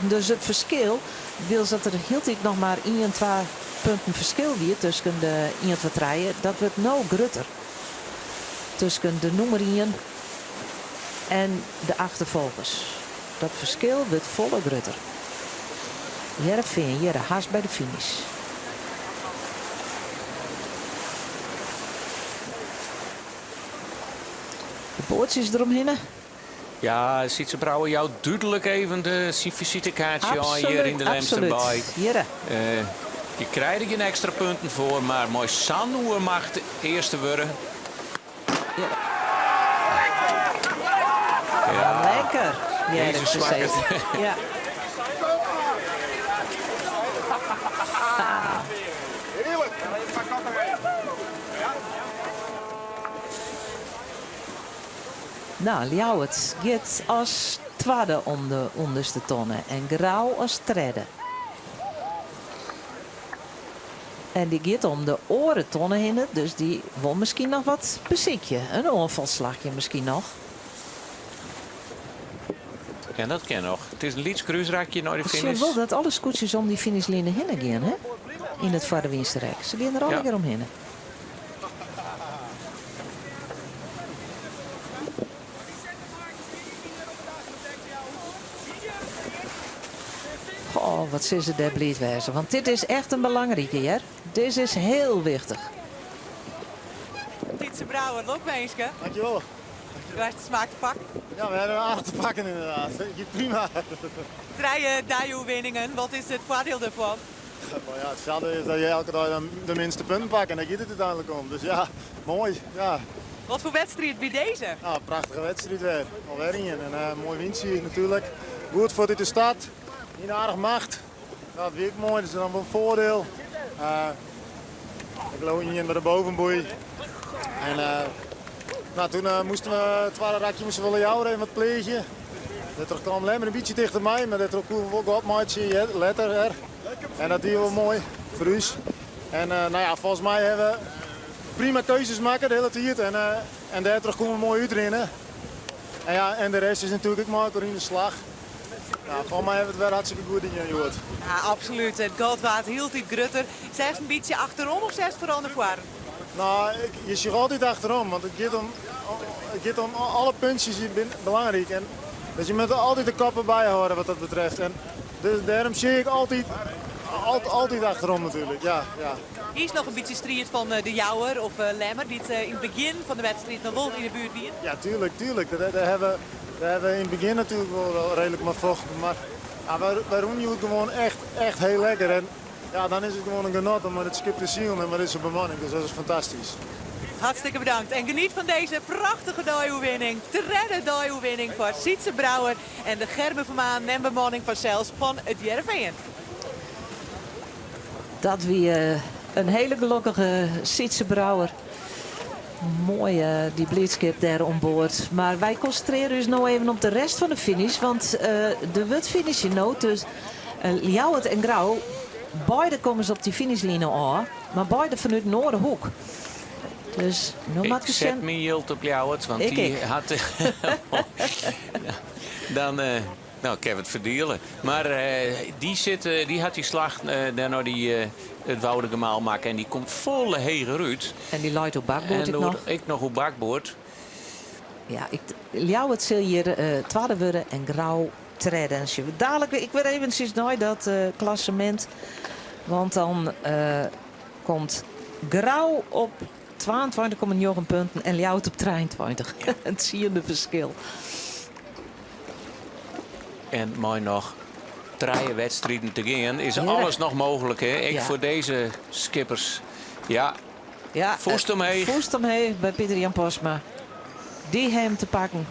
22,9. Dus it ferskil, wylst dat der hieltyd noch mar ien, twa punten ferskil wie tusken de ien, twa, trije, dat wurdt no grutter. Tusken de nûmer ien en de achterfolgers. Dat ferskil wurdt folle grutter. Hearrenfean hjirre hast by de finish. De boatsjes deromhinne.
Ja, Sytze Brouwer jout dúdlik even de, syn fisitekaartsje oan hjir yn de
Absolút,
Lemsterbaai.
absolút. Hjirre.
Je krije der gjin ekstra punten foar, mar mei sa'n oermacht earste wurde.
Ja, lekker. Ja,
Deze
dat is
smakket.
zeker. Ja. Nou, Ljouwert giet as twadde om de ûnderste tonne en Grou as tredde. En dy giet om de oare tonne hinne, dus dy wol miskien noch wat besykje. In oanfalsslachje miskien noch.
Ja, dat kin noch. It is in lyts krúsrakje nei de
Ik sjoch
finish.
wol dat alle skûtsjes om dy finishline hinne gean, hè? Yn it foardewynsterek. Se gean der allegear omhinne. Oh, wat sille se dêr bliid wêze. Want dit is echt in belangrike, hear. Dit is hiel wichtich.
Sytze Brouwer, lokwinske.
Dankjewol.
Do hast de smaak te pakken.
Ja, we hebben aardig te pakken inderdaad. Giet prima.
Trije dei-oerwinningen, wat is it foardiel dêrfan?
Nou ja, it foardiel is dat je elke dei dan de minste punten pakke en dêr giet it úteinlik om. Dus ja, moai. Ja.
Wat foar wedstriid wie dizze?
Nou, prachtige wedstriid wer. Alwer ien. En uh, moai wyntsje natuerlik. Goed fuort út de start. Yn aardich macht. Dat wie ek moai, dus dan wol in foardiel. Uh, ik leau ien by de bovenboei. En uh, nou, toen uh, moasten we it twadde rakje moasten we wol even wat pleagje. Dêrtroch kaam Lemmer in bytsje tichterby, mar dêrtroch koene we wol gat meitsje letter. Wer. En dat wie wol moai foar ús. En uh, nou ja, folgens my hawwe we prima keuzes makke de hiele tiid. En, uh, en dêrtroch koene we moai útrinne. En, ja, en de rest is natuerlik ek mei elkoar yn de slach. Nou, folgens my hawwe we it wer hartstikke goed dien hjoed.
Ja, absolút. It gat waard hieltyd grutter. Seachst in bytsje achterom of seachst foaral nei foaren?
Nou, ik, je sjocht altyd achterom, want it giet om, it giet om alle puntsjes dy binne belangryk. En, dus je moatte altyd de kop derby hâlde wat dat betreft. En dus dêrom sjoch ik altyd, alt, altyd achterom natuerlik. Ja, ja.
Hjir is noch in bytsje striid fan De Jouwer of Lemmer, dy't yn it begjin fan de wedstriid noch wol yn de buert wie.
Ja, tuerlik, tuerlik. Dêr hawwe dêr hawwe we yn it begjin natuerlik wol reedlik mei fochten. Mar ja, wy, wy rûnen hjoed gewoan echt, echt hiel lekker. En ja, dan is it gewoan in genot om mei dit skip te silen en mei dizze bemanning. Dus dat is fantastysk.
Hartstikke bedankt en geniet fan dizze prachtige deioerwinning. Tredde deioerwinning foar Sytze Brouwer en de Gerben Vermaan en bemanning fansels fan It Hearrenfean.
Dat wie in hiele gelokkige Sytze Brouwer. Moai dy blydskip dêr oan board. Mar wy konsintrearje ús no even op de rest fan de finish. Want der wurdt finishe no dus Ljouwert en Grou. Beide komme se op dy finishline ôf, mar beide fanút in oare hoek. Dus no
Ik
moatte we
set
sjen.
myn jild op Ljouwert, want
Ik
dy
ek.
hat. Dan, nou, kinne we it ferdiele. Mar dy sit, dy hat dy slach dêr nei dy it Woudagemaal makke en dy komt folle heger út.
En dy leit op bakboard
En
ek noch.
Ek noch op bakboard.
Ja, ik, Ljouwert sil hjir twadde wurde en Grou tredde. En sjen we dalik ik wer eventsjes nei dat klassemint. Want dan komt Grou op 22,9 punten en Ljouwert op 23. In tsiende ferskil.
En mei noch trije wedstriden te gean is
Ja.
alles noch mooglik. Hè? Ek
Ja.
foar dizze skippers. Ja,
Ja,
Fûst omheech.
Fûst omheech by Pieter Jan Postma. Dy him te pakken.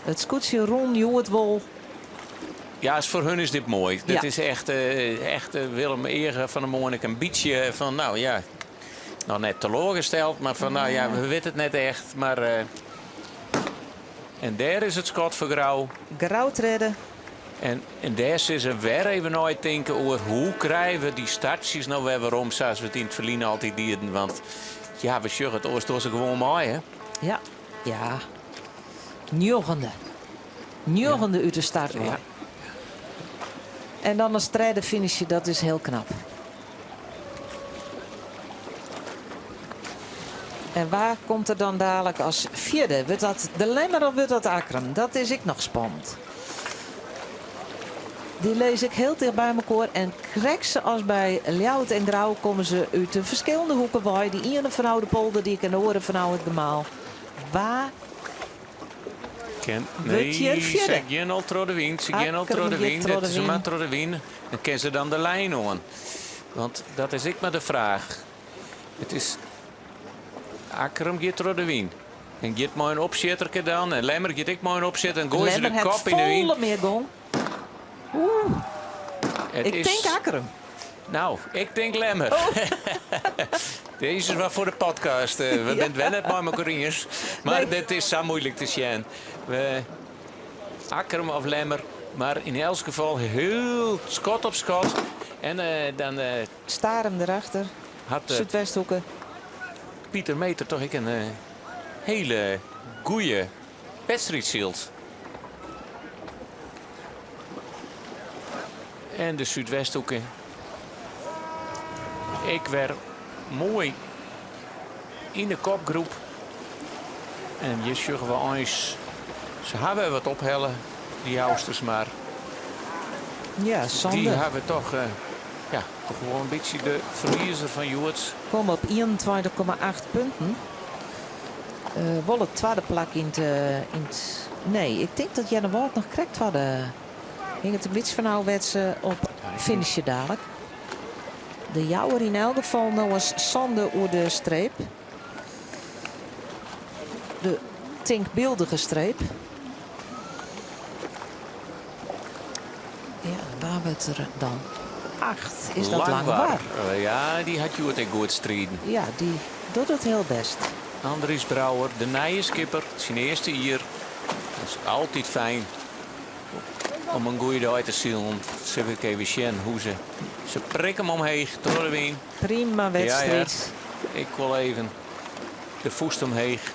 It skûtsje rûn hjoed wol.
Ja, is foar hun is dit moai. Dit
Ja.
is echt, echt Willem eage fan 'e moarn ek in bytsje fan, nou ja, noch net teloargesteld, mar fan, nou ja, we witte it net echt. Mar, en dêr is it skot foar Grou.
Grou tredde.
En, en dêr sille se wer even neitinke oer hoe krije we dy startsjes no wer werom sa't we it yn it ferline altyd dienen. Want ja, we sjogge it oars dogge se gewoan mei, hè?
Ja, ja. Njoggende. Njoggende út de start wei.
Ja.
En dan as tredde finishe, dat is hiel knap. En wa komt der dan dalik as fjirde? Wurdt dat de Lemmer of wurdt dat Akkrum? Dat is ek noch spannend. Dy lizze ek hiel ticht by mekoar. En krekt sa as by Ljouwert en Grou komme se út de ferskillende hoeken wei. Dy iene fanôf de Polderdyk en de oare fanôf it gemaal. Wa
Ken,
Wurdt
nee,
hjir
se
fjirde?
gean al troch de wyn. Se gean al troch de
Akkrum giet
wyn.
troch de
Dit is
wyn.
mar troch de wyn. Dan kinne se dan de lijn oan. Want dat is ek mar de fraach. It is Akkrum giet troch de wyn. En giet mei in opsjitterke dan. En Lemmer giet ek mei in opsjitter. En goaie se de
Lemmer hat
kop yn de wyn.
folle mear gong. Oeh,
It
ik
is-
tink Akkrum.
Nou, ik tink Lemmer.
Oh.
Dizze is wat foar de podcast. We binne it net mei mekoar iens. Mar
Nee.
dit is sa muoilik te sjen. We, Akkrum of Lemmer. Mar yn elts gefal hiel skot op skot. En dan
Starum derachter.
hat
Súdwesthoeke.
Pieter Meter toch ek in hiele goede wedstriid syld. En de Súdwesthoeke. Ek wer moai yn de kopgroep. En hjir sjogge we eins. Se hawwe wat ophelle, dy Jousters, mar
Ja,
dy
Sander.
hawwe toch, ja, toch wol in bytsje de ferliezer fan hjoed.
Kom op 21,8 punten. Wol it twadde plak yn it. Nee, ik tink dat Earnewâld noch krekt twadde. Hinget in bytsje fan ôf wêr't se op finishe dadelijk. De Jouwer yn elk gefal no as sânde oer de streep. De tinkbyldige streep. Ja, wa wurdt der dan acht? Is dat Langwar?
Ja, dy hat hjoed ek goed striden.
Ja, dy docht it hiel bêst.
Andries Brouwer, de nije skipper, syn earste jier. Dat is altyd fijn om in goede dei te silen. Sil ik even sjen hoe se. Se prikke him omheech troch de wyn.
Prima wedstriid.
Ja, ik wol even de fûst omheech.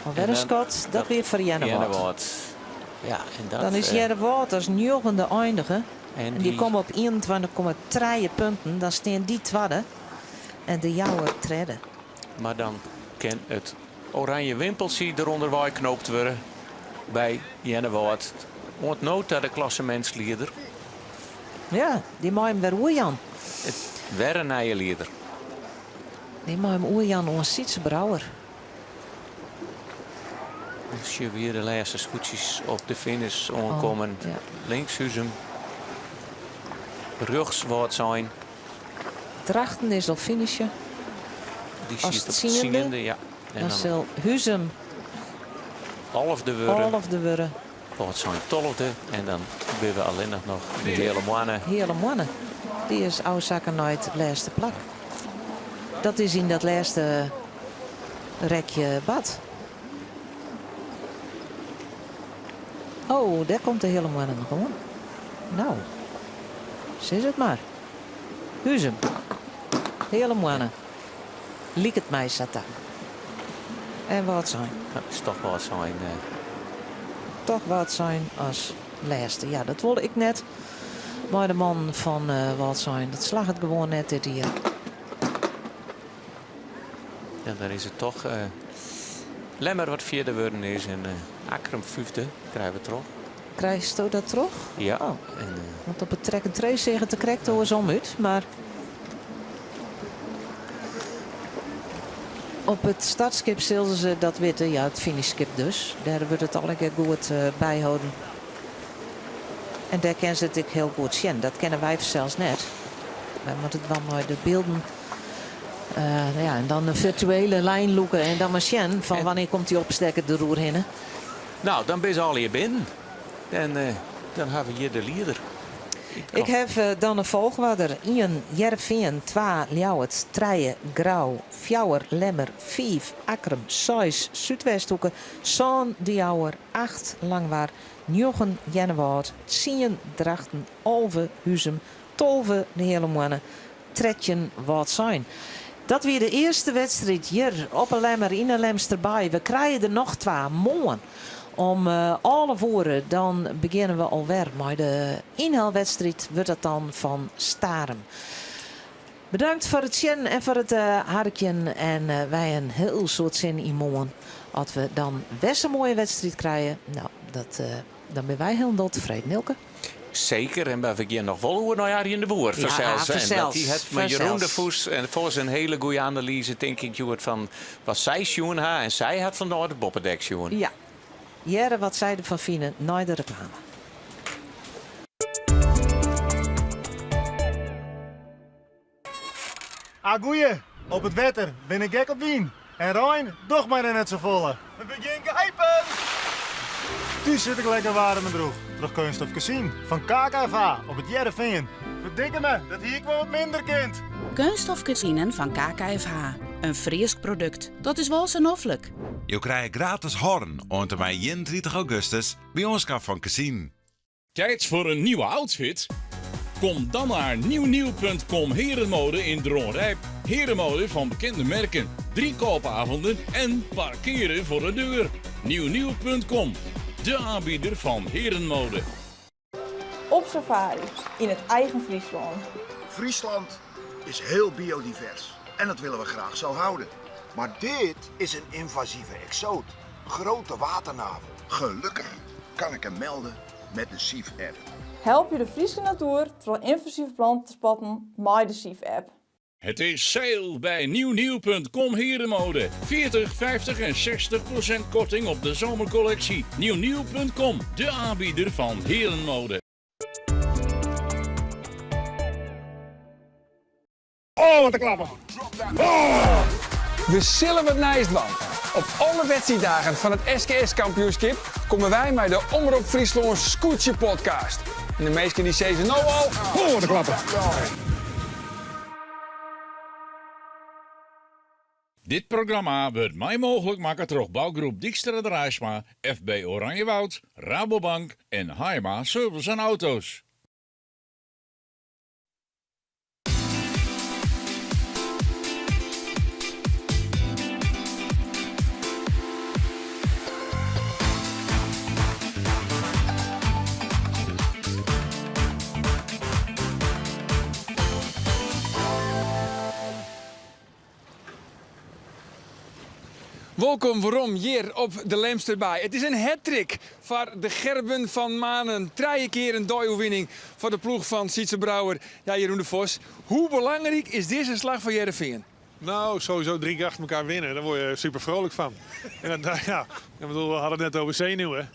Alwer in skot, dat wie foar Earnewâld.
Ja, en dat,
Dan is Earnewâld as njoggende eindige. En dy komme op 21,3 punten. Dan stean dy twadde en de Jouwer tredde.
Mar dan kin it oranje wimpeltsje derûnder wei knoopt wurde by Earnewâld. Oant no ta de klassemintslieder.
Ja, dy mei him wer oerjaan.
Wer in nije lieder.
Dy mei him oerjaan oan Sytze Brouwer.
Sjogge we hjir de lêste skûtsjes op de finish oankommen.
Oh, ja.
Links Huzum, rjochts Wâldsein.
Drachten is al finishe.
Dy
As
siet op
tsiende.
tsiende, ja. En
Dan
dan
sil Huzum
alfde wurde.
alfde wurde.
Wâldsein tolfde. En dan binne we allinnich noch de Heale Moanne.
Heale Moanne. Dy is ôfsakke nei it lêste plak. Dat is yn dat lêste rekje bard. Oh, dêr komt de Heale Moanne noch oan. No, sis it mar. Huzum. Heale Moanne. Liket my sa ta. En Wâldsein.
Dat is toch Wâldsein.
Toch Wâldsein as lêste. Ja, dat wol ik net mei de mannen fan Wâldsein. Dat slagget gewoan net dit jier.
Ja, dan is it toch Lemmer wat fjirde wurden is en Akkrum fyfde. Krije we troch.
Krijsto dat troch?
Ja.
Oh.
En,
Want op it track and trace seach it der krekt oarsom út, mar op it startskip sille se dat witte. Ja, it finishskip dus. Dêr wurdt it allegear goed byholden. En dêr kinne se it ek hiel goed sjen. Dat kinne wy fansels net. Wy moatte it dwaan mei de bylden. Ja, en dan in firtuele lijn lûke en dan mar sjen fan wannear komt dy opstekker deroerhinne.
No, dan binne se allegear binnen. En dan ha we hjir de lieder.
Ik haw dan in folchoarder. Ien, Hearrenfean, twa, Ljouwert, trije, Grou, fjouwer, Lemmer, fiif, Akkrum, seis, Súdwesthoeke, sân, De Jouwer, acht, Langwar, njoggen, Earnewâld, tsien, Drachten, 11, Huzum, 12, de Heale Moanne, 13, Wâldsein. Dat wie de earste wedstriid hjir op 'e Lemmer yn 'e Lemsterbaai. We krije der noch twa moarn. Om 11 oere dan begjinne we alwer mei de ynhelwedstriid wurdt dat dan fan Starum. Bedankt foar it sjen en foar it harkjen en wy in hiel soad sin yn moarn. As we dan wer sa'n moaie wedstriid krije, no, dat, dan binne wy hielendal tefreden. Eelke?
Seker, en we gean noch wol oer nei Arjen de Boer,
Ja,
fansels. En
fansels,
dy hat mei Jeroen de
fansels.
Vos en Vos in hiele goede analyze, tink ik, hjoed fan wat sy sjoen ha. En sy hat fanôf it boppedek sjoen.
Ja. Hearre wat sy derfan fine nei de reklame.
Ah goeie, op it wetter bin ik gek op wyn. En rein docht my der net safolle. We begjin geipen! Thús sit ik lekker waarm en droech troch keunststof kezinen fan KKFH op It Hearrenfean. Ferdikke me, dat hie ik wol wat minder kind.
Keunststof kezinen fan KKFH. In Frysk produkt. Dat is wol sa noflik.
Jo krije gratis Horn oant en mei 31 augustus by oanskaf fan kezinen.
Tijd voor een nieuwe outfit? Kom dan naar nieuwnieuw.com Herenmode in Dronrijp. Herenmode van bekende merken, drie koopavonden en parkeren voor de deur. Nieuwnieuw.com, de aanbieder van herenmode.
Op safari yn it eigen Fryslân.
Friesland is heel biodivers en dat willen we graag zo houden. Maar dit is een invasieve exoot. Grote waternavel. Gelukkig kan ik hem melden met de SIEF-app.
Help je de Fryske natuer troch ynvasive planten te spotten mei de SIEF-app.
Het is sale bij nieuwnieuw.com Herenmode. 40, 50 en 60% korting op de zomercollectie. Nieuwnieuw.com, de aanbieder van herenmode.
Oh, wat een klapper! Oh! We zullen wat nijs dwaan. Op alle wedstrijddagen van het SKS-kampioenschap komen wij met de Omrop Fryslân Skûtsje Podcast. En de meesten die zeggen nou al, oh, wat een klapper!
Dit programma wurdt mei mooglik makke troch bougroep Dykstra Draaisma, FB Oranjewoud, Rabobank en Haima Service en Auto's.
Wolkom werom hjir op de Lemsterbaai. It is in hattrick foar de Gerben van Manen. Trije kear in deioerwinning foar de ploech fan Sytze Brouwer. Ja, Jeroen de Vos, hoe belangryk is dizze slach foar Hearrenfean?
Nou, sowieso drie keer achter elkaar winnen, daar word je super vrolijk van. En dat, ja, ik bedoel, we hadden het net over zenuwen.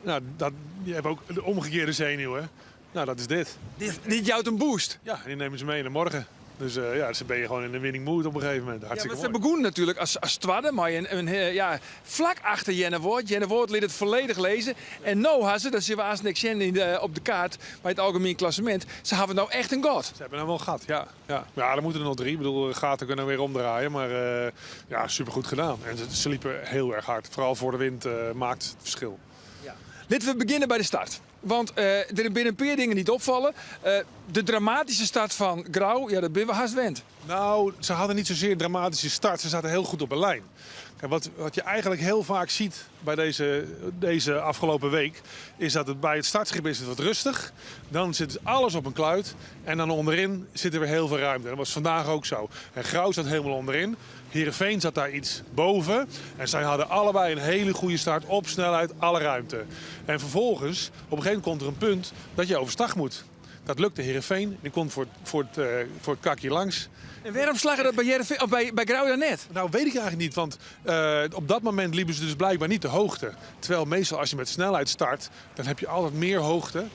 Nou, dat, je hebt ook de omgekeerde zenuwen. Nou, dat is dit.
Dit, dit jout in boost?
Ja, en die nemen ze mee naar morgen. Dus ja, dus dan ben je gewoon in de winning mood op een gegeven moment. Hartstikke
Ja, maar ze
mooi.
begonnen natuurlijk als twadde, maar ja, vlak achter Jenne Woord. Jenne Woord liet het volledig lezen. En nou hadden ze, dat zien we als niks op de kaart bij het algemeen klassement, ze hebben nou echt een gat.
Ze hebben nou wel een gat, ja. Ja, ja, er moeten er nog drie. Ik bedoel, de gaten kunnen weer omdraaien, maar ja, supergoed gedaan. En ze liepen heel erg hard. Vooral voor de wind maakt het verschil.
Ja. Laten we beginnen bij de start. Want er zijn binnen een paar dingen niet opvallen. De dramatische start van Grou, ja, dat ben we haast wend.
Nou, ze hadden niet zozeer een dramatische start. Ze zaten heel goed op een lijn. Kijk, wat je eigenlijk heel vaak ziet bij deze afgelopen week, is dat het bij het startschip is het wat rustig. Dan zit alles op een kluit en dan onderin zit er weer heel veel ruimte. Dat was vandaag ook zo. En Grou zat helemaal onderin. Heerenveen zat daar iets boven. En zij hadden allebei een hele goede start op snelheid, alle ruimte. En vervolgens, op een gegeven moment komt er een punt dat je overstag moet. Dat lukte Heerenveen. Die komt voor het kakje langs.
En waarom slagen dat bij Heerenveen, of bij Grou dan net?
Nou, weet ik eigenlijk niet, want op dat moment liepen ze dus blijkbaar niet de hoogte. Terwijl meestal als je met snelheid start, dan heb je altijd meer hoogte.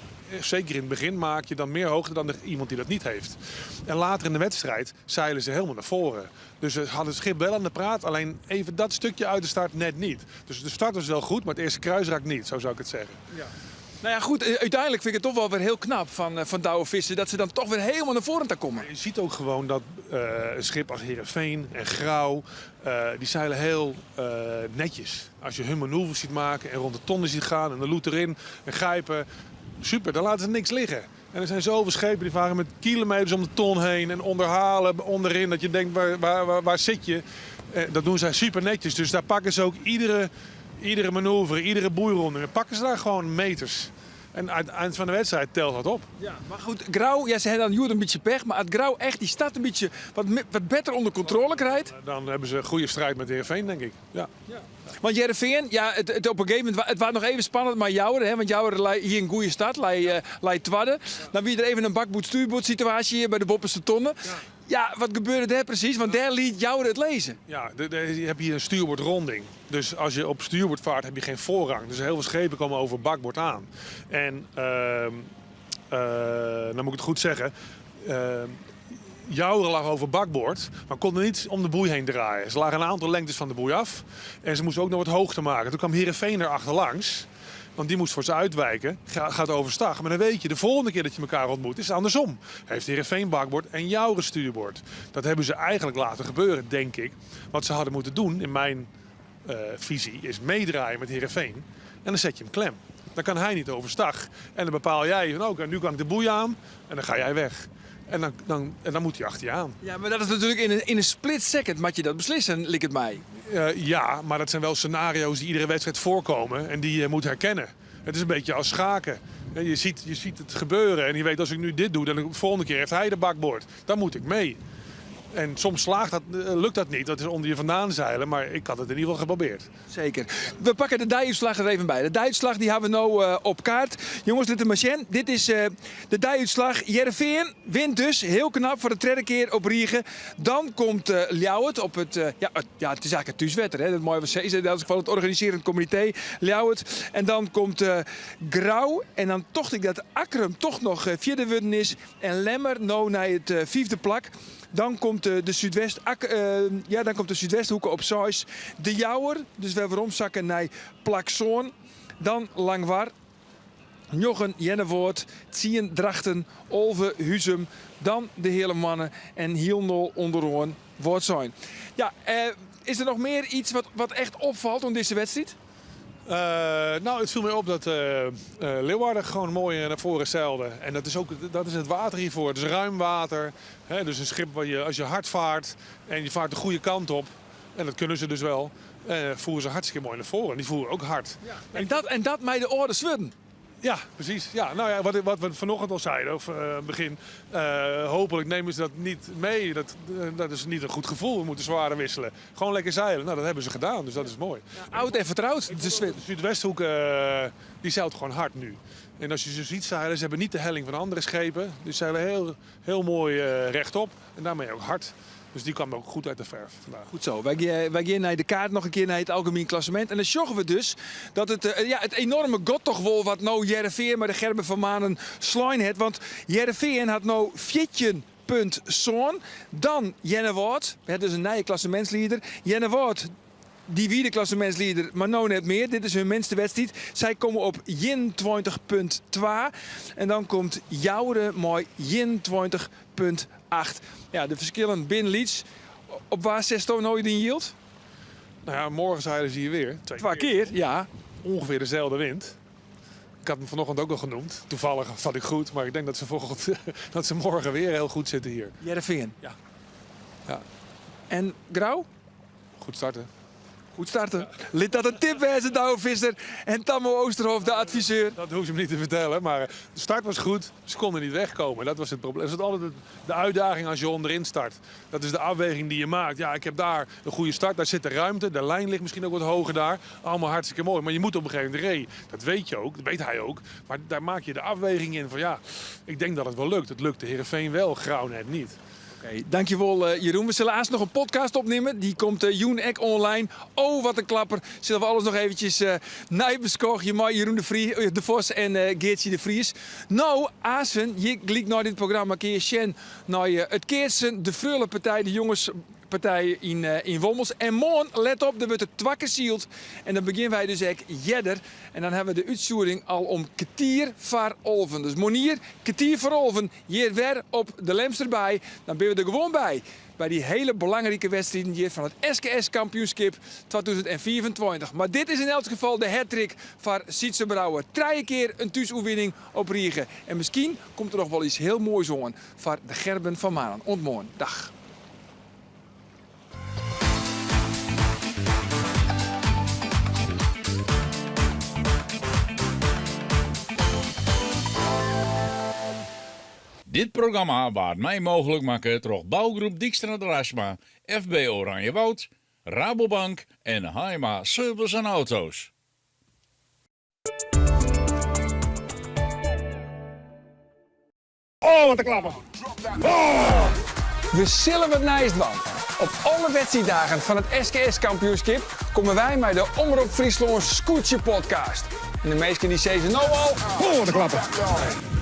Zeker in het begin maak je dan meer hoogte dan iemand die dat niet heeft. En later in de wedstrijd zeilen ze helemaal naar voren. Dus ze hadden het schip wel aan de praat, alleen even dat stukje uit de start net niet. Dus de start was wel goed, maar het eerste kruisraak niet, zo zou ik het zeggen.
Ja. Nou ja, goed, uiteindelijk vind ik het toch wel weer heel knap van Douwe Visser dat ze dan toch weer helemaal naar voren te komen.
Je ziet ook gewoon dat een schip als Heerenveen en Grou, die zeilen heel netjes. Als je hun manoeuvres ziet maken en rond de tonnen ziet gaan en de loet erin en grijpen, super, dan laten ze niks liggen. En er zijn zoveel schepen die varen met kilometers om de ton heen en onderhalen onderin, dat je denkt, waar zit je? Dat doen zij super netjes, dus daar pakken ze ook iedere manoeuvre, iedere boeironde, dan pakken ze daar gewoon meters. En aan het eind van de wedstrijd telt dat op.
Ja, maar goed, Grou, ja, ze hebben dan een beetje pech, maar het Grou echt die stad een beetje wat beter onder controle krijgt.
Dan hebben ze een goede strijd met Heerenveen, denk ik. Ja.
Ja. Want Heerenveen, ja, het, het op een gegeven moment, het was nog even spannend, maar Jouwer, hè, want Jouwer lei hier een goede stad, lei twadde. Dan wie er even een bakboord-stuurboord situatie hier bij de Boppense Tonnen.
Ja.
Ja, wat gebeurde daar precies? Want daar liet Jouwer het lezen.
Ja, je hebt hier een stuurboordronding. Dus als je op stuurboord vaart, heb je geen voorrang. Dus heel veel schepen komen over bakboord aan. En nou moet ik het goed zeggen. Jouwer lag over bakboord, maar konden niet om de boei heen draaien. Ze lagen een aantal lengtes van de boei af. En ze moesten ook nog wat hoogte maken. Toen kwam Heerenveen er achterlangs. Want die moest voor ze uitwijken, gaat overstag. Maar dan weet je, de volgende keer dat je elkaar ontmoet, is het andersom. Heeft Heerenveen bakboord en Jouwer stuurboord. Dat hebben ze eigenlijk laten gebeuren, denk ik. Wat ze hadden moeten doen, in mijn visie, is meedraaien met Heerenveen. En dan zet je hem klem. Dan kan hij niet overstag. En dan bepaal jij van, oké, nu kan ik de boei aan. En dan ga jij weg. En dan moet hij achter je aan.
Ja, maar dat is natuurlijk in een split second moet je dat beslissen, lijkt het mij.
Ja, maar dat zijn wel scenario's die iedere wedstrijd voorkomen en die je moet herkennen. Het is een beetje als schaken. Je ziet het gebeuren en je weet als ik nu dit doe, dan de volgende keer heeft hij de bakboord. Dan moet ik mee. En soms slaagt dat, lukt dat niet, dat is onder je vandaan zeilen. Maar ik had het in ieder geval geprobeerd.
Zeker. We pakken de deiútslach der even by. De deiútslach dy hawwe we no eh, op kaart. Jonges, lit it mar sjen. Dit is eh, de deiútslach. Hearrenfean wint dus hiel knap foar de tredde kear op rige. Dan komt eh, Ljouwert op it, ja, it, ja, it is eigentlik it thúswetter, hè? Dat meie we sizze. In elts gefal it organisearjend komitee Ljouwert. En dan komt Grou. En dan tocht ik dat Akkrum toch noch fjirde wurden is. En Lemmer no nei it fyfde plak. Dan komt de Súdwest, ja, dan komt de Súdwesthoeke op seis. De Jouwer, dus wer weromsakke nei plak sân. Dan Langwar, njoggen Earnewâld, tsien Drachten, 11 Huzum. Dan de Heale Moanne en hielendal ûnderoan Wâldsein. Ja, is der noch mear iets wat, wat echt opfalt oan dizze wedstriid?
Uh, nou, it foel my op dat uh, Leeuwarden gewoan moai nei foaren seilde. En dat is ook dat is it water hjirfoar. It is ruim water. Hè, dus in skip waar je, as je hard feart en je feart de goede kant op, en dat kinne se dus wol, feare se hartstikke moai nei foaren. En dy fearen ek hard.
Ja. En dat mei de âlde swurden.
Ja, presys. Ja, nou ja, wat we vanochtend al zeiden, of begin, hopelijk nemen ze dat niet mee. Dat is niet een goed gevoel, we moeten zware wisselen. Gewoon lekker zeilen. Nou, dat hebben ze gedaan, dus dat is mooi.
Ja, oud en vertrouwd, de
Súdwesthoek, die zeilt gewoon hard nu. En als je ze ziet zeilen, ze hebben niet de helling van andere schepen. Dus zeilen heel, heel mooi rechtop en daarmee ook hard. Dus die kwam ook goed uit de verf vandaag.
Goed zo. Wy gean nei de kaart noch in kear nei it algemien klassemint. En dan sjogge we dus dat it, ja, it enoarme gat toch wol wat no Hearrenfean mei de Gerben van Manen slein hat. Want Hearrenfean hat no 14,7. Dan Earnewâld. We hawwe dus in nije klassemintslieder. Earnewâld, dy wie de klassemintslieder, mar no net mear. Dit is hun minste wedstriid. Sy komme op 21,2. En dan komt Joure mei 21,8. Ja, de ferskillen binne lyts. Op wa setsto no dyn jild?
Nou ja, morgen zeilen ze hier weer. Twee
Twa kear, ja.
Ongeveer dezelfde wind. Ik had hem vanochtend ook al genoemd. Toevallig zat ik goed, maar ik denk dat ze, volgend, dat ze morgen weer heel goed zitten hier.
Hearrenfean?
Ja. Ja.
En Grou?
Goed starten.
Goed starten. Lit dat in tip wêze, Douwe Visser en Tammo Oosterhof, de adviseur.
Dat hoef je hem niet te vertellen, maar de start was goed. Ze konden niet wegkomen. Dat was het probleem. Dat is altijd de uitdaging als je onderin start. Dat is de afweging die je maakt. Ja, ik heb daar een goede start. Daar zit de ruimte. De lijn ligt misschien ook wat hoger daar. Allemaal hartstikke mooi. Maar je moet op een gegeven moment ree. Dat weet je ook. Dat weet hij ook. Maar daar maak je de afweging in van ja, ik denk dat het wel lukt. Het lukt de Heerenveen wel, Grou net niet.
Oké, dankjewel eh, Jeroen. We zullen aanst noch in podcast opnimme. Dy komt uh, jûn ek online. Oh, wat in klapper. Sille we alles noch eventsjes uh, neibeskoagje mei Jeroen de, Vrie, de Vos en uh, Geartsje de Vries. No, aansen, hjir gelyk nei dit programma kinne je sjen nei it keatsen, de Freulepartij, de jongespartij yn, yn Wommels. En moarn, let op, der wurdt der twa kear syld. En dan begjinne wy dus ek earder. En dan hawwe we de útstjoering al om kertier foar alven. Dus moarnier, kertier foar alven, hjir wer op de Lemsterbaai. Dan binne we der gewoan by. By dy hiele belangrike wedstriden hjir fan it SKS kampioenskip 2025. Mar dit is yn elts gefal de hattrick foar Sytze Brouwer. Trije kear in thúsoerwinning op rige. En miskien komt der noch wol iets hiel moais oan foar de Gerben van Manen. Oant moarn. Dag.
Dit programma waard mei mooglik makke troch Bouwgroep Dykstra Draisma, FB Oranjewoud, Rabobank en Haima Service en Auto's.
Oh, wat in klapper! Oh! We sille wat nijs dwaan. Op alle wedstriiddagen fan it SKS-kampioenskip komme wy mei de Omrop Fryslân Skûtsje Podcast. En de minsken dy sizze no al, oh, wat in klapper!